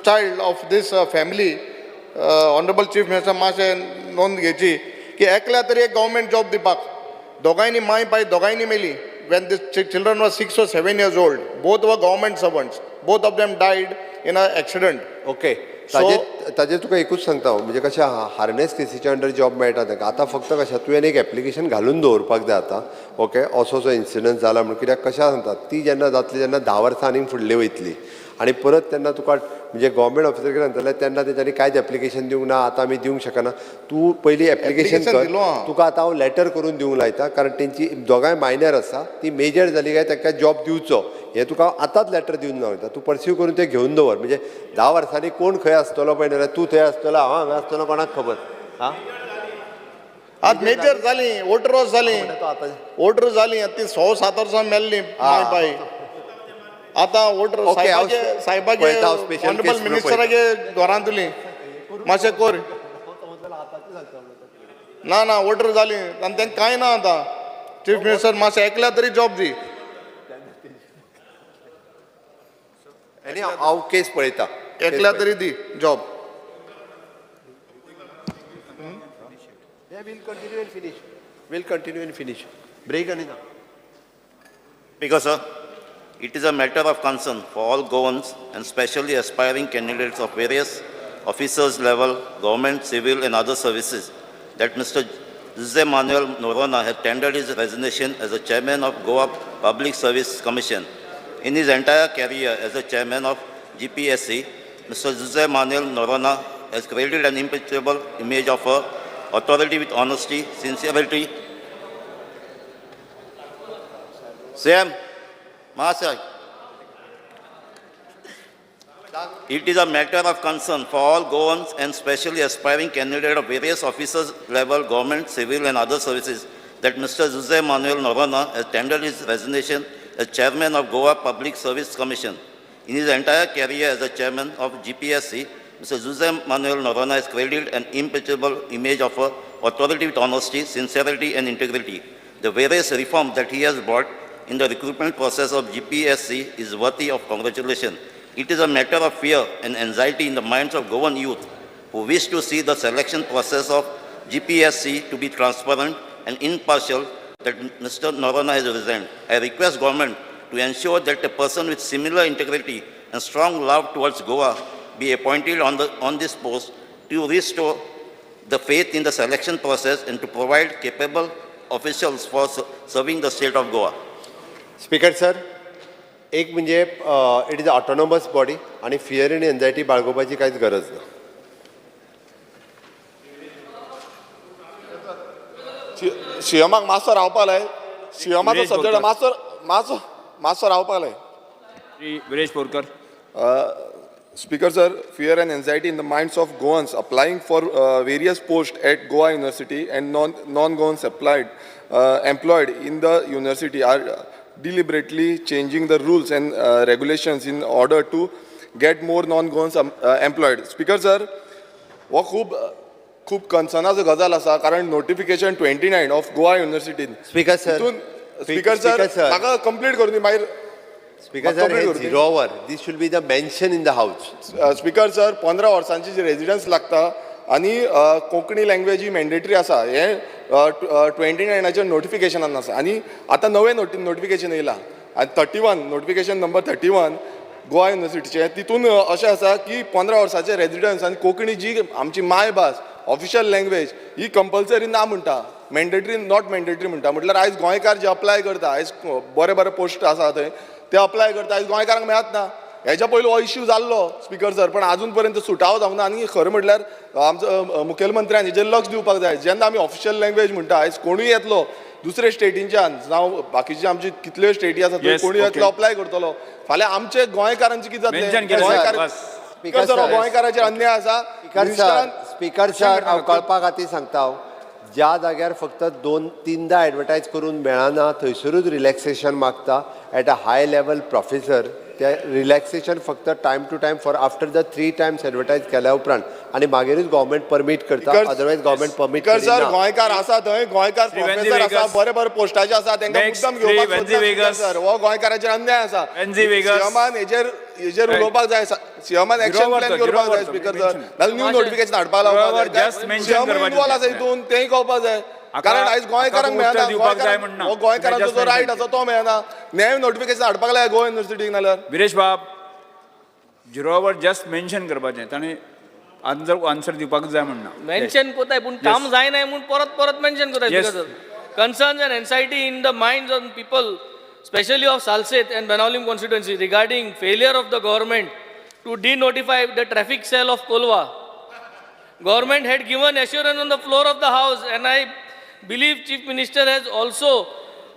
child of this family, honourable chief minister मातशें नोंद घेवची की एकल्या तरी एक गव्हर्मेंट जॉब दिवपाक. दोगांयनी माय पाय दोगांयनी मेली. when these children were 6 or 7 years old. Both were government servants. Both of them died in an accident. Okay, ताजेर ताजेर तुका एकूच सांगता हांव, म्हणजे कशें आहा, हार्नेस केसीच्या अंडर जॉब मेळटा तांकां. आतां फक्त कशें, तुवें एक एप्लिकेशन घालून दवरपाक जाय आतां. ओके, असो असो इन्सिडंट जाला म्हणून. कित्याक कशें सांगता, ती जेन्ना जातली तेन्ना 10 वर्सां आनीक फुडली वयतली आनी परत तेन्ना तुका म्हणजे गव्हर्मेंट ऑफिसर कितें सांगतले तेन्ना तेंच्यांनी कांयच एप्लिकेशन दिवंक ना, आतां आमी दिवंक शकना. तूं पयलीं एप्लिकेशन Application कर. दिलो हांव. तुका आतां हांव लॅटर करून दिवंक लायता, कारण तेंची दोगांय मायनर आसा, ती मेजर जाली काय तांकां जॉब दिवचो हें तुका हांव आतांच लॅटर दिवन लायता. तूं पर्स्यू करून तें घेवन दवर. म्हणजे 10 वर्सांनी कोण खंय आसतलो पळय ना, तूं थंय आसतलो, हांव हांगा आसतलो, कोणाक खबर. आं, आज मेजर जाली, वोटर जाली, वोटर जाली, ती 6-7 वर्सां मेल्ली माय बाय. आतां वोटर Okay, हांव सायबाचे सायबाचे पळयता, हांव special honourable case म्हणून मिनिस्टरागे घरांतली मातशें कर. ना ना, वोटर जाली आनी तांकां कांय ना. आतां चीफ मिनिस्टर मातशें एकल्या तरी जॉब दी. आनी हांव केस पळयता, एकल्या तरी दी job. We'll continue and finish. We'll continue and finish. Break आनी ना. Because, sir, it is a matter of concern for all Goans and especially aspiring candidates of various officers level, government, civil and other services that Mr. Jose Manuel Noronha had tendered his resignation as the chairman of Goa Public Service Commission. In his entire career as the chairman of GPSC, Mr. Jose Manuel Noronha has created an impeccable image of a authority with honesty, sincerity. Sam, Mahasaya. It is a matter of concern for all Goans and especially aspiring candidates of various officers level, government, civil and other services that Mr. Jose Manuel Noronha has tendered his resignation as chairman of Goa Public Service Commission. In his entire career as the chairman of GPSC, Mr. Jose Manuel Noronha has created an impeccable image of a authority with honesty, sincerity and integrity. The various reforms that he has brought in the recruitment process of GPSC is worthy of congratulation. It is a matter of fear and anxiety in the minds of Goan youth who wish to see the selection process of GPSC to be transparent and impartial that Mr. Noronha has resigned. I request government to ensure that a person with similar integrity and strong love towards Goa be appointed on this post to restore the faith in the selection process and to provide capable officials for serving the state of Goa. Speaker sir, एक म्हणजे it is autonomous body आनी fear आनी anxiety बाळगोवपाची कांयच गरज ना. सीएमाक मातसो रावपाक लाय. सीएमाचो सब्जक्ट मातसो मातसो मातसो रावपाक लाय. Shri Viresh Borkar. Speaker sir, fear and anxiety in the minds of Goans applying for various posts at Goa University and non-Goans employed in the university are deliberately changing the rules and regulations in order to get more non-Goans employed. Speaker sir, हो खूब खूब कन्सर्नाचो गजाल आसा, कारण notification 29 of Goa University. Speaker sir, speaker sir, म्हाका complete करून दी मागीर. Speaker sir, हे zero hour, this should be the mention in the house. Speaker sir, 15 वर्सांची जी रेजिडन्स लागता आनी कोंकणी लँग्वेज ही मॅन्डेटरी आसा, हें 29 नोटिफिकेशनान आसा. आनी आतां नवें नोटिफिकेशन येयलां आनी 31 नोटिफिकेशन नंबर 31 गोवा युनिवर्सिटीचें, तितून अशें आसा की 15 वर्सांचे रेजिडन्स आनी कोंकणी जी आमची मायभास ऑफिशियल लँग्वेज ही कंपल्सरी ना म्हणटा, मॅन्डेटरी not mandatory म्हणटा. म्हटल्यार आयज गोंयकार जे अप्लाय करता, आयज बरे बरे पोस्ट आसा थंय ते अप्लाय करता, आयज गोंयकारांक मेळत ना. हेच्या पयलीं हो इश्यू जाल्लो स्पीकर सर, पण आजून पर्यंत सुटावो जावंक ना. आनी खरें म्हटल्यार आमचो मुखेलमंत्र्यान हेजेर लक्ष दिवपाक जाय. जेन्ना आमी ऑफिशियल लँग्वेज म्हणटा, आयज कोणूय येतलो दुसरे स्टेटींच्यान, जावं बाकीचे आमची कितल्यो स्टेटी आसा थंय कोणूय येतलो अप्लाय करतलो, फाल्यां आमचे गोंयकारांचे कितें जातलें? स्पीकर सर, गोंयकाराचेर अन्याय आसा. स्पीकर सर, हांव कळपा खातीर सांगता, हांव ज्या जाग्यार फक्त 2-3 एडवर्टायज करून मेळना थंयसरूच रिलॅक्सेशन मागता at a high level professor. ते रिलॅक्सेशन फक्त time to time for after the 3 times advertise केल्या उपरांत आनी मागीरूच गव्हर्मेंट परमीट करता, अदरवायज गव्हर्मेंट परमीट करिना. सर, गोंयकार आसा थंय, गोंयकार प्रोफेसर आसा, बरे बरे पोस्टाचे आसा, तांकां मुद्दम घेवपाक. सर, हो गोंयकाराचेर अन्याय आसा. सीएमान हेजेर उलोवपाक जाय, सीएमान एक्शन प्लॅन करपाक जाय स्पीकर सर, नाल्यार न्यू नोटिफिकेशन हाडपाक लावपाक जाय. सीएम इनवॉल्व आसा हितून, तेंय कळपाक जाय. कारण आयज गोंयकारांक मेळना, दिवपाक जाय म्हणना. हो गोंयकारांचो जो रायट आसा तो मेळना. न्याय नोटिफिकेशन हाडपाक लाय गोवा युनिवर्सिटीक नाल्यार. विरेश बाब, झिरो our just mention करपाचें, ताणें आन्सर दिवपाक जाय म्हणना. मेन्शन कोताय पूण काम जायना म्हूण परत परत मेन्शन कोताय. Concerns and anxiety in the minds of people, specially of Salcete and Benaulim constituency regarding failure of the government to denotify the traffic cell of Colva. Government had given assurance on the floor of the house and I believe Chief Minister has also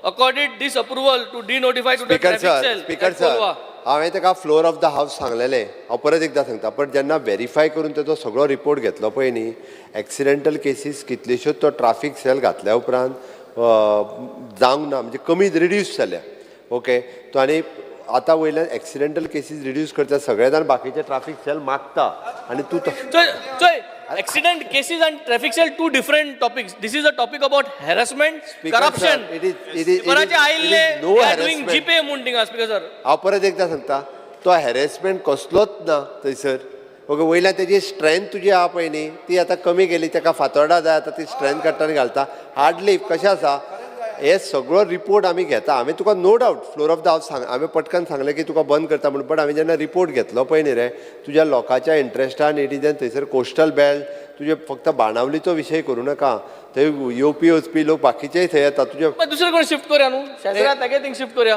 accorded this approval to denotify to the traffic cell Speaker sir, हांवें ताका floor of the house सांगलेलें, हांव परत एकदां सांगता. पण जेन्ना verify करून तेजो सगळो रिपोर्ट घेतलो पळय न्ही, एक्सिडेंटल केसीस कितल्योश्योच तो ट्राफीक सेल घातल्या उपरांत जावंक ना, म्हणजे कमी रिड्यूस जाल्या. ओके, तो आनी आतां वयल्यान एक्सिडेंटल केसीस रिड्यूस करता, सगळे जाण बाकीचे ट्राफीक सेल मागता आनी तूं चोय, accident cases and traffic cell two different topics. This is a topic about harassment, corruption. पेपराचे आयिल्ले डूइंग जीपे म्हूण थिंगा. स्पीकर सर, हांव परत एकदां सांगता, तो हॅरेसमेंट कसलोच ना थंयसर. ओके, वयल्यान तेजी स्ट्रेंथ तुजी आहा पळय न्ही, ती आतां कमी केली, ताका फातोर्डा जाय, आतां ती स्ट्रेंथ काडटा आनी घालता. हार्डली कशें आसा, हे सगळो रिपोर्ट आमी घेता. हांवें तुका no doubt floor of the house सांग, हांवें पटकन सांगलें की तुका बंद करता म्हणून, बट हांवें जेन्ना रिपोर्ट घेतलो पळय न्ही रे, तुज्या लोकांच्या इंट्रस्टान it is थंयसर कोस्टल बेल्ट, तुजे फक्त बाणावलीचो विशय करूं नाका, थंय येवपी वचपी लोक बाकीचेय थंय येता. तुजे दुसरे कोण शिफ्ट करया न्हू, शेजरा तागे थिंग शिफ्ट करया,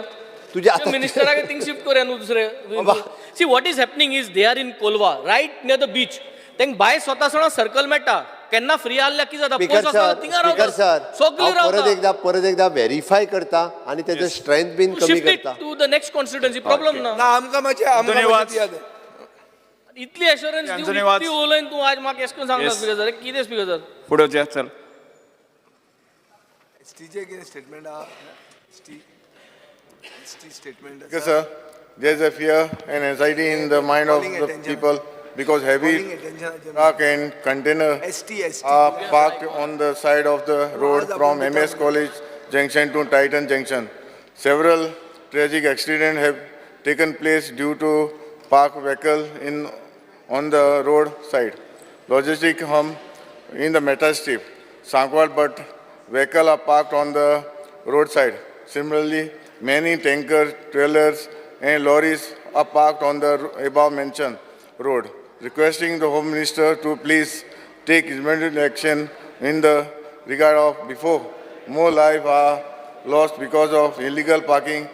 तुज्या आतां मिनिस्टराक थिंग शिफ्ट करया न्हू दुसरे. See what is happening is they are in Colva right near the beach. तांकां भायर स्वता सणा सर्कल मेळटा, केन्ना फ्री आहल्या की जाता, स्पीकर सर परत एकदा वेरीफाय करता आनी तेजो स्ट्रेंथ बीन कमी करता to the next constituency. Problem ना आमकां मातशें इतली एश्योरन्स दिवन इतली उलयन तूं आज म्हाका एशें करून सांगता स्पीकर सर, कितें स्पीकर सर? फुडें वचया, चल. एसटीचें कितें स्टेटमेंट आहा? ST statement. Sir, there is a fear and anxiety in the mind of the people because heavy truck and container are parked on the side of the road from MS College Junction to Titan Junction. Several tragic accidents have taken place due to parked vehicle on the road side. Logistic hum in the metal strip, Sankwal, but vehicle are parked on the roadside. Similarly, many tanker, trailers and lorries are parked on the above mentioned road. Requesting the Home Minister to please take immediate action in the regard of before more lives are lost because of illegal parking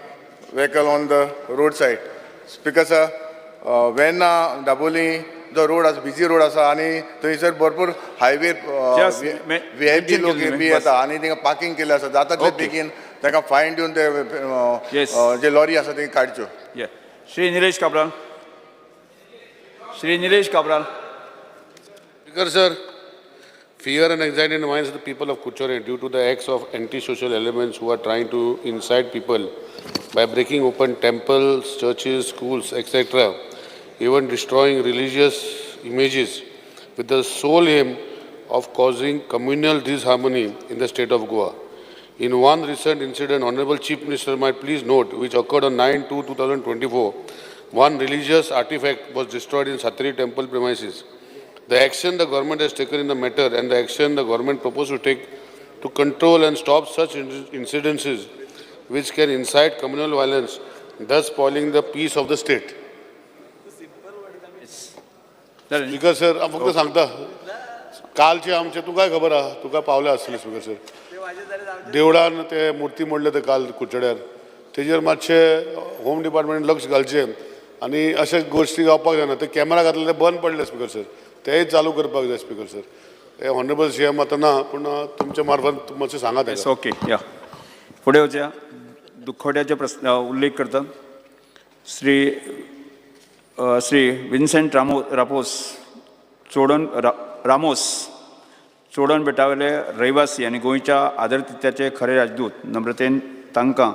vehicle on the roadside. Speaker sir, when Dabolim जो road आसा, busy road आसा आनी थंयसर भरपूर highway VIP लोक बी येता आनी थिंगा पार्किंग केल्लें आसा, जाता तितले बेगीन तांकां फायन दिवन ते जे लॉरी आसा ते काडच्यो. Shri Nilesh Cabral. Shri Nilesh Cabral. Speaker sir, fear and anxiety in the minds of the people of Kuchore due to the acts of antisocial elements who are trying to incite people by breaking open temples, churches, schools, etc., even destroying religious images with the sole aim of causing communal disharmony in the state of Goa. In one recent incident, Honorable Chief Minister might please note, which occurred on 9/2/2024, one religious artifact was destroyed in Satri temple premises. The action the government has taken in the matter and the action the government proposed to take to control and stop such incidences which can incite communal violence, thus spoiling the peace of the state. Speaker sir, हांव फक्त सांगता, कालचे आमचे तुकाय खबर आहा, तुका पावले आसतले स्पीकर सर, देवळान ते मुर्ती मोडले ते काल कुडचड्यार, तेजेर मातशें होम डिपार्टमेंट लक्ष घालचें आनी अशे गोश्टी जावपाक जायना. ते कॅमेरा घातले ते बंद पडले स्पीकर सर, तेय चालू करपाक जाय स्पीकर सर. हे ऑनरेबल सी एम आतां ना, पूण तुमच्या मार्फत मातशें सांगा ताका. ओके, या फुडें वचया. दुखवट्याचे प्रस्न उल्लेख करता श्री श्री विन्सेंट रापोस चोडण रामोस चोडण बेटावेले रहिवासी आनी गोंयच्या आदरतिथ्याचे खरे राजदूत नम्रतेन तांकां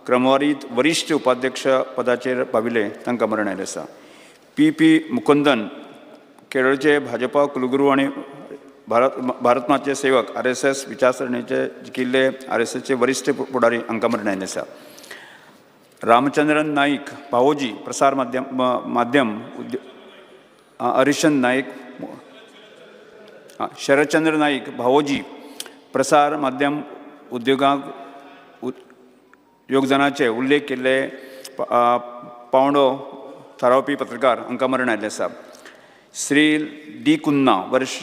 क्रमवारीत वरिश्ठ उपाध्यक्ष पदाचेर पाविल्ले तांकां मरण आयलें आसा. पी पी मुकुंदन केरळचे भाजपा कुलगुरू आनी भारत मातचे सेवक आर एस एस विचारसरणीचे जिखिल्ले आर एस एसचे वरिश्ठ फुडारी हांकां मरण आयलें आसा. रामचंद्रन नाईक भावोजी प्रसार माध्यम हरिशन नाईक शरदचंद्र नाईक भावोजी प्रसार माध्यम उद्योगाक योगदानाचे उल्लेख केल्ले पावंडो थारावपी पत्रकार हांकां मरण आयिल्लें आसा. श्री डी कुन्ना वर्ष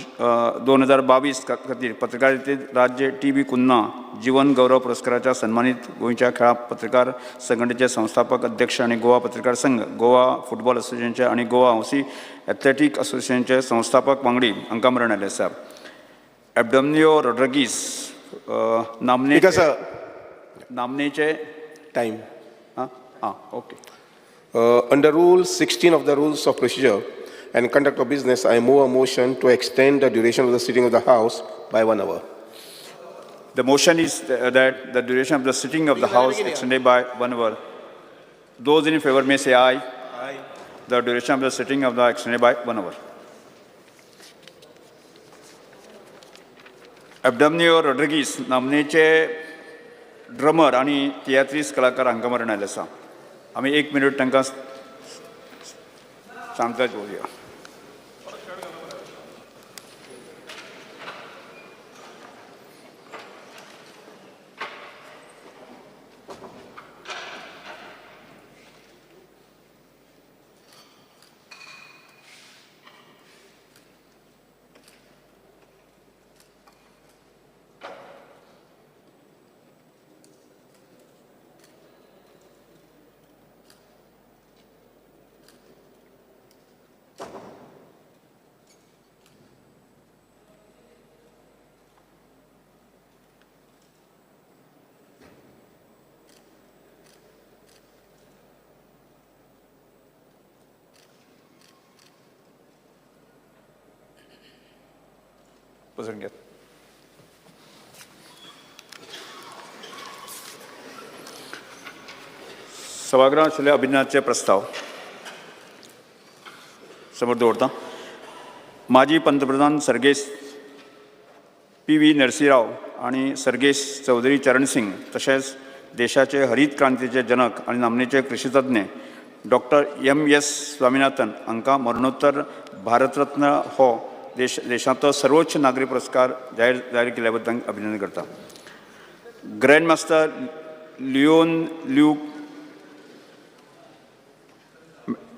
2022 खातीर पत्रकारितेत राज्य टी बी कुन्ना जीवन गौरव पुरस्काराच्या सन्मानीत गोंयच्या खेळां पत्रकार संघटनेचे संस्थापक अध्यक्ष आनी गोवा पत्रकार संघ, गोवा फुटबॉल असोसिएशनचे आनी गोवा हौसी एथलेटीक असोसिएशनचे संस्थापक वांगडी हांकां मरण आयिल्लें आसा. एबडमनियो रॉड्रिगीस नामनेचे टायम. आं okay. Under Rule 16 of the Rules of Procedure and Conduct of Business, I move a motion to extend the duration of the sitting of the House by 1 hour. The motion is that the duration of the sitting of the House extended by 1 hour. Those in favor may say aye. Aye. The duration of the sitting of the extended by 1 hour. Abdamnio Rodrigues नामनेचे drummer आनी तियात्रीस कलाकार हांकां मरण आयिल्लें आसा. आमी 1 minute तांकां शांतताय दवरुया. पसंत घेत. सभागृहात आशिल्ले अभिनंदनाचे प्रस्ताव समोर दवरता. माजी पंतप्रधान सर्गेस्त पी व्ही नरसिंहराव आनी सर्गेस्त चौधरी चरण सिंग तशेंच देशाचे हरीत क्रांतीचे जनक आनी नामनेचे कृषीतज्ञ डॉक्टर एम एस स्वामीनाथन हांकां मरणोत्तर भारतरत्न हो देशांतलो सर्वोच्च नागरी पुरस्कार जाहीर केल्या बद्दल अभिनंदन करता. ग्रँड मास्टर लिओन ल्यूक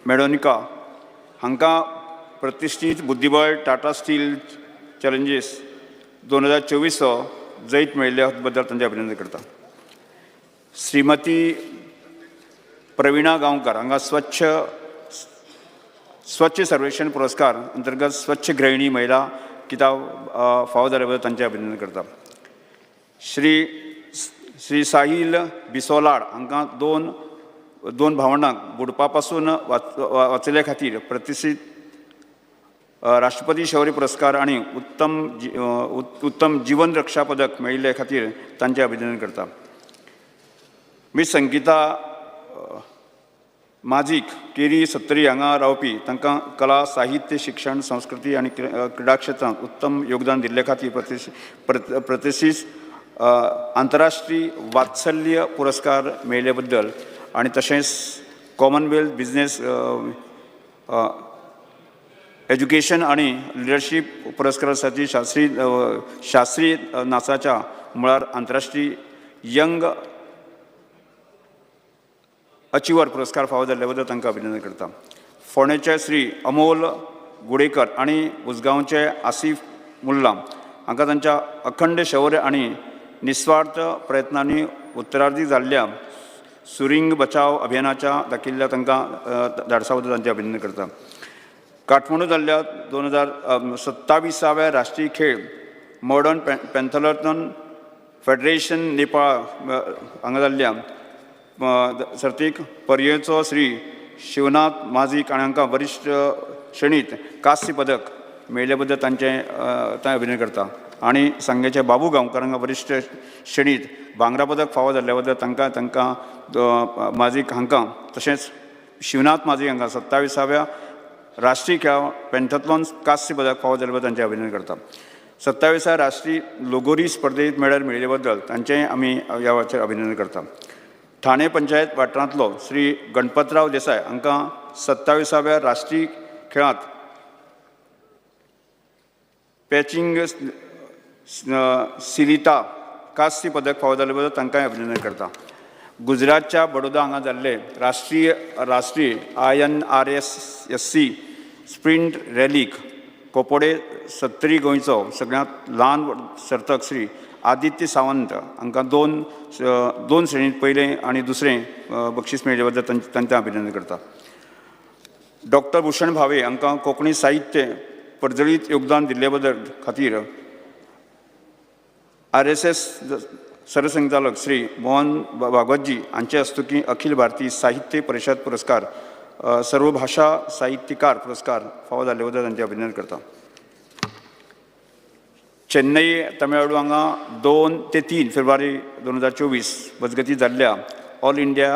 मेडोनिका हांकां प्रतिश्ठीत बुद्धिबळ टाटा स्टील चॅलेंजीस 2024 जैत मेळिल्ल्या बद्दल तांचें अभिनंदन करता. श्रीमती प्रवीणा गांवकर हांकां स्वच्छ सर्वेक्षण पुरस्कार अंतर्गत स्वच्छ गृहिणी महिला किताब फावो जाल्या बद्दल तांचें अभिनंदन करता. श्री साहील बिसोलाड हांकां दोन भावंडांक बुडपा पासून वाचयल्या खातीर प्रतिश्ठीत राष्ट्रपती शौर्य पुरस्कार आनी उत्तम जीवन रक्षा पदक मेळिल्ले खातीर तांचें अभिनंदन करता. मिस संगीता माजीक केरी सत्तरी हांगा रावपी तांकां कला, साहित्य, शिक्षण, संस्कृती आनी क्रिडा क्षेत्रांत उत्तम योगदान दिल्ले खातीर प्रतिश्ठीत आंतरराष्ट्रीय वात्सल्य पुरस्कार मेळिल्ले बद्दल आनी तशेंच कॉमनवेल्थ बिजनेस एज्युकेशन आनी लिडरशीप पुरस्कारासाठी शास्त्रीय नाचाच्या मळार आंतरराष्ट्रीय यंग अचिवर पुरस्कार फावो जाल्ले बद्दल तांकां अभिनंदन करता. फोंडेचे श्री अमोल गुडेकर आनी उसगांवचे आसिफ मुल्ला हांकां तांच्या अखंड शौर्य आनी निस्वार्थ प्रयत्नांनी उत्तरार्धी जाल्ल्या सुरिंग बचाव अभियानाच्या दाखयिल्ल्या तांकां धाडसा बद्दल तांचें अभिनंदन करता. काठमांडू जाल्ल्या 2027व्या राष्ट्रीय खेळ मॉडर्न पॅन्थलॉन फेडरेशन नेपाळ हांगा जाल्ल्या सर्तीक पर्येचो श्री शिवनाथ माजीक आनी हांकां वरिश्ठ श्रेणीत कांस्य पदक मेळिल्ले बद्दल तांचें अभिनंदन करता. आनी सांगेचे बाबू गांवकर हांकां वरिश्ठ श्रेणीत भांगरा पदक फावो जाल्ले बद्दल तांकां तांकां माजीक हांकां तशेंच शिवनाथ माजीक हांकां 27व्या राष्ट्रीय खेळां पेंथाथलॉन कांस्य पदक फावो जाल्ले बद्दल तांचें अभिनंदन करता. 27व्या राष्ट्रीय लोगोरी स्पर्धेत मेडल मेळिल्ले बद्दल तांचें आमी ह्या वेळाचेर अभिनंदन करता. ठाणे पंचायत वाठारांतलो श्री गणपतराव देसाय हांकां 27व्या राष्ट्रीय खेळांत पॅचिंग सिलिता कांस्य पदक फावो जाल्ले बद्दल तांकांय अभिनंदन करता. गुजरातच्या बडोदा हांगा जाल्ले राष्ट्रीय राष्ट्रीय INRSSC sprint रॅलीक कोपोडे सत्तरी गोंयचो सगळ्यांत ल्हान सर्तक श्री आदित्य सावंत हांकां दोन दोन श्रेणींत पयलें आनी दुसरें बक्षीस मेळिल्ले बद्दल तांचें अभिनंदन करता. डॉक्टर भूषण भावे हांकां कोंकणी साहित्य पर्जळीत योगदान दिल्ले बद्दल खातीर RSS सरसंचालक श्री मोहन भागवतजी हांचे हस्तुकीं अखिल भारतीय साहित्य परिशद पुरस्कार सर्वभाशा साहित्यकार पुरस्कार फावो जाल्ले बद्दल तांचें अभिनंदन करता. चेन्नई तमिळनाडू हांगा 2 ते 3 फेब्रुवारी 2024 मजगतीं जाल्ल्या all India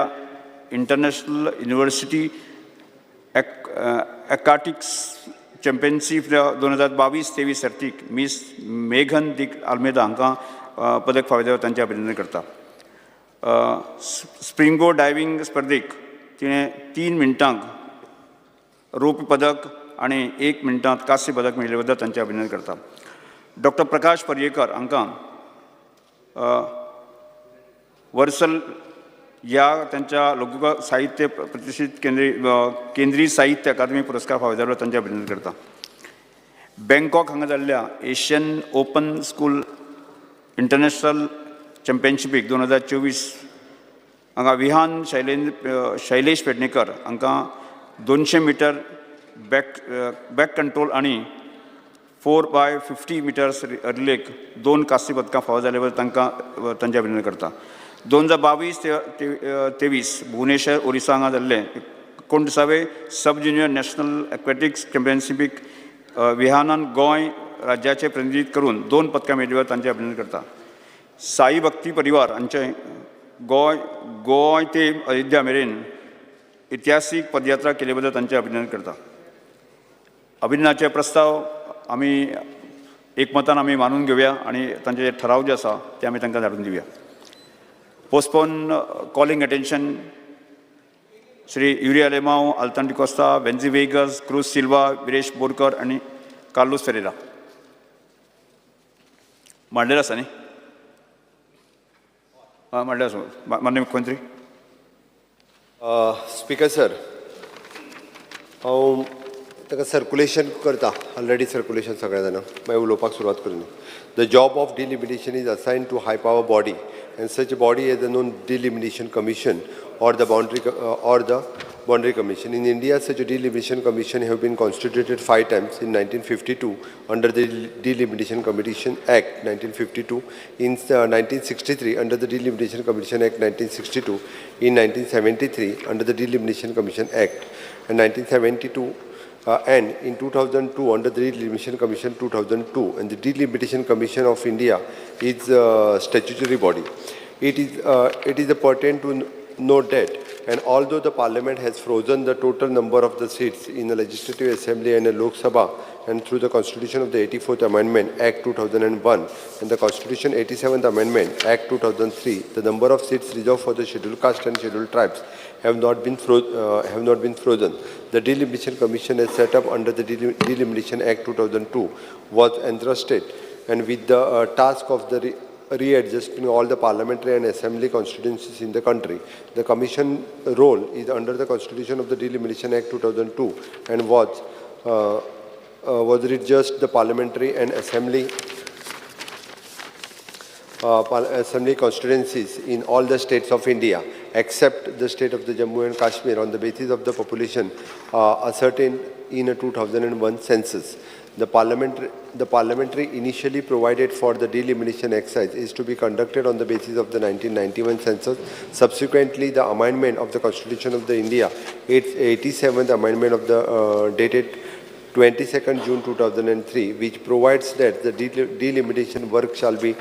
international university aquatics championship 2022-23 सर्तीक मीस मेघन दिक आल्मेदा हांकां पदक फावो जाल्लें तांचें अभिनंदन करता. स्प्रिंगो डायव्हींग स्पर्धेक तिणें 3 मिनटांक रौप्य पदक आनी 1 मिनटांत कांस्य पदक मेळिल्ले बद्दल तांचें अभिनंदन करता. डॉक्टर प्रकाश पर्येकर हांकां वर्सल ह्या तांच्या लघु साहित्य प्रतिश्ठीत केंद्रीय साहित्य अकादमी पुरस्कार फावो जाल्लो तांचें अभिनंदन करता. बँकॉक हांगा जाल्ल्या एशियन ओपन स्कूल इंटरनॅशनल चॅम्पियनशिपीक 2024 हांगा विहान शैलेश पेडणेकर हांकां 200 मिटर बॅक कंट्रोल आनी 4x50 metres रिलेक 2 कांस्य पदकां फावो जाले बद्दल तांकां तांचें अभिनंदन करता. 2022-23 भुवनेश्वर ओरिसा हांगा जाल्ले 19वे सब ज्युनियर नॅशनल एक्वेटिक्स चॅम्पियनशिपीक विहानान गोंय राज्याचें प्रतिनिधित्व करून 2 पदकां मेळिल्ले तांचें अभिनंदन करता. साई भक्ती परिवार हांचें गोंय ते अयोध्या मेरेन इतिहासीक पदयात्रा केले बद्दल तांचें अभिनंदन करता. अभिनंदनाचे प्रस्ताव आमी एकमतान आमी मानून घेवया आनी तांचे जे ठराव जे आसा ते आमी तांकां धाडून दिवया. Postpone calling attention Shri Yuri Alemao, Altan D'Costa, Venzy Vegas, Cruz Silva, Viresh Borkar आनी कार्लूस फेरेरा. मांडलेलो आसा न्ही? आं, मांडलेलो आसा. माननीय मुख्यमंत्री. स्पीकर सर, हांव ताका सर्कुलेशन करता, ऑलरेडी सर्कुलेशन सगळ्या जाणां, मागीर उलोवपाक सुरवात करून. The job of delimitation is assign to high power body and such body as a known delimitation commission or the boundary commission. In India, such a delimitation commission have been constituted 5 times. In 1952 under the Delimitation Commission Act 1952, in 1963 under the Delimitation Commission Act 1962, in 1973 under the Delimitation Commission Act, and 1972 and in 2002 under the Delimitation Commission 2002. And the Delimitation Commission of India is a statutory body. It is pertinent to note that, and although the Parliament has frozen the total number of the seats in the Legislative Assembly and the Lok Sabha, and through the Constitution of the 84th Amendment Act 2001 and the Constitution 87th Amendment Act 2003, the number of seats reserved for the scheduled caste and scheduled tribes have not been frozen. The Delimitation Commission is set up under the Delimitation Act 2002 was entrusted and with the task of the readjusting all the parliamentary and assembly constituencies in the country. The commission role is under the Constitution of the Delimitation Act 2002 and was readjust the parliamentary and assembly assembly constituencies in all the states of India except the state of the Jammu and Kashmir on the basis of the population ascertained in a 2001 census. The parliamentary initially provided for the delimitation exercise is to be conducted on the basis of the 1991 census. Subsequently, the amendment of the Constitution of the India, 87th amendment of the dated 22nd June 2003, which provides that the delimitation work shall be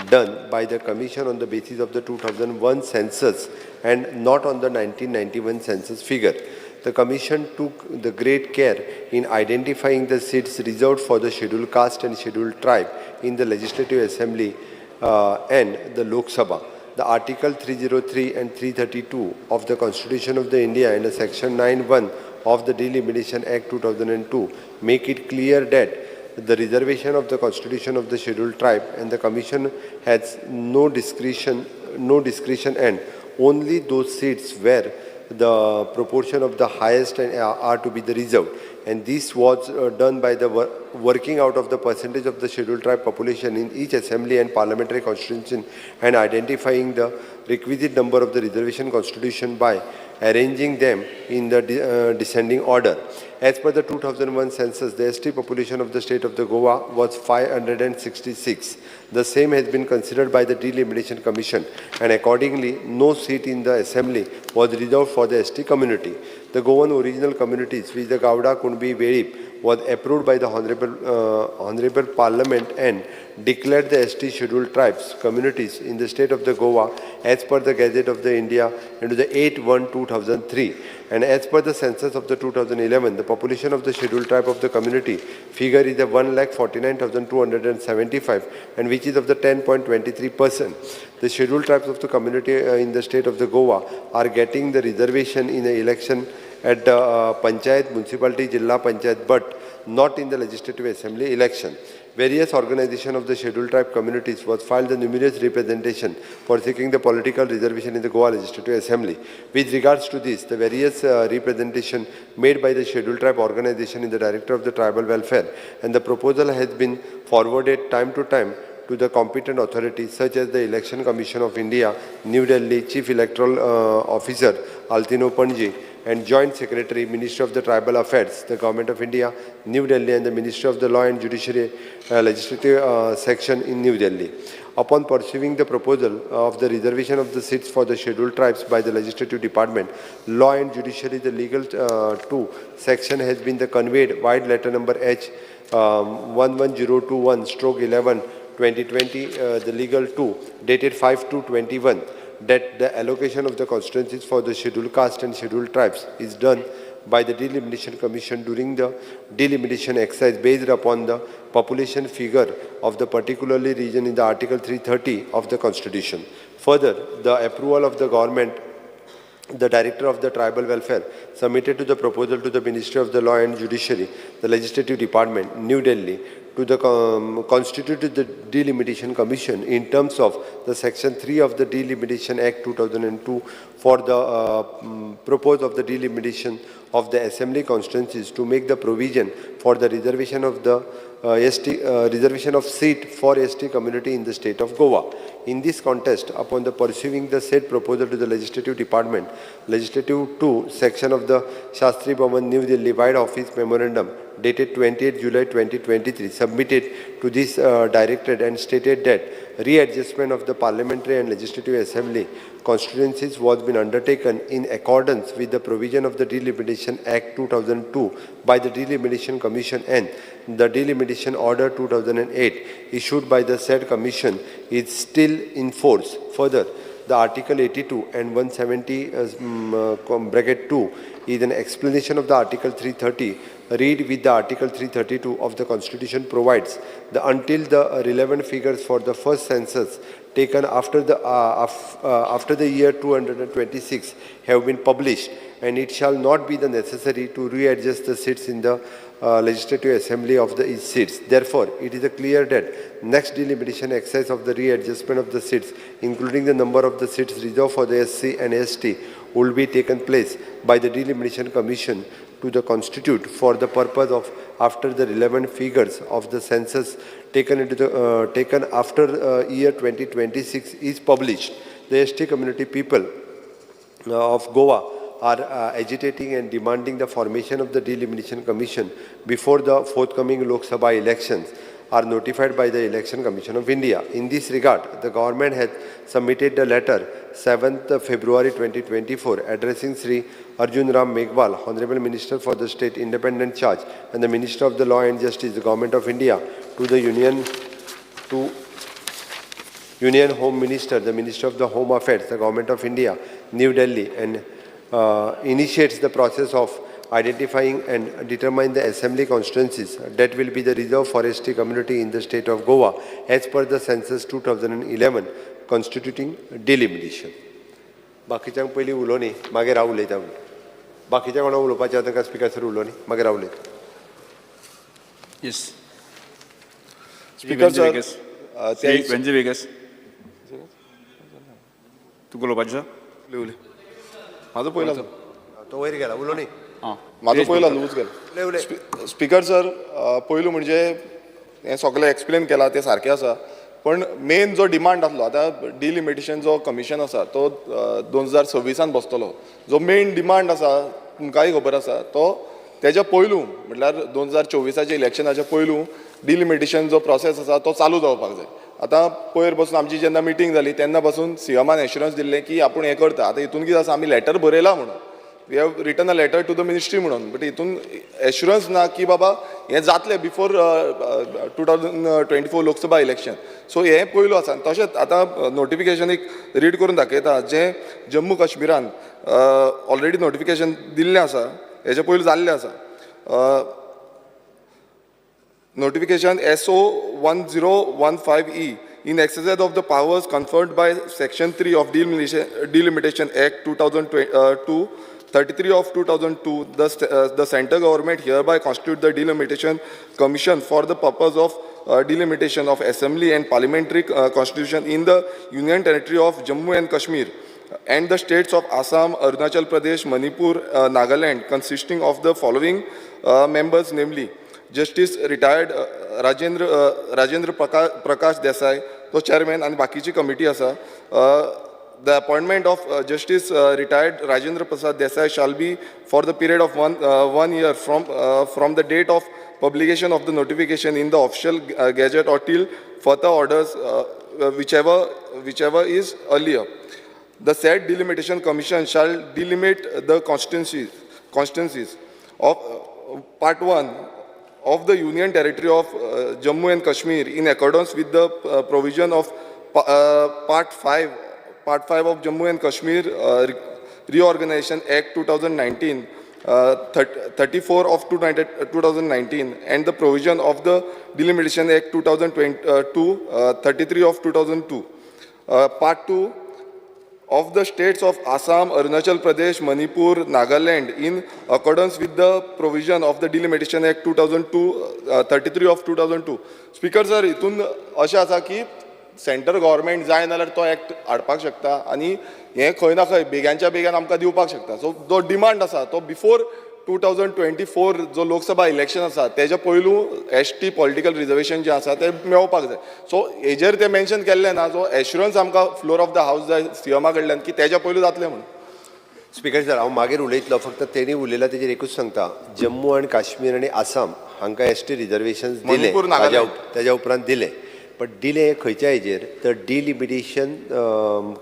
done by the Commission on the basis of the 2001 census and not on the 1991 census figure. The Commission took the great care in identifying the seats reserved for the scheduled caste and scheduled tribe in the Legislative Assembly and the Lok Sabha. The Article 303 and 332 of the Constitution of the India and the Section 9(1) of the Delimitation Act 2002 make it clear that the reservation of the constitution of the scheduled tribe and the commission has no discretion and only those seats where the proportion of the highest and are to be the reserved. And this was done by the working out of the percentage of the scheduled tribe population in each assembly and parliamentary constituency and identifying the requisite number of the reservation constitution by arranging them in the descending order. As per the 2001 census, the ST population of the state of the Goa was 566. The same has been considered by the Delimitation Commission, and accordingly, no seat in the assembly was reserved for the ST community. The Goan original communities, which the Gauda, Kunbi, Velip, was approved by the Honorable Parliament and declared the ST scheduled tribes communities in the state of the Goa as per the Gazette of the India into the 8/1/2003. And as per the census of the 2011, the population of the scheduled tribe of the community figure is the 1,49,275, and which is of the 10.23%. The scheduled tribes of the community in the state of the Goa are getting the reservation in the election at the Panchayat, Municipality, Jilla Panchayat, but not in the Legislative Assembly election. Various organizations of the scheduled tribe communities was filed the numerous representation for seeking the political reservation in the Goa Legislative Assembly. With regards to this, the various representation made by the scheduled tribe organization in the Director of the Tribal Welfare, and the proposal has been forwarded time to time to the competent authorities such as the Election Commission of India, New Delhi, Chief Electoral Officer, Altino Panji, and Joint Secretary, Ministry of the Tribal Affairs, the Government of India, New Delhi, and the Ministry of the Law and Judiciary Legislative Section in New Delhi. Upon pursuing the proposal of the reservation of the seats for the scheduled tribes by the Legislative Department, Law and Judiciary, the Legal 2 section has been the conveyed wide letter number H 11021/11 2020, the Legal 2, dated 5/2/21, that the allocation of the constituencies for the scheduled caste and scheduled tribes is done by the Delimitation Commission during the delimitation exercise based upon the population figure of the particularly region in the Article 330 of the Constitution. Further, the approval of the government, the Director of the Tribal Welfare submitted to the proposal to the Ministry of the Law and Judiciary, the Legislative Department, New Delhi, to the constitute the Delimitation Commission in terms of the Section 3 of the Delimitation Act 2002 for the purpose of the delimitation of the assembly constituencies to make the provision for the reservation of the ST, reservation of seat for ST community in the state of Goa. In this context, upon the pursuing the said proposal to the Legislative Department, Legislative 2 section of the Shastri Bhavan, New Delhi, Wide Office Memorandum dated 28 July 2023 submitted to this directorate and stated that readjustment of the Parliamentary and Legislative Assembly constituencies was been undertaken in accordance with the provision of the Delimitation Act 2002 by the Delimitation Commission and the Delimitation Order 2008 issued by the said commission is still in force. Further, the Article 82 and 170 bracket 2 is an explanation of the Article 330 read with the Article 332 of the Constitution provides the until the relevant figures for the first census taken after the after the year 226 have been published, and it shall not be the necessary to readjust the seats in the Legislative Assembly of the each seats. Therefore, it is clear that next delimitation exercise of the readjustment of the seats, including the number of the seats reserved for the SC and ST, will be taken place by the Delimitation Commission to the constitute for the purpose of after the relevant figures of the census taken into the taken after year 2026 is published. The ST community people of Goa are agitating and demanding the formation of the Delimitation Commission before the forthcoming Lok Sabha elections are notified by the Election Commission of India. In this regard, the government has submitted the letter 7th February 2024 addressing Sri Arjun Ram Meghwal, Honorable Minister for the State Independent Charge and the Minister of the Law and Justice, the Government of India, to the Union Home Minister, the Minister of the Home Affairs, the Government of India, New Delhi, and initiates the process of identifying and determine the assembly constituencies that will be the reserve for ST community in the state of Goa as per the census 2011 constituting delimitation. बाकीच्यांक पयलीं उलोवनी मागीर हांव उलयता. बाकीच्या कोणाक उलोवपाचें आसा तांकां speaker sir उलोवनी मागीर हांव उलयता. Yes. Speaker sir, Shri Venzy Viegas, तुका उलोवपाचें आसा? उलय म्हाजो पयलो तो वयर गेला उलो न्ही. म्हाजो पयलो लूज गेलो. स्पीकर सर, पयलू म्हणजे हें सगळें एक्सप्लेन केलां तें सारकें आसा, पण मेन जो डिमांड आसलो आतां डिलिमिटेशन जो कमिशन आसा तो 2026 बसतलो. जो मेन डिमांड आसा तुमकांय खबर आसा तो तेज्या पयलू म्हटल्यार 2024 इलेक्शनाच्या पयलू डिलिमिटेशन जो प्रोसेस आसा तो चालू जावपाक जाय. आतां पयर बसून आमची जेन्ना मिटींग जाली तेन्ना पासून सीएमान एश्युरन्स दिल्लें की आपूण हें करता. आतां हितून कितें आसा, आमी लॅटर बरयलां म्हणून, we have written a letter to the ministry म्हणून, बट हितून एश्युरन्स ना की बाबा हें जातलें बिफोर 2024 लोकसभा इलेक्शन. सो हें पयलू आसा. तशेंच आतां नोटिफिकेशन एक रीड करून दाखयता जें जम्मू काश्मीरान ऑलरेडी नोटिफिकेशन दिल्लें आसा, हेजे पयलू जाल्लें आसा. Notification SO 1015E in exercise of the powers conferred by Section 3 of Delimitation Act 2002, 33 of 2002, the central government hereby constitute the Delimitation Commission for the purpose of delimitation of assembly and parliamentary constitution in the Union Territory of Jammu and Kashmir and the states of Assam, Arunachal Pradesh, Manipur, Nagaland, consisting of the following members, namely Justice retired Rajendra Prakash Desai, तो chairman आनी बाकीची committee आसा. The appointment of Justice retired Rajendra Prasad Desai shall be for the period of one year from the date of publication of the notification in the official gazette or till further orders, whichever is earlier. The said delimitation commission shall delimit the constituencies of part 1 of the Union Territory of Jammu and Kashmir in accordance with the provision of part 5 of Jammu and Kashmir Reorganization Act 2019, 34 of 2019, and the provision of the Delimitation Act 2022, 33 of 2002. Part 2 of the states of Assam, Arunachal Pradesh, Manipur, Nagaland in accordance with the provision of the Delimitation Act 2002, 33 of 2002. Speaker sir, हितून अशें आसा की central government जाय नाल्यार तो act हाडपाक शकता आनी हें खंय ना खंय बेग्यांच्या बेग्यान आमकां दिवपाक शकता. सो जो डिमांड आसा तो बिफोर 2024 जो लोकसभा इलेक्शन आसा तेज्या पयलू एस टी पॉलिटिकल रिजर्वेशन जें आसा तें मेळोवपाक जाय. सो हेजेर तें मेन्शन केल्लें ना. सो एश्युरन्स आमकां फ्लोर ऑफ the house जाय सीएमा कडल्यान की तेज्या पयलू जातलें म्हणून. स्पीकर सर, हांव मागीर उलयतलो, फक्त तेणी उलयला तेजेर एकूच सांगता, जम्मू आनी काश्मीर आनी आसाम हांकां एस टी रिजर्वेशन दिलें. मणिपूर, नागालँड. ताज्या उपरांत दिलें, बट दिलें हें खंयच्या हेजेर? तर डिलिमिटेशन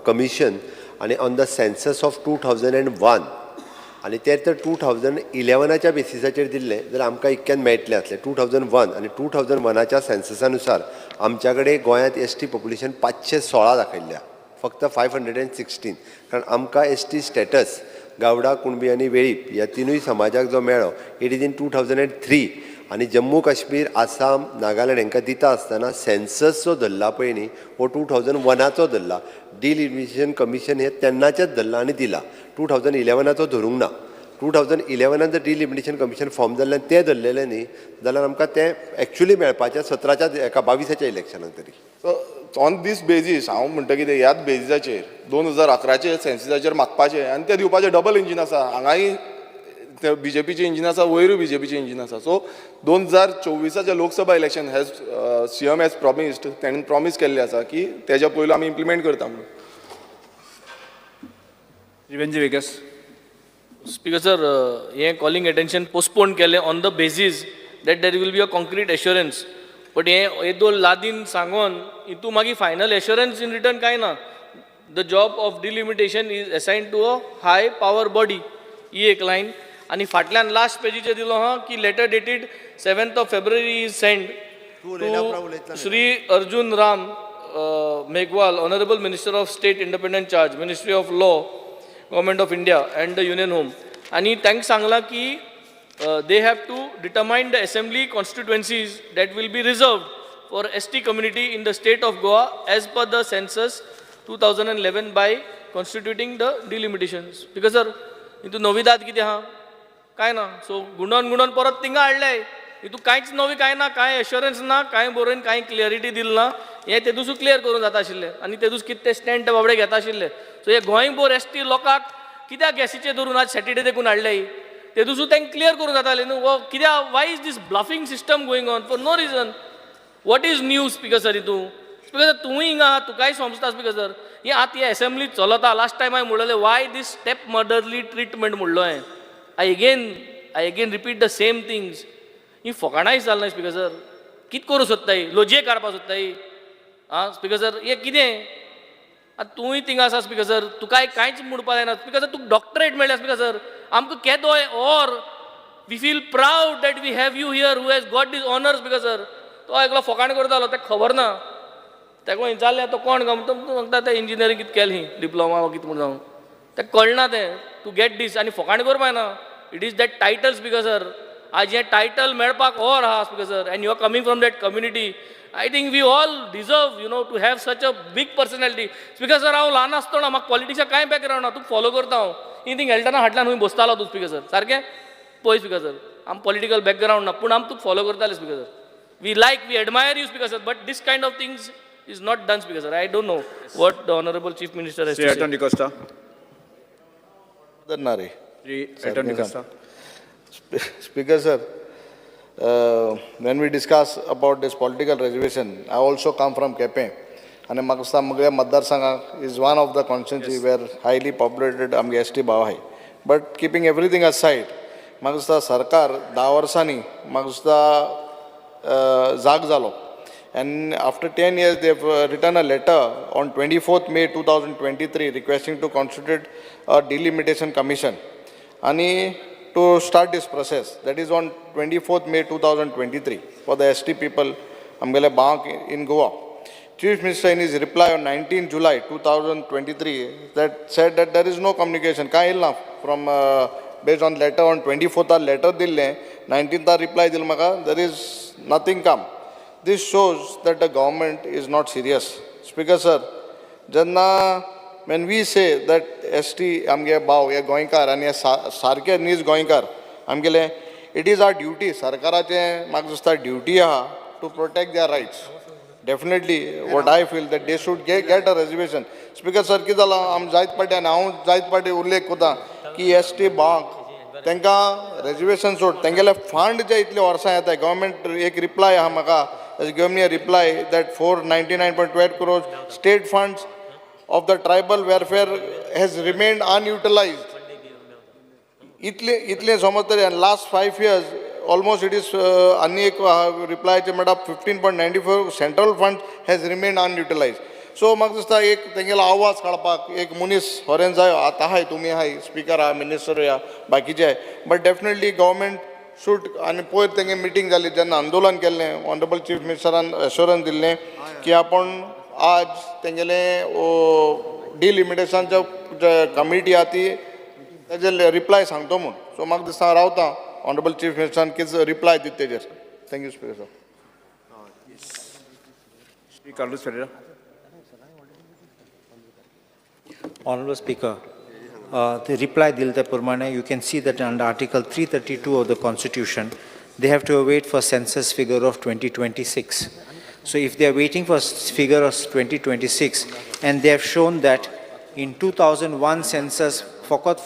कमिशन आनी on the census of 2001, आनी ते तर 2011च्या बेसिसाचेर दिल्लें जाल्यार आमकां इतक्यान मेळटलें आसलें. 2001 आनी 2001च्या सेन्ससा नुसार आमच्या कडेन गोंयांत एस टी पॉप्युलेशन 516 दाखयल्ल्या, फक्त 516, कारण आमकां S T status Gawda, Kunbi आनी वेळीप ह्या तिनूय समाजाक जो मेळ्ळो, it is in 2003. आनी जम्मू काश्मीर, आसाम, नागालँड हांकां दिता आसतना सेन्सस जो धरला पळय न्ही, हो 2001चो धरला. डिलिमिटेशन कमिशन हे तेन्नाचेच धरला आनी दिला, 2011चो धरूंक ना. 2011न जर डिलिमिटेशन कमिशन फॉर्म जाल्ल्यान तें धरलेलें न्ही जाल्यार आमकां तें एक्चुली मेळपाचें 17च्या एका 22च्या इलेक्शनाक तरी. सो ऑन these basis हांव म्हणटा कितें, ह्याच बेजिसाचेर 2011चे सेन्ससाचेर मागपाचें आनी तें दिवपाचें. डबल इंजीन आसा, हांगाय बीजेपीचें इंजीन आसा, वयरूय बीजेपीचें इंजीन आसा. सो 2024चें Lok Sabha election has CM has promised, तेणें प्रॉमीस केल्लें आसा की तेज्या पयलू आमी इम्प्लिमेंट करता म्हणून. वेंजी वेगस. स्पीकर सर, हें कॉलिंग अटेन्शन पोस्टपोन केलें on the basis that there will be a concrete assurance, but हें येदोळ लादीन सांगोन हितू मागीर फायनल एश्युरन्स इन रिटर्न कांय ना. The job of delimitation is assigned to a high power body, ही एक line. आनी फाटल्यान लास्ट पेजीचेर दिलो आहा की letter dated 7th of February is send to Shri Arjun Ram Meghwal, Honorable Minister of State Independent Charge, Ministry of Law, Government of India and the Union Home. आनी तांकां सांगलां की they have to determine the assembly constituencies that will be reserved for ST community in the state of Goa as per the census 2011 by constituting the delimitations. Because sir, हितून नविदाद कितें आहा? कांय ना. So गुंडोन गुंडोन परत थिंगा हाडले. हितून कांयच नवें कांय ना, कांय एश्योरन्स ना, कांय बरोवन कांय क्लियरिटी दिल ना. हें ते दुसरें क्लियर करूंक जाता आशिल्लें आनी ते दुसरें कितें ते स्टँड ते बाबडे घेता आशिल्ले. सो हे गोंय भर एस टी लोकांक कित्याक गॅसीचेर धरून आज सॅटर्डे देखून हाडले, ते दुसरें तांकां क्लियर करूंक जातालें न्हू. वो कित्याक, why is this bluffing system going on for no reason? What is new, Speaker sir? हितून स्पिकर सर, तूंय हिंगा आहा, तुकाय समजता स्पिकर सर, हें आतां ही एसेंब्ली चलता. लास्ट टायम हांवें म्हणलेलें, why this step motherly treatment म्हणलो हांवें. I again repeat the same things. ही फकाणाय जाल स्पिकर सर. कित करूं सोदताय? लोजये काडपा सोदताय आं स्पिकर सर? हें कितें आतां? तूंय थिंगा आसा स्पिकर सर, तुकाय कांयच म्हणपा जायना स्पिकर सर. तुका डॉक्टरेट मेळ्ळ्या स्पिकर सर. आमकां केदोय or we feel proud that we have you here who has got this honour, Speaker sir. तो एकलो फकाण करतालो, ताका खबर ना. ताका विचारलें तो कोण काय म्हणटा, म्हणटा तें इंजिनियरींग कितें केलें, डिप्लोमा वा कितें म्हूण जावं, ताका कळना तें टू गेट दीस. आनी फकाण करपा जायना. It is that title, Speaker sir. आज हें टायटल मेळपाक और आहा, Speaker sir, and you are coming from that community. I think we all deserve to have such a big personality, Speaker sir. हांव ल्हान आसतना, म्हाका पॉलिटिक्सा कांय बॅकग्रावंड ना, तुका फॉलो करता हांव. ही थिंग हेल्टना हाडल्यान खंय बसतालो तूं स्पिकर सर. सारकें पळय स्पिकर सर, आम पॉलिटिकल बॅकग्रावंड ना, पूण आम तुका फॉलो करताले, Speaker sir. We like, we admire you, Speaker sir, but this kind of things is not done, Speaker sir. I don't know what the Honorable Chief Minister has Shri to say. Elton D'Costa. ना रे. Shri Elton D'Costa. Speaker sir, when we discuss about this political reservation, I also come from Quepem. आनी म्हाका दिसता म्हगल्या मतदारसंघाक is one of the constituency where highly populated आमगे S T भाव आहाय. But keeping everything असायड, म्हाका दिसता सरकार 10 वर्सांनी म्हाका दिसता जाग जालो and after 10 years they have written a letter on 24th May 2023 requesting to constitute a delimitation commission आणि to start this process. That is on 24th May 2023 for the ST people, आमगेले भावांक in Goa. Chief Minister in his reply on 19 July 2023 that said that there is no communication. काय येयला from based on letter on 24th letter दिल्लें, 19th reply दिल म्हाका, there is nothing come. This shows that the government is not serious. Speaker sir, जेन्ना when we say that ST आमगे भाव हे गोंयकार आनी हे सारके नीज गोंयकार आमगेले, it is our duty, सरकाराचें म्हाका दिसता ड्युटी आहा to protect their rights. Definitely what I feel that they should get a reservation. Speaker sir, कितें जालां, आम जायत पाटी आनी हांव जायत पाटी उल्लेख करता की एस टी भावांक तांकां रेजर्वेशन सोड, तेंगेले फंड जे इतले वर्सां येता, गव्हर्मेंट एक रिप्लाय आहा म्हाका, give me a reply that 499.12 crores state funds of the tribal welfare has remained unutilized. इतले इतले समज तरी last 5 years almost it is आनी एक रिप्लायचे म्हणटा 15.94 central fund has remained unutilized. So म्हाका दिसता एक तेंगेलो आवाज काडपाक एक मनीस फॉरेन जायो. आतां आहाय तुमी आहाय, स्पिकर आहा, मिनिस्टर आहा, बाकीचे आहाय, बट डेफिनेटली गव्हर्मेंट should. आनी पयर तेंगे मिटींग जाली जेन्ना आंदोलन केल्लें, ऑनरेबल चीफ मिनिस्टरान एश्योरन्स दिल्लें की आपूण आज तेंगेले डिलिमिटेशनच्या कमिटी आहा ती तेजेर रिप्लाय सांगतो म्हूण. सो म्हाका दिसता रावता ऑनरेबल चीफ मिनिस्टरान कितें रिप्लाय दिता तेजेर. Thank you, Speaker sir. Shri Carlos Ferreira. Honorable Speaker, the reply दिल त्या प्रमाणे you can see that under Article 332 of the Constitution, they have to await for census figure of 2026. So if they are waiting for figure of 2026 and they have shown that in 2001 census फकत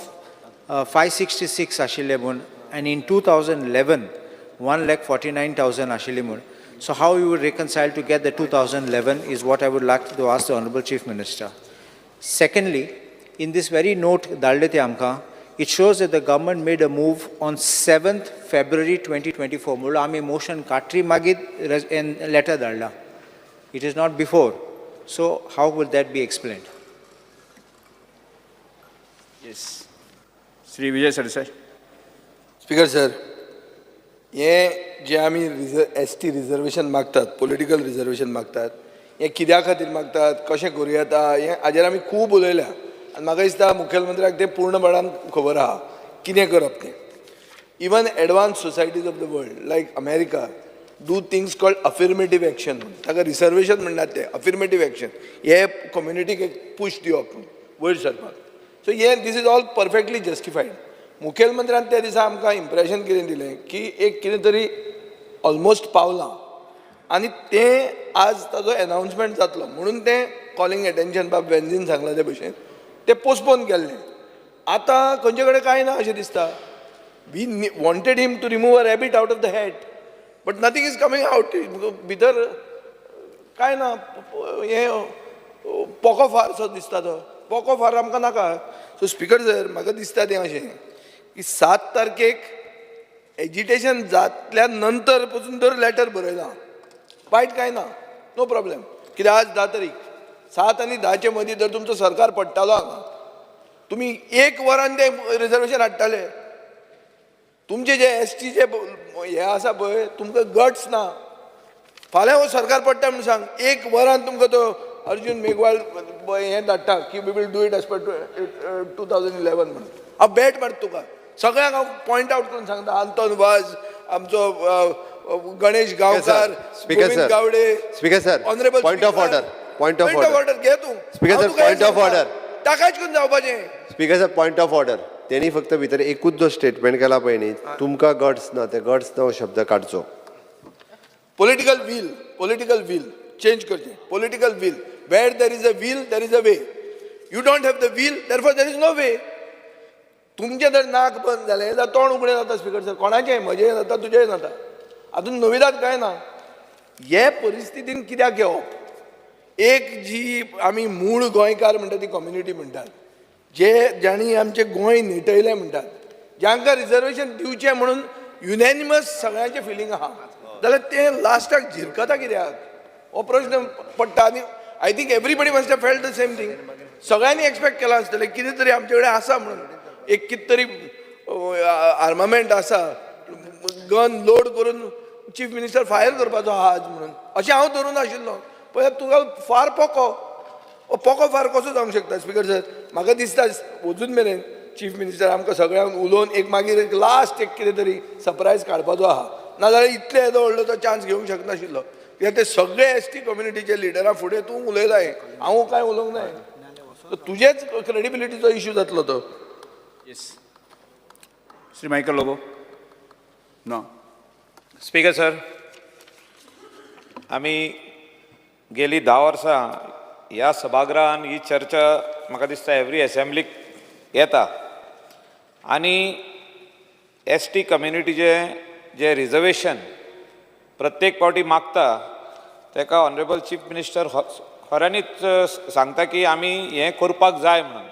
566 आशिल्ले म्हूण and in 2011 1,49,000 आशिल्ले म्हूण. So how you would reconcile to get the 2011 is what I would like to ask the Honorable Chief Minister. Secondly, in this very note धाडले ते आमकां, it shows that the government made a move on 7th February 2024. म्हणल्यार आमी motion काडली मागीर letter धाडला. It is not before. So how will that be explained? Yes, Shri Vijay Sardesai. Speaker sir, हें जें आमी एस टी रिजर्वेशन मागतात, political reservation मागतात, हें कित्या खातीर मागतात, कशें करूं येता, हें हाजेर आमी खूब उलयल्या आनी म्हाका दिसता मुखेलमंत्र्याक तें पूर्णपणान खबर आहा कितें करप तें. Even advanced societies of the world like America do things called affirmative action. ताका रिजर्वेशन म्हणटात, ते अफिर्मेटीव एक्शन, हे कम्युनिटीक एक पूश दिवप म्हूण वयर सरपाक. सो हे this is all perfectly justified. मुखेलमंत्र्यान त्या दिसा आमकां इम्प्रेशन कितें दिलें की एक कितें तरी ऑलमोस्ट पावलां आनी तें आज ताजो एनावन्समेंट जातलो म्हणून तें कॉलिंग एटेन्शन बाब वेन्झीन सांगलां ते भशेन तें पोस्टपोन केल्लें. आतां खंयचे कडेन कांय ना अशें दिसता. We wanted him to remove a rabbit out of the hat, but nothing is coming out. भितर कांय ना, हें पोको फारसो दिसता तो पोको फार आमकां नाका. सो स्पीकर सर, म्हाका दिसता तें अशें की 7 तारखेक एजिटेशन जातल्या नंतर पसून जर लेटर बरयलां वायट कांय ना, नो प्रॉब्लेम. कित्याक आज 10 तारीख, 7 आनी 10चे मदीं जर तुमचो सरकार पडटालो हांगा, तुमी 1 वरान तें रिजर्वेशन हाडटाले. तुमचे जे एसटीचे हे आसा पळय, तुमकां गट्स ना. फाल्यां हो सरकार पडटा म्हणून सांग, 1 वरान तुमकां तो अर्जुन मेघवाल हें धाडटा की we will do it as per 2011 म्हणून. हांव बॅट मारता तुका, सगळ्यांक हांव पॉयंट आवट करून सांगता. आंतोन वाज, आमचो Ganesh Gaonkar, Govind Gawde. Speaker sir, honourable point of order, point of order घे तूं. Speaker sir, point of order. ताकाच करून जावपाचें. Speaker sir, point of order. तेणी फक्त भितर एकूच जो स्टेटमेंट केला पळय न्ही, तुमकां गट्स ना, ते गट्स ना हो शब्द काडचो. Political will, political will change करचें. Political will, where there is a will there is a way. You don't have the will, therefore there is no way. तुमचें जर नाक बंद जालें जाल्यार तोंड उगडें जाता स्पीकर सर, कोणाचें, म्हजें जाता, तुजेंय जाता. आजून नविदाद कांय ना. हे परिस्थितीन कित्याक येवप? एक जी आमी मूळ गोंयकार म्हणटा ती कम्युनिटी म्हणटात, जे जांणी आमचें गोंय नेटयलें म्हणटात, जांकां रिजर्वेशन दिवचें म्हणून युनॅनिमस सगळ्यांचें फिलींग आहा, जाल्यार तें लास्टाक झिरकता कित्याक हो प्रश्न पडटा. आनी I think everybody must have felt the same thing. सगळ्यांनी एक्सपेक्ट केलां आसतलें कितें तरी आमचे कडेन आसा म्हणून, एक कितें तरी आर्मामेंट आसा, गन लोड करून चीफ मिनिस्टर फायर करपाचो आहा आज म्हणून, अशें हांव धरून आशिल्लो. पळय तुका फार पोको, हो पोको फार कसो जावंक शकता स्पीकर सर? म्हाका दिसता अजून मेरेन चीफ मिनिस्टर आमकां सगळ्यांक उलोवन एक मागीर एक लास्ट एक कितें तरी सरप्रायज काडपाचो आहा, नाजाल्यार इतले येदो व्हडलो तो चान्स घेवंक शकनाशिल्लो. कित्याक ते सगळे एस टी कम्युनिटीचे लिडरां फुडें तूं उलयलाय, हांव कांय उलोवंक नाय, तुजेच क्रेडिबिलिटीचो इश्यू जातलो तो. Yes. Shri Michael Lobo. ना. स्पीकर सर, आमी गेली 10 वर्सां ह्या सभागृहान ही चर्चा म्हाका दिसता एवरी एसेंब्लीक येता आनी एस टी कम्युनिटीचे जे रिजर्वेशन प्रत्येक पावटी मागता ताका ऑनरेबल चीफ मिनिस्टर खऱ्यांनीच सांगता की आमी हें करपाक जाय म्हणून.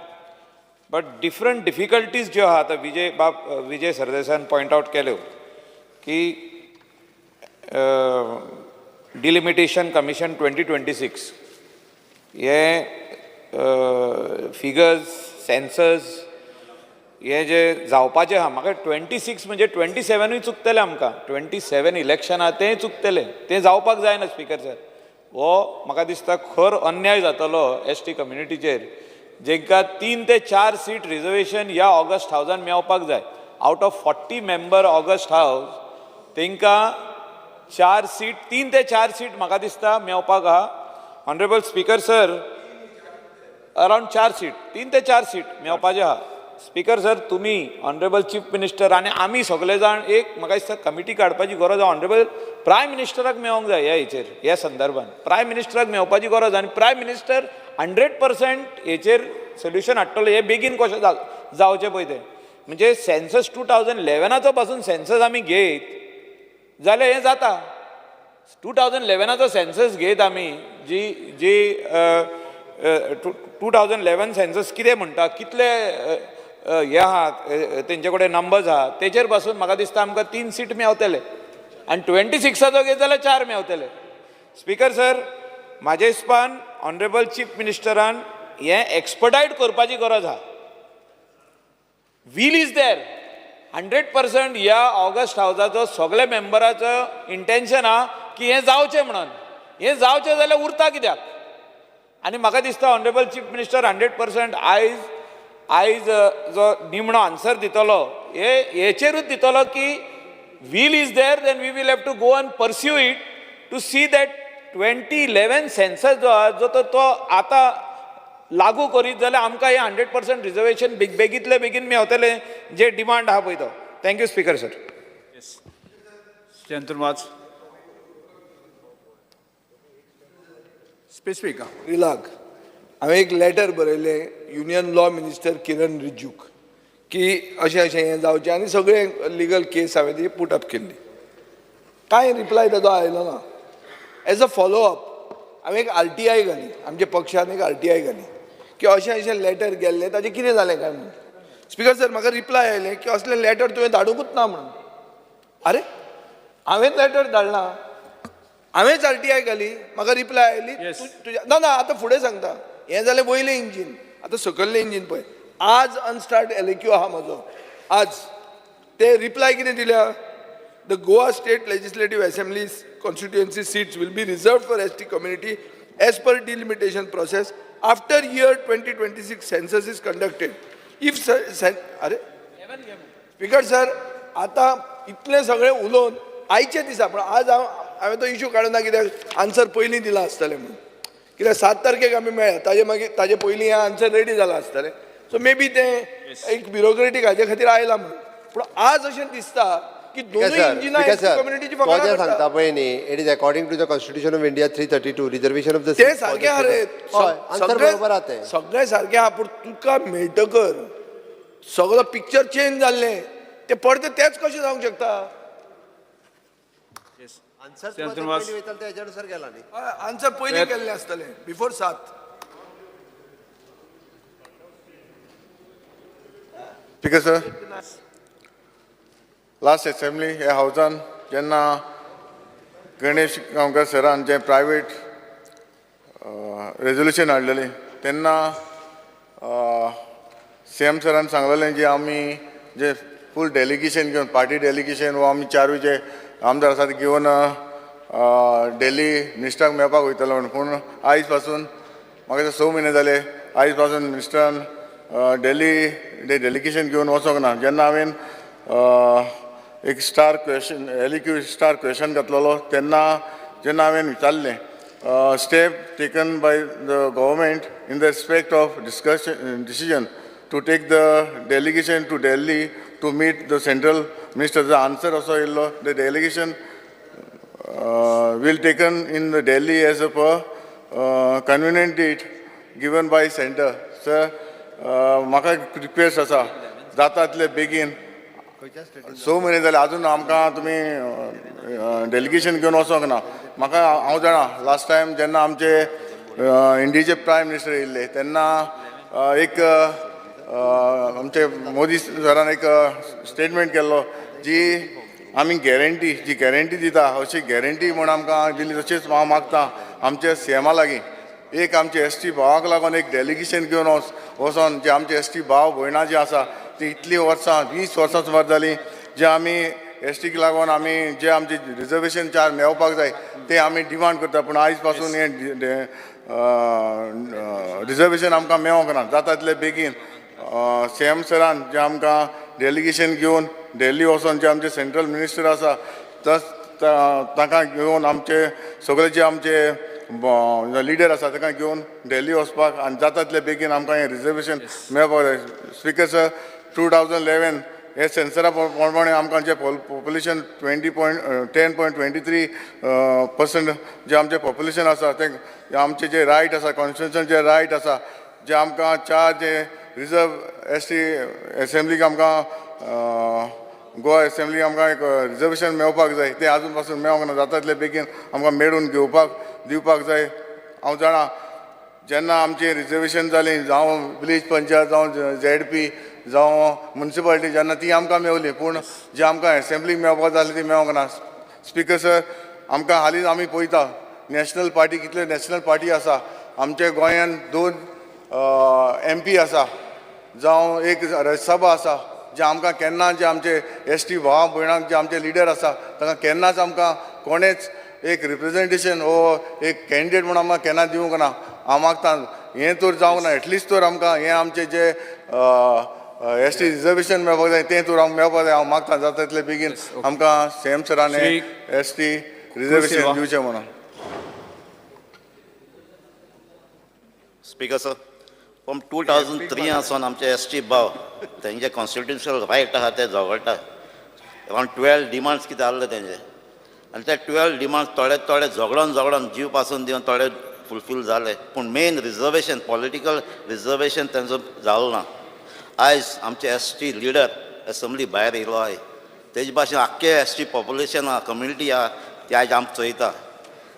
बट डिफरंट डिफिकल्टीज ज्यो आहा, आतां विजय बाब विजय सरदेसायान पॉयंट आवट केल्यो की डिलिमिटेशन कमिशन 2026 हे फिगर्स सेन्सस हे जे जावपाचें आहा, म्हाका 26 म्हणजे 27ूय चुकतलें आमकां, 27 इलेक्शन आहा तेंय चुकतलें, तें जावपाक जायना स्पीकर सर. हो म्हाका दिसता खर अन्याय जातलो एस टी कम्युनिटीचेर, जेंकां 3 ते 4 सीट रिजर्वेशन ह्या ऑगस्ट हावजान मेळपाक जाय. Out of 40 member august house तेंकां 4 सीट, 3 ते 4 सीट म्हाका दिसता मेळपाक आहा. Honourable speaker sir, around 4 seat, 3 ते 4 सीट मेळपाचें आहा. स्पीकर सर, तुमी ऑनरेबल चीफ मिनिस्टर आनी आमी सगळे जाण एक म्हाका दिसता कमिटी काडपाची गरज आहा. ऑनरेबल प्रायम मिनिस्टराक मेळोंक जाय ह्या हेचेर, ह्या संदर्भान प्रायम मिनिस्टराक मेळपाची गरज आनी प्रायम मिनिस्टर 100% हेचेर सोल्युशन हाडटलो. हें बेगीन कशें जावचें पळय तें, म्हणजे सेन्सस 2011 पासून सेन्सस आमी घेयत जाल्यार हें जाता. 2011 सेन्सस घेयत आमी जी जी 2011 सेन्सस कितें म्हणटा, कितले हे आहा तेंचे कडेन नंबर्स आहा, तेचेर पासून म्हाका दिसता आमकां 3 सीट मेवतले आनी 26 घेत जाल्यार 4 मेवतले. स्पीकर सर, म्हाज्या हिसपान ऑनरेबल चीफ मिनिस्टरान हें एक्सपर्टायट करपाची गरज आहा. व्हील is there 100% ह्या ऑगस्ट हावजाचो सगळे मेंबराचो इंटेन्शन आहा की हें जावचें म्हणून. हें जावचें जाल्यार उरता कित्याक? आनी म्हाका दिसता ऑनरेबल चीफ मिनिस्टर 100% आयज आयज जो निमणो आन्सर दितलो हे हेचेरूच दितलो की will is there, then we will have to go and pursue it to see that 2011 census जो आहा जो तो आतां लागू करीत जाल्यार आमकां हें 100% रिजर्वेशन बेगींतले बेगीन मेवतलें जे डिमांड आहा पळय तो. Thank you speaker sir. Shri Anton Vaz. Specific. एप्रिलाक हांवें एक लेटर बरयलें युनियन लॉ मिनिस्टर किरण रिज्जूक की अशें अशें हें जावचें आनी सगळें लिगल केस हांवें ती पुट अप केल्ली. कांय रिप्लाय ताजो आयलो ना. एज अ फॉलो अप हांवें एक RTI घाली, आमच्या पक्षान एक RTI घाली की अशें अशें लेटर गेल्लें ताजें कितें जालें काय म्हणून. स्पिकर सर, म्हाका रिप्लाय आयलें की असलें लेटर तुवें धाडुंकूच ना म्हणून. अरे, हांवें लेटर धाडलां, हांवेंच RTI घाली, म्हाका रिप्लाय आयली तुज्या ना ना. आतां फुडें सांगता. हें जालें वयलें इंजीन, आतां सकयलें इंजीन पळय. आज अनस्टार्ट LAQ आहा म्हजो. आज ते रिप्लाय कितें दिल्या? The Goa State Legislative Assembly's constituency seats will be reserved for ST community as per delimitation process after year 2026 census is conducted. If अरे स्पीकर सर, आतां इतलें सगळें उलोवन आयचे दिसा, पूण आज हांव हांवें तो इशू काडूं ना कित्याक आन्सर पयलीं दिलां आसतलें म्हणून. कित्याक 7 तारखेक आमी मेळ्ळा, ताजे मागीर ताजे पयलीं हें आन्सर रेडी जालां आसतलें. सो मे बी तें एक ब्युरोक्रेटीक हाजे खातीर आयलां म्हणून. पूण आज अशें दिसता की दोनूय इंजिनां कम्युनिटीची तो फकाणां जें करता. सांगता पळय न्ही, it is according to the Constitution of India, 332, reservation of the ते सारकें आहा रे. हय, आन्सर बरोबर आहा तें. सगळें सारकें आहा, पूण तुका मेळटकर सगळो पिक्चर चेंज जाल्लें तें परतें तेंच कशें जावंक शकता? आन्सर श्री अंतुनवास. पयलीं वयताले तेज्या नुसार गेला न्ही. आन्सर पयलीं केल्लें आसतलें before 7. Speaker sir, last assembly ह्या हावजान जेन्ना गणेश गांवकर सरान जें प्रायवेट रेजोल्युशन हाडलेलें तेन्ना सी एम सरान सांगलेलें जी आमी जे फूल डेलिगेशन घेवन, पार्टी डेलिगेशन वो आमी चारूय जे आमदार आसा ते घेवन दिल्ली मिनिस्टराक मेळपाक वयतलो म्हणून. पूण आयज पासून म्हाका 6 म्हयने जाले, आयज पासून मिनिस्टरान दिल्ली डेलिगेशन घेवन वचोंक ना. जेन्ना हांवें एक star question, LAQ star question घातलेलो तेन्ना जेन्ना हांवें विचारलें, step taken by the government in the respect of discussion decision to take the delegation to Delhi to meet the central minister, answer असो येयल्लो, the delegation will taken in the Delhi as a per convenient date given by center. Sir, म्हाका request आसा, जाता तितले बेगीन, 6 म्हयने जाले, अजून आमकां तुमी डेलिगेशन घेवन वचोंक ना. म्हाका हांव जाणा, लास्ट टायम जेन्ना आमचे इंडियेचे प्रायम मिनिस्टर येयल्ले तेन्ना एक आमचे मोदी सरान एक स्टेटमेंट केल्लो जी आमी गॅरंटी, जी गॅरंटी दिता अशी गॅरंटी म्हूण आमकां दिली. तशेंच हांव मागता आमच्या सी एमा लागीं, एक आमचे एसटी भावाक लागून एक डेलिगेशन घेवन वचोन जे आमचे एसटी भाव भयणां जी आसा ती इतलीं वर्सां, 20 वर्सां सुमार जालीं, जे आमी एसटीक लागून आमी जे आमचे रिजर्वेशन चार मेळपाक जाय ते आमी डिमांड करता. पूण आयज पासून हें रिजर्वेशन आमकां मेळोंक ना. जाता तितले बेगीन सी एम सरान जे आमकां डेलिगेशन घेवन दिल्ली वचोन जे आमचे सेंट्रल मिनिस्टर आसा तांकां घेवन, आमचे सगळे जे आमचे लिडर आसा तांकां घेवन दिल्ली वचपाक आनी जाता तितले बेगीन आमकां हें रिजर्वेशन मेळपाक जाय. स्पिकर सर, 2011 हे सेन्ससा प्रमाणे आमकां जे population 20 point 10.23% जे आमचें पॉप्युलेशन आसा तें आमचे जे रायट आसा, कॉन्स्टिट्युशन जे रायट आसा, जे आमकां चार जे रिजर्व एसटी एसेंब्लीक आमकां, गोवा एसेंब्ली आमकां एक रिजर्वेशन मेळपाक जाय, तें आजून पासून मेळोंक ना. जाता तितले बेगीन आमकां मेळून घेवपाक दिवपाक जाय. हांव जाणा, जेन्ना आमचें रिजर्वेशन जालें, जावं विलेज पंचायत, जावं झेडपी, जावं मुन्सिपालिटी, जेन्ना ती आमकां मेवली, पूण जे आमकां एसेंब्लीक मेळपाक जाय आसली ती मेळोंक ना. स्पिकर सर, आमकां हालींच आमी पळयता नॅशनल पार्टी, कितल्यो नॅशनल पार्टी आसा. आमच्या गोंयान दोन एमपी आसा, जावं एक राज्यसभा आसा, जे आमकां केन्ना जे आमचे एसटी भावा भयणांक जे आमचे लिडर आसा तांकां केन्नाच आमकां कोणेच एक रिप्रेजेंटेशन हो एक कॅन्डिडेट म्हूण आमकां केन्ना दिवंक ना. हांव मागता, हें तर जावंक ना, एटलिस्ट तर आमकां हें आमचें जे एसटी रिजर्वेशन मेळपाक जाय तें तर आमकां मेळपाक जाय. हांव मागता, जाता तितले बेगीन आमकां सीएम सरान श्री एसटी रिजर्वेशन दिवचें म्हणून. स्पीकर सर, फ्रॉम 2003 आसून आमचे एसटी भाव तेंचे कॉन्स्टिट्युशनल रायट आहा ते झगडटा. अरावंड 12 डिमांड्स कितें आहले तेंचे आनी ते 12 डिमांड्स थोडे थोडे झगडोन झगडोन जीव पासून दिवन थोडे फुलफील जाले, पूण मेन रिजर्वेशन, पॉलिटिकल रिजर्वेशन तेंचो जालो ना. आयज आमचे एस टी लिडर एसेंब्ली भायर येयलो आहाय, तेजे भाशेन आख्खे एस टी पॉप्युलेशन आहा, कम्युनिटी आहा, ती आयज आमकां चोयता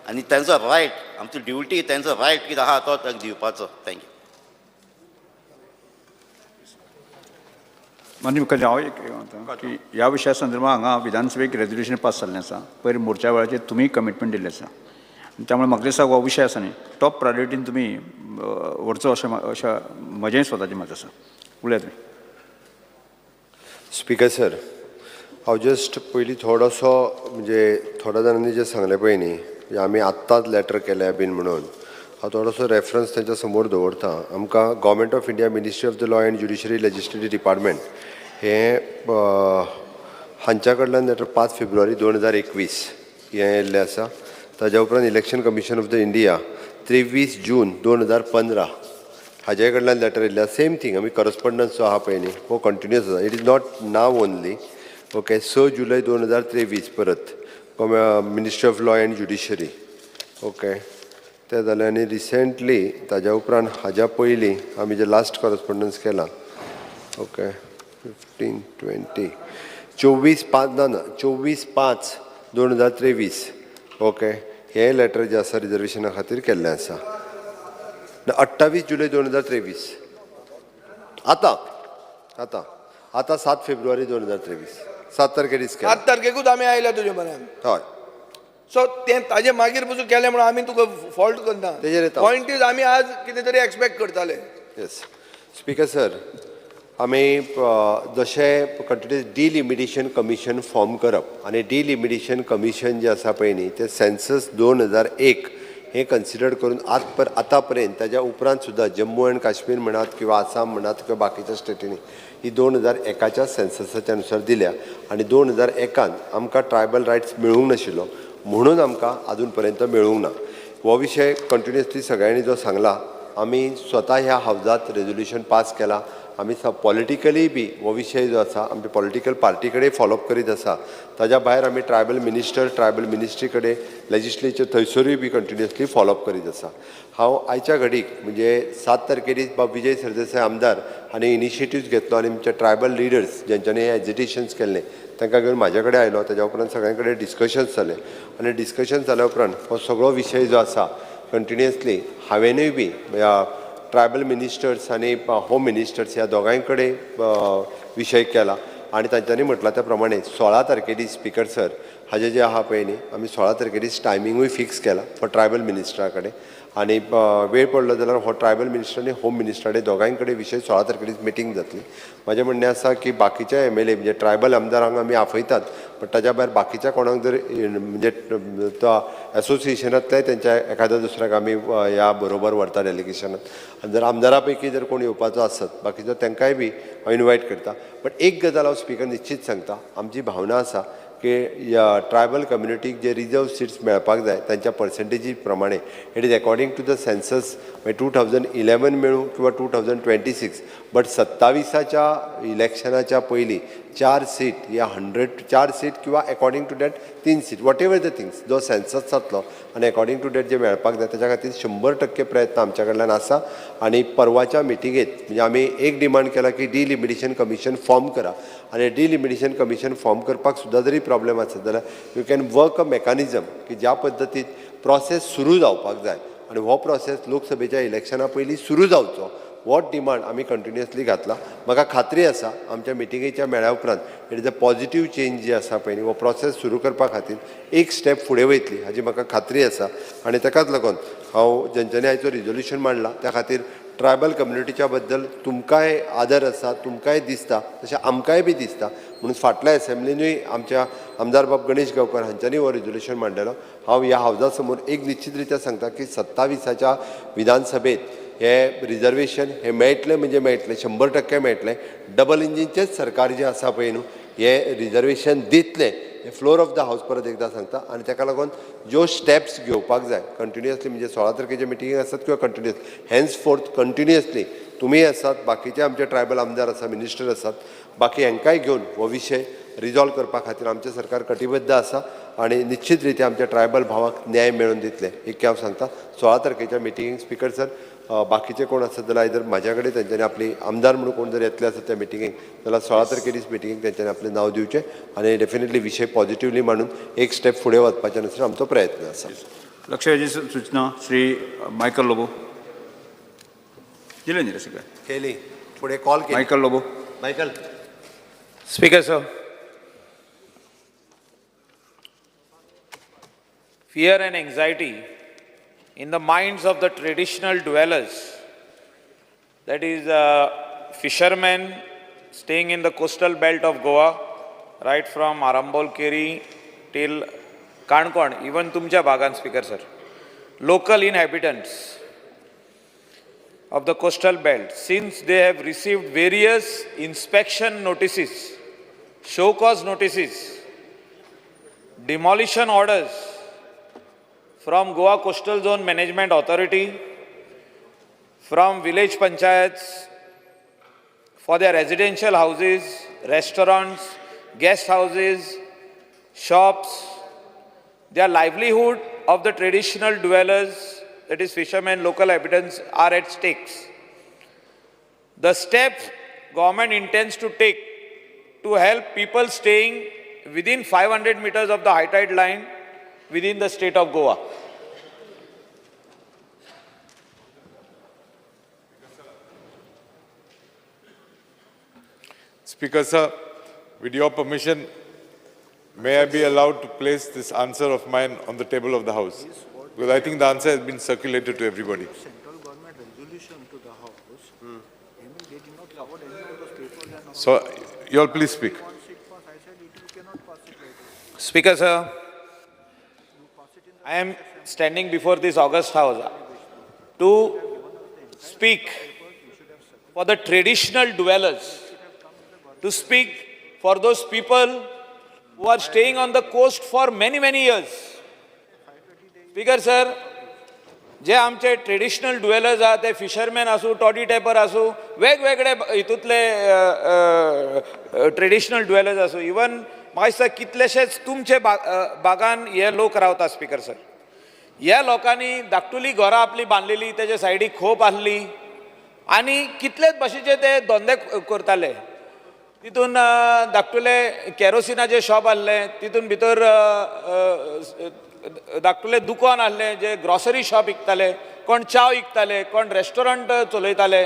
आनी तेंचो रायट, आमची ड्युटी तेंचो रायट कितें आहा तो ताका दिवपाचो. Thank you. माननीय मुख्यमंत्री, हांव एक म्हणटा की ह्या विशया संदर्भात हांगा विधानसभेक रेजोल्युशन पास जाल्लें आसा. पयर मोर्चा वेळाचेर तुमी कमिटमेंट दिल्लें आसा. त्यामुळे म्हाका दिसता हो विशय आसा न्ही टॉप प्रायोरिटीन तुमी व्हरचो अशें अशें म्हजें स्वताचें मत आसा. उलयात तुमी. स्पीकर सर, हांव जस्ट पयलीं थोडोसो म्हणजे थोड्या जाणांनी जें सांगलें पळय न्ही, म्हणजे आमी आत्तांच लॅटर केल्या बीन म्हणून हांव थोडोसो रेफरन्स तेंच्या समोर दवरता. आमकां Government of India, Ministry of the Law and Judiciary, Legislative Department हें हांच्या कडल्यान लॅटर 5 फेब्रुवारी 2021 हें येयल्लें आसा. ताज्या उपरांत Election Commission of the India 23 जून 2015 हाज्या कडल्यान लॅटर येयल्लें. सेम थींग, आमी करस्पॉन्डन्स जो आहा पळय न्ही हो कंटिन्युअस आसा. It is not now only. Okay, 6 जुलय 2023 परत Ministry of Law and Judiciary. Okay, तें जालें. आनी रिसेंटली ताज्या उपरांत हाज्या पयलीं आमी जे लास्ट करस्पॉन्डन्स केला, ओके, 15 20 24 5 ना ना 24 5 2023, ओके, हें लॅटर जें आसा रिजर्वेशना खातीर केल्लें आसा. 28 जुलय 2023, आतां आतां आतां 7 फेब्रुवारी 2023, 7 तारखेर केला. 7 तारखेकूच आमी आयल्या तुजे म्हऱ्यान. हय. सो तें ताजे मागीर पसून केलें म्हणून आमी तुका फॉल्ट करना. तेजेर येता. पॉयंट is आमी आज कितें तरी एक्सपेक्ट करताले. येस स्पीकर सर, आमी जशें कंटिन्युअस डिलिमिटेशन कमिशन फॉर्म करप आनी डिलिमिटेशन कमिशन जें आसा पळय न्ही तें सेन्सस 2001 हें कन्सिडर करून आतां पर्यंत ताज्या उपरांत सुद्दां जम्मू एंड काश्मीर म्हणात किंवा आसाम म्हणात किंवा बाकीच्या स्टेटींनी ही 2001च्या सेन्ससाच्या अनुसार दिल्या. आनी 2001 आमकां ट्रायबल रायट्स मेळूंक नाशिल्लो म्हणून आमकां आजून पर्यंत मेळूंक ना. हो विशय कंटिन्युअसली सगळ्यांनी जो सांगला, आमी स्वता ह्या हावजात रेजोल्युशन पास केला. आमी पॉलिटिकली बी हो विशय जो आसा आमच्या पॉलिटिकल पार्टी कडेन फॉलोअप करीत आसा. ताज्या भायर आमी ट्रायबल मिनिस्टर, ट्रायबल मिनिस्ट्री कडेन, लेजिस्लेचर थंयसरूय बी कंटिन्युअसली फॉलोअप करीत आसा. हांव आयच्या घडीक म्हणजे 7 तारखेर बाब विजय सरदेसाय आमदार हांणी इनिशिएटीव्स घेतलो आनी आमचे ट्रायबल लिडर्स ज्यांच्यांनी हे एजिटेशन्स केल्लें तांकां घेवन म्हाज्या कडेन आयलो. ताज्या उपरांत सगळ्यां कडेन डिस्कशन्स जालें आनी डिस्कशन जाल्या उपरांत हो सगळो विशय जो आसा कंटिन्युअसली हांवेनूय बी ट्रायबल मिनिस्टर्स आनी होम मिनिस्टर्स ह्या दोगांय कडेन विशय केला आनी तांच्यांनी म्हटलां त्या प्रमाणे 16 तारखेर स्पीकर सर हाजें जें आहा पळय न्ही आमी 16 तारखेर टायमिंगूय फिक्स केला फॉर ट्रायबल मिनिस्टरा कडेन आनी वेळ पडलो जाल्यार हो ट्रायबल मिनिस्टर आनी होम मिनिस्टरा कडेन दोगांय कडेन विशय 16 तारखेर मिटींग जातली. म्हाजें म्हणणें आसा की बाकीचे एमएलए म्हणजे ट्रायबल आमदारांक आमी आफयतात, बट ताज्या भायर बाकीच्या कोणाक जर म्हणजे तो एसोसिएशनांतले तेंच्या एखाद्या दुसऱ्याक आमी ह्या बरोबर व्हरता डेलिगेशनात आनी जर आमदारा पैकी जर कोण येवपाचो आसत बाकीचो तांकांय बी हांव इनवायट करता. बट एक गजाल हांव स्पिकर निश्चीत सांगता, आमची भावना आसा की ह्या ट्रायबल कम्युनिटीक जे रिजर्व सिट्स मेळपाक जाय तांच्या पर्संटेजी प्रमाणे, it is according to the census, मागीर 2011 मेळूं किंवा 2026, बट 27च्या इलेक्शनाच्या पयलीं 4 सीट या 100 4 सीट किंवा according to that 3 seat, whatever the things जो सेन्सस जातलो आनी एकॉर्डिंग टू that जे मेळपाक जाय ताच्या खातीर 100% प्रयत्न आमच्या कडल्यान आसा. आनी परवाच्या मिटिंगेत म्हणजे आमी एक डिमांड केला की डिलिमिटेशन कमिशन फॉर्म करा आनी डिलिमिटेशन कमिशन फॉर्म करपाक सुद्दां जरी प्रॉब्लेम आसत जाल्यार you can work a mechanism की ज्या पद्दतीन प्रोसेस सुरू जावपाक जाय आनी हो प्रोसेस लोकसभेच्या इलेक्शना पयलीं सुरू जावचो हो डिमांड आमी कंटिन्युअसली घातला. म्हाका खात्री आसा आमच्या मिटिंगेच्या मेळ्या उपरांत it is a positive change जी आसा पळय न्ही हो प्रोसेस सुरू करपा खातीर एक स्टेप फुडें वयतली हाजी म्हाका खात्री आसा. आनी ताकाच लागून हांव जेंच्यांनी आयचो रिजोल्युशन मांडला त्या खातीर ट्रायबल कम्युनिटीच्या बद्दल तुमकांय आदर आसा, तुमकांय दिसता तशें आमकांय बी दिसता म्हणून फाटल्या एसेंब्लीनूय आमच्या आमदार बाब गणेश गांवकर हांच्यांनी हो रिजोल्युशन मांडलेलो. हांव ह्या हावजा समोर एक निश्चित रित्या सांगता की 27च्या विधानसभेत हे रिजर्वेशन हे मेळटलें म्हणजे मेळटलें, 100% मेळटलें. डबल इंजिनचेंच सरकार जें आसा पळय न्हू हें रिजर्वेशन दितलें हें फ्लोर ऑफ the house परत एकदां सांगता. आनी ताका लागून ज्यो स्टेप्स घेवपाक जाय कंटिन्युअसली म्हणजे 16 तारखेचे मिटिंग आसात किंवा कंटिन्युअस हेन्स फोर्थ कंटिन्युअसली तुमी आसात, बाकीचे आमचे ट्रायबल आमदार आसा, मिनिस्टर आसात, बाकी हांकांय घेवन हो विशय रिजॉल्व करपा खातीर आमचें सरकार कटिबद्ध आसा आनी निश्चित रित्या आमच्या ट्रायबल भावाक न्याय मेळोवन दितले इतकें हांव सांगता. 16 तारखेच्या मिटिंगेक स्पिकर सर बाकीचे कोण आसत जाल्यार आयदर म्हाज्या कडेन तेंच्यांनी आपली आमदार म्हणून कोण जर येतले आसत त्या मिटिंगेक जाल्यार 16 तारखे दीस मिटिंगेक तेंच्यांनी आपलें नांव दिवचें आनी डेफिनेटली विशय पॉझिटिवली मांडून एक स्टेप फुडें वचपाचें नुस्तें आमचो प्रयत्न आसा. लक्षवेधी सूचना श्री मायकल लोबो. दिले न्ही रे सगळे केली फुडें कॉल केली. Michael Lobo. Michael. Speaker sir, fear and anxiety in the minds of the traditional dwellers, that is fishermen staying in the coastal belt of Goa, right from Arambol Keri till Canacona, even तुमच्या भागान speaker sir, local inhabitants of the coastal belt, since they have received various inspection notices, show cause notices, demolition orders from Goa Coastal Zone Management Authority, from village panchayats for their residential houses, restaurants, guest houses, shops, their livelihood of the traditional dwellers, that is fishermen, local inhabitants, are at stakes. The steps government intends to take to help people staying within 500 meters of the high tide line within the state of Goa. Speaker sir, with your permission, may I be allowed to place this answer of mine on the table of the House? Because I think the answer has been circulated to everybody. So, you all please speak. Speaker sir, I am standing before this august house to speak for the traditional dwellers, to speak for those people who are staying on the coast for many, many years. Speaker sir, जे आमचे traditional dwellers आहा ते fisherman आसूं, toddy tapper आसूं, वेगवेगळे हितूंतले traditional dwellers आसूं, even म्हाका दिसता कितलेशेच तुमचे बागान हे लोक रावता स्पिकर सर. ह्या लोकांनी धाकटुली घरां आपली बांदलेली, तेजे सायडीक खोप आहली आनी कितलेच भाशेचे ते धंदे करताले. तितून धाकटुले कॅरोसिनाचे शॉप आहले, तितून भितर धाकटुले दुकान आहले जे ग्रॉसरी शॉप विकताले, कोण च्याव विकताले, कोण रेस्टॉरंट चलयताले.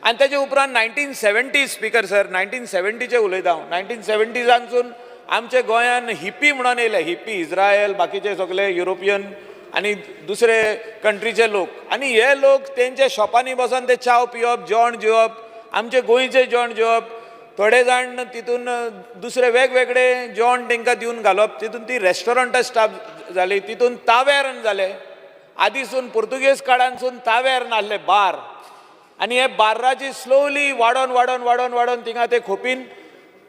आनी तेजे उपरांत 1970s speaker sir, 1970चे उलयता हांव, 1970सानसून आमच्या गोंयान हिप्पी म्हणून येयले, हिप्पी इस्रायल बाकीचे सगळे युरोपियन आनी दुसरे कंट्रीचे लोक, आनी हे लोक तेंच्या शॉपांनी बसून ते च्याव पिवप, जेवण जेवप, आमचे गोंयचें जेवण जेवप, थोडे जाण तितून दुसरे वेगवेगळे जेवण तांकां दिवन घालप, तितून ती रेस्टॉरंटां स्टाफ जाली, तितून तावेर्न जाले. आदीसून पुर्तुगेज काळांसून तावेर्न आहले बार, आनी हे बार्राची स्लोली वाडोन वाडोन वाडोन वाडोन थिंगा ते खोपीन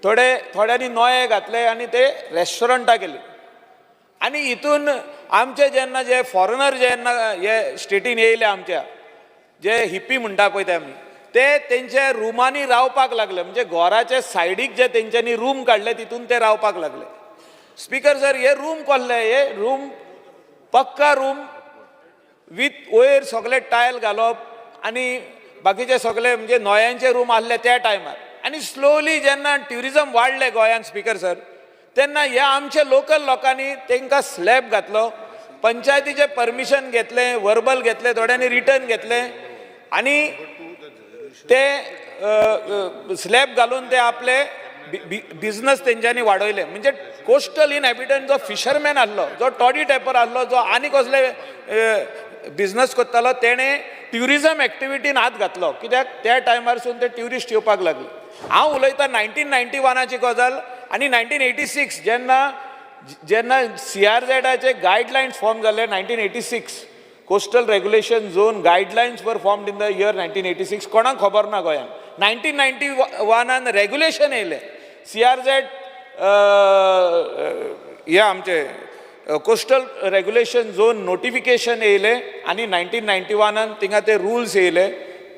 थोडे थोड्यांनी नोये घातले आनी ते रेस्टॉरंटां केली. आनी हितून आमचे जेन्ना जे फॉरेनर जेन्ना हे स्टेटीन येयले आमच्या, जे हिप्पी म्हणटा पळय ते आमी, ते तेंच्या रुमांनी रावपाक लागले, म्हणजे घराच्या सायडीक जे तेंच्यांनी रूम काडले तितून ते रावपाक लागले. स्पिकर सर, हे रूम कसले, हे रूम पक्का रूम वीथ वयर सगळे टायल घालप आनी बाकीचे सगळे म्हणजे नोयांचे रूम आहले त्या टायमार. आनी स्लोली जेन्ना ट्युरिजम वाडलें गोंयांत स्पिकर सर, तेन्ना ह्या आमच्या लोकल लोकांनी तांकां स्लॅब घातलो, पंचायतीचें परमिशन घेतलें, वर्बल घेतलें, थोड्यांनी रिटर्न घेतलें आनी ते स्लॅब घालून ते आपले बिजनस तेंच्यांनी वाडयले. म्हणजे कोस्टल इनहॅबिटंट जो फिशरमॅन आहलो, जो टॉडी टॅपर आहलो, जो आनी कसले बिजनस करतालो, तेणें ट्युरिजम एक्टिविटीन हात घातलो, कित्याक त्या टायमारसून ते ट्युरिस्ट येवपाक लागले. हांव उलयतां 1991ची गजाल आनी 1986 जेन्ना जेन्ना CRZाचे गायडलायन्स फॉर्म जाले, 1986 coastal regulation zone guidelines were formed in the year 1986. कोणाक खबर ना गोंयांत. 1991 रेग्युलेशन येयलें, CRZ हे आमचे कोस्टल रेग्युलेशन झोन नोटिफिकेशन येयलें आनी 1991 थिंगा ते रुल्स येयले,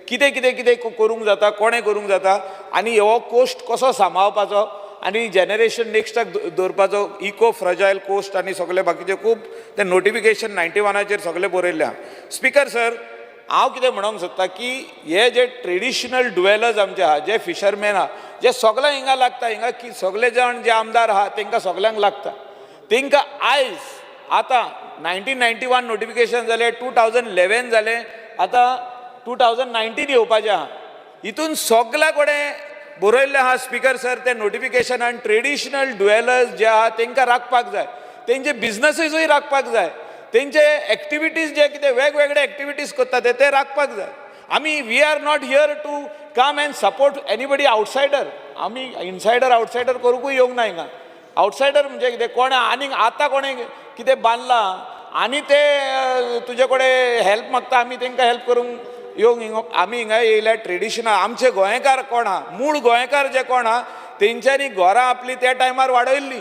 कितें कितें कितें करूंक जाता, कोणें करूंक जाता आनी हो कोस्ट कसो सांबाळपाचो. आनी जनरेशन नेक्स्टाक दवरपाचो इको फ्रजायल कोस्ट आनी सगळे बाकीचे खूब ते नोटिफिकेशन 91आचेर सगळे बरयल्ले आहा. स्पिकर सर, हांव कितें म्हणूंक सोदता की हे जे ट्रेडिशनल डुवेलर्स आमचे आहा, जे फिशरमॅन आहा, जे सगळे हिंगा लागता, हिंगा की सगळे जाण जे आमदार आहा तांकां सगल्यांक लागता, तांकां आयज आतां 1991 नोटिफिकेशन जालें, 2011 जालें, आतां 2019 येवपाचें आहा. हितून सगल्या कडेन बरयल्लें आहा स्पिकर सर, ते नोटिफिकेशनान ट्रेडिशनल डुवेलर्स जे आहा तांकां राखपाक जाय, तेंचे बिजनसीसूय राखपाक जाय, तेंचे एक्टिविटीज जे कितें वेगवेगळे एक्टिविटीज करता ते राखपाक जाय. आमी we are not here to come and support anybody outsider. आमी इनसायडर आउटसायडर करूंकूय येवंक ना हिंगा. आउटसायडर म्हणजे कितें, कोणें आनीक आतां कोणें कितें बांदलां आनी ते तुजे कडेन हेल्प मागता, आमी तांकां हेल्प करूंक येवंक हिंगा. आमी हिंगा येयल्या ट्रेडिशनल आमचे गोंयकार कोण आहा, मूळ गोंयकार जे कोण आहा तेंच्यांनी घरां आपली त्या टायमार वाडयल्ली,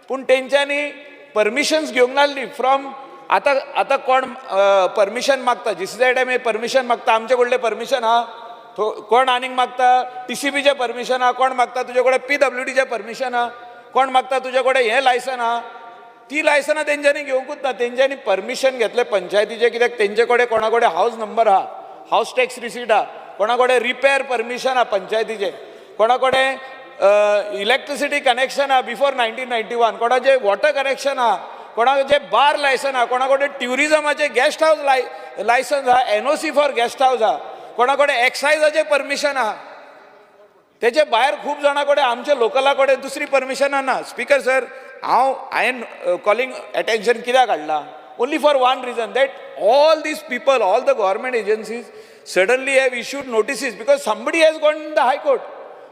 पूण तेंच्यांनी परमिशन्स घेवंक नासली फ्रॉम. आतां आतां कोण परमिशन मागता, जीसीझेडएमए परमिशन मागता, आमचे कडलें परमिशन आहा, कोण आनीक मागता टीसीबीचें परमिशन आहा, कोण मागता तुजे कडेन पीडब्ल्यूडीचें परमिशन आहा, कोण मागता तुजे कडेन हें लायसन आहा. ती लायसनां तेंच्यांनी घेवंकूच ना. तेंच्यांनी परमिशन घेतलें पंचायतीचें, कित्याक तेंचे कडेन कोणा कडेन हावज नंबर आहा, हावज टॅक्स रिसीट आहा, कोणा कडेन रिपेर परमिशन आहा पंचायतीचें, कोणा कडेन इलेक्ट्रिसिटी कनेक्शन आहा बिफोर 1991, कोणाचें वॉटर कनेक्शन आहा, कोणाचें बार लायसन आहा, कोणा कडेन ट्युरिजमाचें गेस्ट हावज लायसन्स आहा, एनओसी फॉर गेस्ट हावज आहा, कोणा कडेन एक्सायजाचें परमिशन आहा. तेचे भायर खूब जाणां कडेन आमच्या लोकला कडेन दुसरी परमिशनां ना. स्पिकर सर, हांव हांवें कॉलिंग एटेन्शन कित्याक हाडलां, only for one reason, that all these people, all the government agencies suddenly have issued notices because somebody has gone in the high court.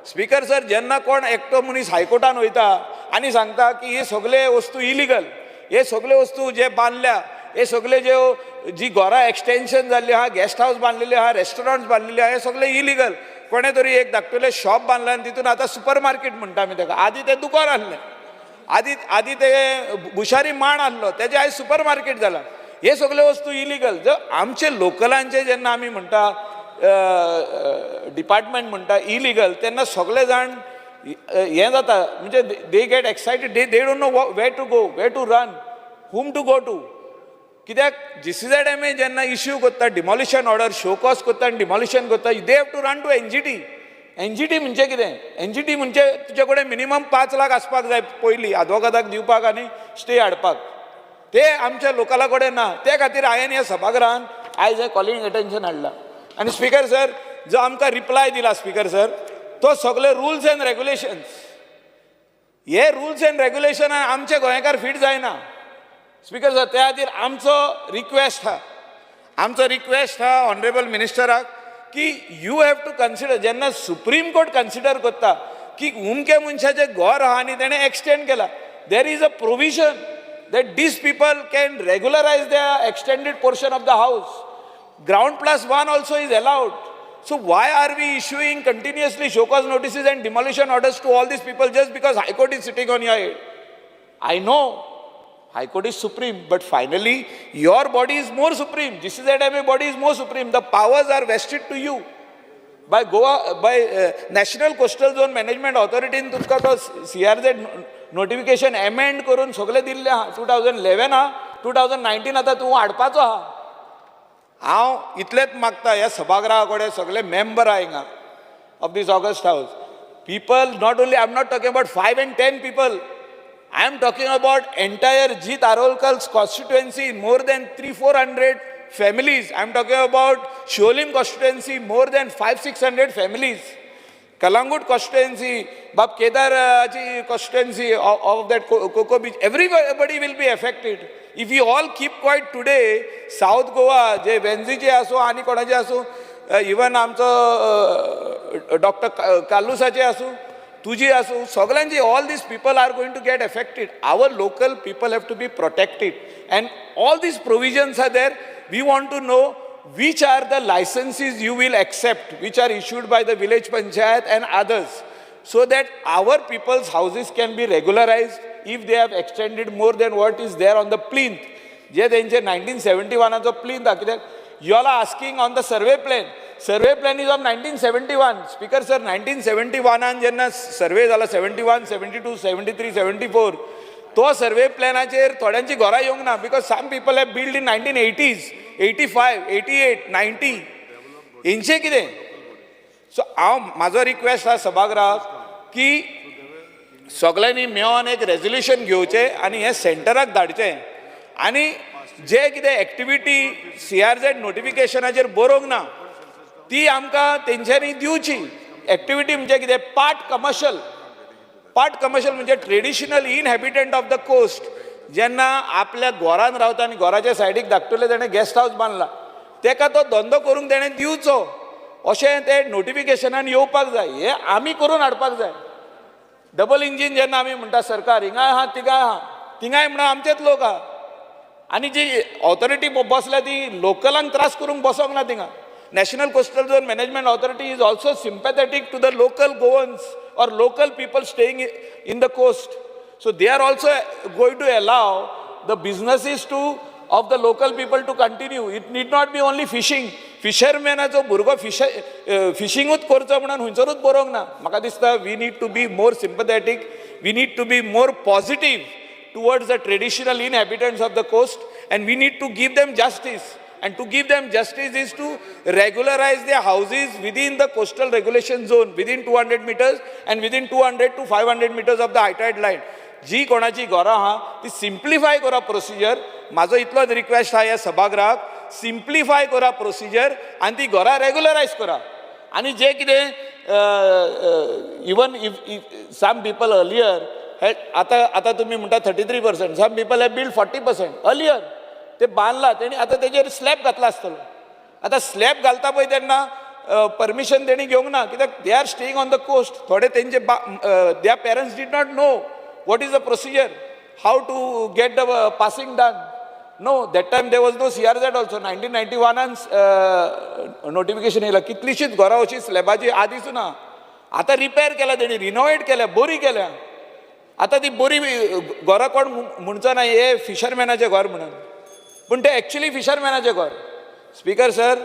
Speaker sir, जेन्ना कोण एकटो मनीस हायकोर्टान वयता आनी सांगता की हे सगळे वस्तू इलिगल, हे सगळे वस्तू जे बांदल्या, हे सगळे ज्यो जी घरां एक्सटेन्शन जाल्ली आहा, गेस्ट हावस बांदलेली आहा, रेस्टॉरंट्स बांदलेली आहा, हे सगळे इलिगल. कोणें तरी एक धाकटुलें शॉप बांदलां आनी तितून आतां सुपर मार्केट म्हणटा आमी ताका. आदी तें दुकान आहलें, आदी आदी ते भुशारी माण आहलो, तेजें आयज सुपर मार्केट जालां. हे सगळे वस्तू इलिगल. जर आमचे लोकलांचे जेन्ना आमी म्हणटा डिपार्टमेंट म्हणटा इलिगल, तेन्ना सगळे जाण हें जाता, म्हणजे they get excited, they don't know where to go, where to run, whom to go to. कित्याक जीसीझेडएमए जेन्ना इश्यू करता डिमॉलिशन ऑर्डर, शो कॉज करता आनी डिमॉलिशन करता, they have to run to NGT. NGT म्हणजे कितें? एनजीटी म्हणजे तुजे कडेन मिनिमम 5 लाख आसपाक जाय पयलीं आदवोगादाक दिवपाक आनी स्टे हाडपाक. ते आमच्या लोकला कडेन ना. ते खातीर हांवें ह्या सभागृहान आयज हें कॉलिंग एटेन्शन हाडलां. आनी स्पिकर सर, जो आमकां रिप्लाय दिला स्पिकर सर, तो सगळे रुल्स एंड रेगुलेशन्स, हे रुल्स एंड रेगुलेशन आमचे गोंयकार फीट जायना स्पिकर सर. त्या खातीर आमचो रिक्वेस्ट आहा, आमचो रिक्वेस्ट आहा ऑनरेबल मिनिस्टराक की you have to consider, जेन्ना सुप्रीम कोर्ट कन्सिडर करता की उमके मनशाचें घर आहा आनी तेणें एक्सटेंड केला, there is a provision that these people can regularise the extended portion of the house. Ground plus 1 also is allowed. So why are we issuing continuously show cause notices and demolition orders to all these people just because High Court is sitting on your head? I know High Court is supreme, but finally your body is more supreme. GCZMA body is more supreme. The powers are vested to you by Goa, by National Coastal Zone Management Authority. तुमकां तो CRZ notification amend करून सगळें दिल्लें आहा. 2011 आहा, 2019 आतां तूं हाडपाचो आहा. हांव इतलेंच मागता ह्या सभागृहा कडेन सगळे मेंबर आहा हिंगा of this august house, people, not only, I am not talking about 5 and 10 people, I am talking about entire Jeet Arolkar's constituency, more than 300-400 families. I am talking about Siolim constituency, more than 500-600 families. Calangute constituency, Bab Kedarची constituency of that Coco Beach, everybody will be affected. If we all keep quiet today, South Goa, जे वेन्झीचे आसूं आनी कोणाचे आसूं, even आमचो doctor कार्लुसाचे आसूं, तुजी आसूं, सगळ्यांची, all these people are going to get affected. Our local people have to be protected and all these provisions are there. We want to know which are the licenses you will accept, which are issued by the village panchayat and others, so that our people's houses can be regularized if they have extended more than what is there on the plinth. जे तेंचे 1971 plinth आहा, कित्याक you all are asking on the survey plan. Survey plan is of 1971. Speaker sir, 1971आन जेन्ना survey जाला, 71, 72, 73, 74, तो survey प्लॅनाचेर थोड्यांची घरां येवंक ना, because some people have build in 1980s, 85, 88, 90. हेंचें कितें? सो हांव म्हाजो रिक्वेस्ट आसा सभागृहाक की सगल्यांनी मेळोन एक रेजोल्युशन घेवचें आनी हें सेंटराक धाडचें आनी जे कितें एक्टिविटी सीआरझेड नोटिफिकेशनाचेर बरोवंक ना ती आमकां तेंच्यांनी दिवची. एक्टिविटी म्हणजे कितें? Part commercial. पार्ट कमर्शियल म्हणजे traditional inhabitant of the coast जेन्ना आपल्या घरान रावता आनी घराच्या सायडीक धाकटुले तेणें गेस्ट हावस बांदला, तेका तो धंदो करूंक तेणें दिवचो, अशें तें नोटिफिकेशनान येवपाक जाय. हें आमी करून हाडपाक जाय. डबल इंजीन जेन्ना आमी म्हणटा सरकार हिंगाय आहा तिगाय आहा, थिंगाय म्हणून आमचेच लोक आहा आनी जी ऑथॉरिटी बसल्या ती लोकलांक त्रास करूंक बसोंक ना थिंगा. National Coastal Zone Management Authority is also sympathetic to the local Goans or local people staying in the coast. So they are also going to allow the businesses to of the local people to continue. It need not be only fishing. फिशरमॅनाचो भुरगो फिशिंगूच करचो म्हणून खंयसरूच बरोवंक ना. म्हाका दिसता we need to be more sympathetic, we need to be more positive towards the traditional inhabitants of the coast, and we need to give them justice. And to give them justice is to regularize their houses within the coastal regulation zone, within 200 meters and within 200 to 500 meters of the high tide line. जी कोणाची घरां आहा ती simplify करा procedure. म्हाजो इतलोच request आहा ह्या सभागृहाक, सिम्प्लिफाय करा प्रोसिजर आनी ती घरां रेगुलरायज करा. आनी जे कितें even if some people earlier, आतां आतां तुमी म्हणटा 33%, some people have build 40% earlier, ते बांदला तेणी, आतां तेजेर स्लॅब घातला आसतलो. आतां स्लॅब घालता पळय तेन्ना परमिशन तेणी घेवंक ना, कित्याक they are staying on the coast. थोडे तेंचे their parents did not know what is the procedure, how to get the passing done. No, that time there was no CRZ also. 1991आन notification येयला. कितलीशीच घरां अशी स्लॅबाची आदींच ना, आतां रिपेर केल्या तेणी, रिनोवेट केल्या, बरी केल्या. आतां ती बरी घरां कोण म्हणचो ना हे फिशरमॅनाचें घर म्हणून, पूण ते एक्चुली फिशरमॅनाचें घर. Speaker sir,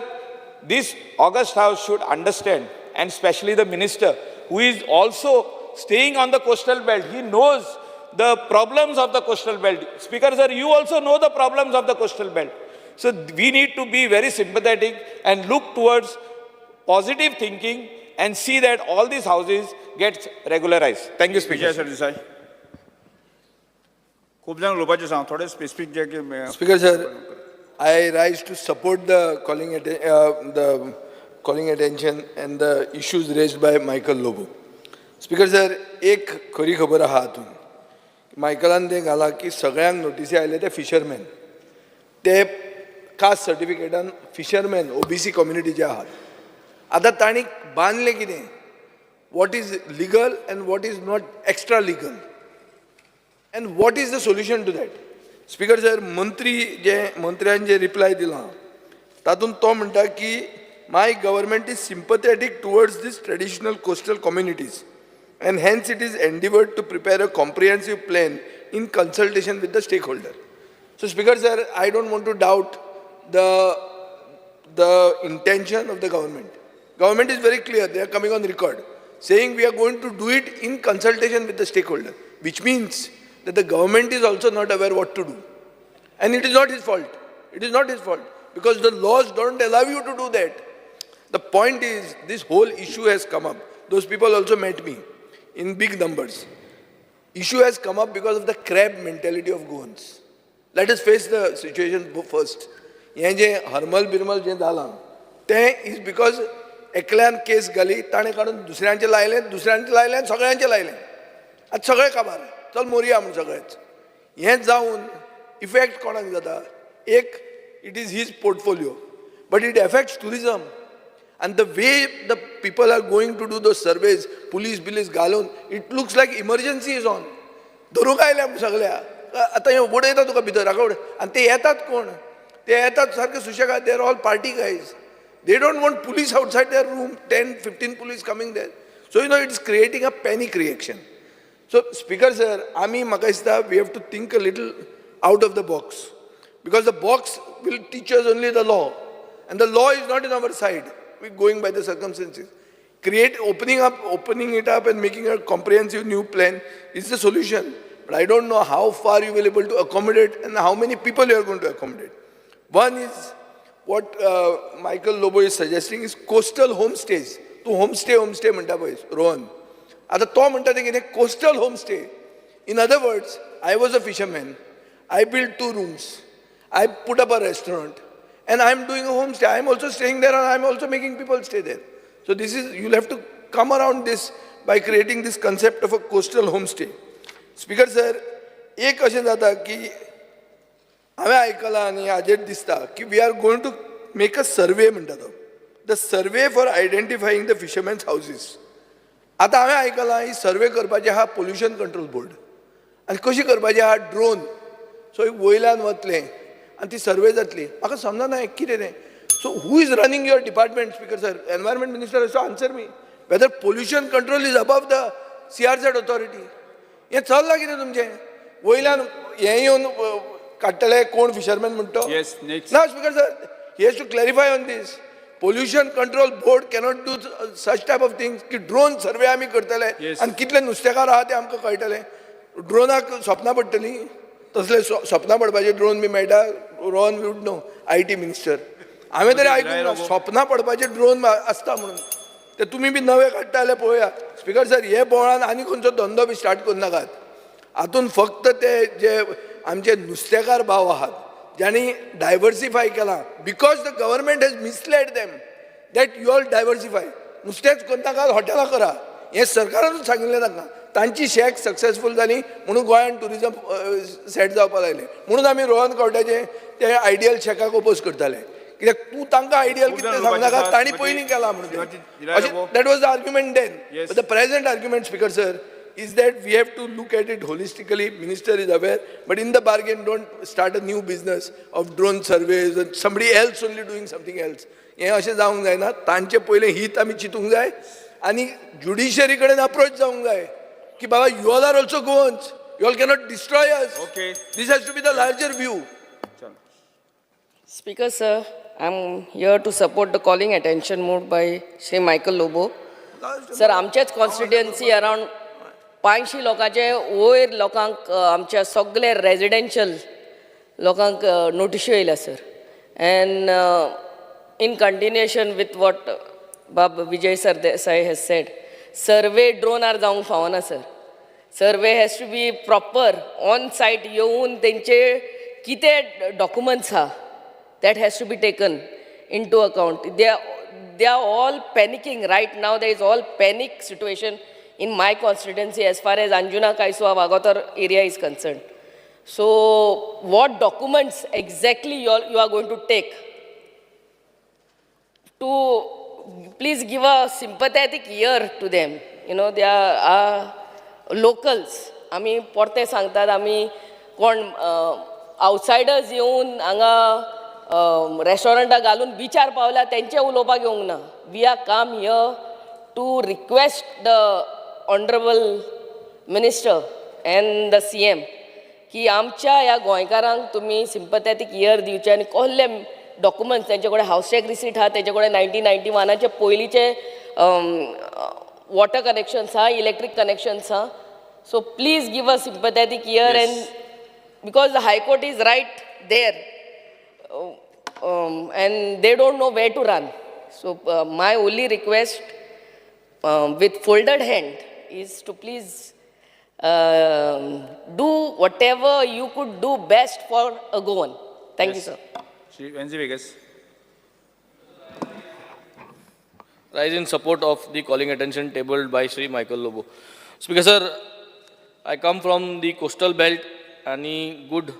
this august house should understand, and specially the minister who is also staying on the coastal belt, he knows the problems of the coastal belt. Speaker sir, you also know the problems of the coastal belt. So we need to be very sympathetic and look towards positive thinking and see that all these houses get regularized. Thank you, Speaker. Vijay Sardesai, खूब जाण उलोवपाचें सांग, थोडे specific जे की Speaker sir, I rise to support the calling attention and the issues raised by Michael Lobo. Speaker sir, एक खरी खबर आहा हातूंत. मायकलान तें घालां की सगळ्यांक नोटिसी आयले ते फिशरमॅन, ते कास्ट सर्टिफिकेटान फिशरमॅन ओबीसी कम्युनिटीचे आहात. आतां तांणी बांदलें कितें, what is legal and what is not extra legal, and what is the solution to that. Speaker sir, मंत्री जे मंत्र्यान जे रिप्लाय दिला तातूंत तो म्हणटा की my government is sympathetic towards this traditional coastal communities and hence it is endeavoured to prepare a comprehensive plan in consultation with the stakeholder. So Speaker sir, I don't want to doubt the intention of the government. Government is very clear, they are coming on record saying we are going to do it in consultation with the stakeholder, which means that the government is also not aware what to do. And it is not his fault. It is not his fault because the laws don't allow you to do that. The point is, this whole issue has come up. Those people also met me in big numbers. Issue has come up because of the crab mentality of Goans. Let us face the situation first. हें जें हरमल बिरमल जें जालां तें is because एकल्यान केस घाली, ताणें काडून दुसऱ्यांचें लायलें, दुसऱ्यांचें लायलें आनी सगळ्यांचें लायलें. आतां सगळें काबार, चल मोरया म्हूण सगळेच. हें जावन इफेक्ट कोणाक जाता? एक, it is his portfolio, but it affects tourism. And the way the people are going to do the surveys, police बिलीस घालून, it looks like emergency is on. धरूंक आयल्या सगळ्या, आतां हें उडयता तुका भितर, हाका उडय. आनी ते येतात कोण? ते येतात सारके सुशेगाद, they are all party guys. They don't want police outside their room, 10, 15 police coming there. So you know, it's creating a panic reaction. So Speaker sir, आमी म्हाका दिसता we have to think a little out of the box, because the box will teach us only the law, and the law is not in our side we going by the circumstances. Create opening it up and making a comprehensive new plan is the solution. But I don't know how far you will able to accommodate and how many people you are going to accommodate. One is what Michael Lobo is suggesting is coastal homestays. तूं homestay म्हणटा पळय रोहन, आतां तो म्हणटा तें कितें coastal homestay. In other words, I was a fisherman, I build 2 rooms, I put up a restaurant, and I am doing a homestay. I am also staying there and I am also making people stay there. So this is, you'll have to come around this by creating this concept of a coastal homestay. Speaker sir, एक अशें जाता की हांवें आयकलां आनी हाजेर दिसता की we are going to make a survey म्हणटा तो, the survey for identifying the fishermen's houses. आतां हांवें आयकलां ही सर्वे करपाची आहा पोल्युशन कंट्रोल बोर्ड, आनी कशी करपाची आहा ड्रोन. सो वयल्यान वतलें आनी ती सर्वे जातली. म्हाका समजना हें कितें तें. So who is running your department, Speaker sir? Environment Minister has to answer me whether pollution control is above the CRZ authority. हें चल्लां कितें तुमचें? वयल्यान हें येवन काडटले कोण फिशरमॅन म्हणटा? ना Speaker sir, he has to clarify on this. Pollution control board cannot do such type of things की ड्रोन सर्वे आमी करतले आनी कितले नुस्तेकार आहा ते आमकां कळटले. ड्रोनाक सपनां पडटलीं, तसले सपनां पडपाचे ड्रोन बी मेळटा. Rohan would know, IT minister. हांवें तरी आयकूंक ना सपनां पडपाचे ड्रोन आसता म्हणून. ते तुमी बी नवे काडटा जाल्यार पळोवया. स्पीकर सर, हे बोवाळान आनी खंयचो धंदो बी स्टार्ट करूं नाकात. हातून फक्त ते जे आमचे नुस्तेकार भाव आहात ज्यांनी डायवर्सिफाय केलां, because the government has misled them that you all diversify. नुस्तेंच करनाकात, हॉटेलां करा, हें सरकारानूच सांगिल्लें तांकां. तांची शॅक सक्सेसफूल जाली म्हणून गोंयान ट्युरिजम सेट जावपाक लागलें. म्हणून आमी रोहन खंवट्याचें ते आयडियल शॅकाक ओपोज करताले, कित्याक तूं तांकां आयडियल कितें सांगनाका, तांणी पयलीं केलां म्हणून. That was the argument then. But the present argument, Speaker sir, is that we have to look at it holistically. Minister is aware, but in the bargain, don't start a new business of drone surveys and somebody else only doing something else. हें अशें जावंक जायना. तांचे पयलें हित आमी चिंतूंक जाय आनी ज्युडिशरी कडेन अप्रोच जावंक जाय की बाबा you all are also Goans, you all cannot destroy us. This has to be the larger view. Speaker sir, I am here to support the calling attention moved by Shri Michael Lobo. Sir, आमचेच constituency around 500 लोकांचे वयर लोकांक आमच्या सगळे residential लोकांक नोटिश्यो येयल्या sir. And in continuation with what Bab Vijay Sardesai has said, survey ड्रोनार जावंक फावना sir. Survey has to be proper on site येवन तेंचे कितें डॉक्युमेंट्स आहा that has to be taken into account. They are all panicking right now. There is all panic situation in my constituency as far as Anjuna, Kaisua, Vagator area is concerned. So what documents exactly you are going to take to please give a sympathetic ear to them. You know, they are locals. आमी परते सांगतात, आमी कोण outsiders येवन हांगा रेस्टॉरंटां घालून बिचार पावल्या तेंचें उलोवपाक येवंक ना. We are come here to request the honourable minister and the CM की आमच्या ह्या गोंयकारांक तुमी सिंपथेटीक इयर दिवचे आनी कसले डॉक्युमेंट्स तेंचे कडेन हावस टॅक्स रिसीट आहा, तेंचे कडेन 1991 पयलींचे वॉटर कनेक्शन्स आहा, इलेक्ट्रीक कनेक्शन्स आहा. So please give a sympathetic ear. And because the high court is right there and they don't know where to run. So my only request with folded hand is to please do whatever you could do best for a Goan. Thank you, sir. Shri Venzy Viegas. Rise in support of the calling attention tabled by Shri Michael Lobo. Speaker sir, I come from the coastal belt and good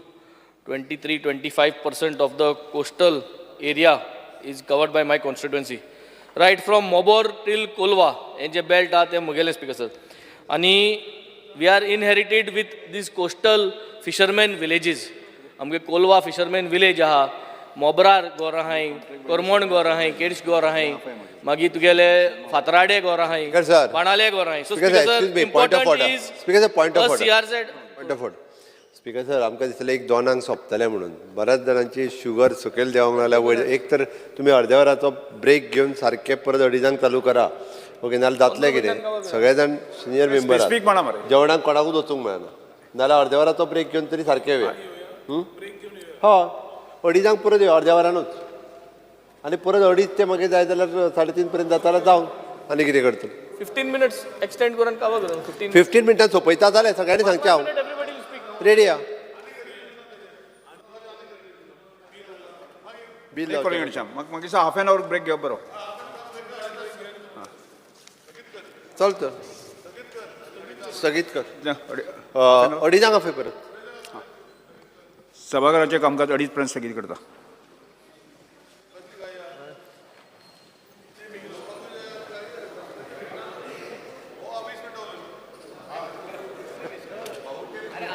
23-25% of the coastal area is covered by my constituency. Right from Mobor till Kolwa, हे जे belt आहा ते म्हगेले Speaker sir. आनी we are inherited with these coastal fishermen villages. आमगे Colva fisherman village आहा, मोबरार गोर आहाय, करमण गोर आहाय, केर्श गोर आहाय, मागीर तुगेले फातराडे गोर आहाय, बाणाले गोर आहाय. So speaker sir, important is point of order. CRZ. Point of order. Speaker sir, आमकां दिसलें एक दोनांक सोंपतलें म्हणून. बऱ्याच जाणांची शुगर सकयल देंवंक लागल्या वयर. एक तर तुमी अर्द्या वराचो ब्रेक घेवन सारकें परत अडिजांक चालू करा. ओके, नाजाल्यार जातलें कितें, सगळे जाण सिनियर मेंबर, Speak म्हणा मरे. जेवणाक कोणाकूच वचूंक मेळना. नाजाल्यार अर्द्या वराचो ब्रेक घेवन तरी सारकें येवया. हय, अडिजांक परत येवया अर्द्या वरानूच, आनी परत अडीच ते मागीर जाय जाल्यार 3:30 पर्यंत जाता जाल्यार जावं. आनी कितें करतले? 15 मिनट्स एक्सटेंड करून काबार करून 15. 15 मिनटां सोंपयता जालें. सगळ्यांनी सांगचें, हांव रेडी आहा. बील म्हाका हाफ एन our break घेवप बरो. चल तर स्थगीत कर, अडिजांक आफय परत. सभाघराचें कामकाज 2:30 पर्यंत स्थगीत करता.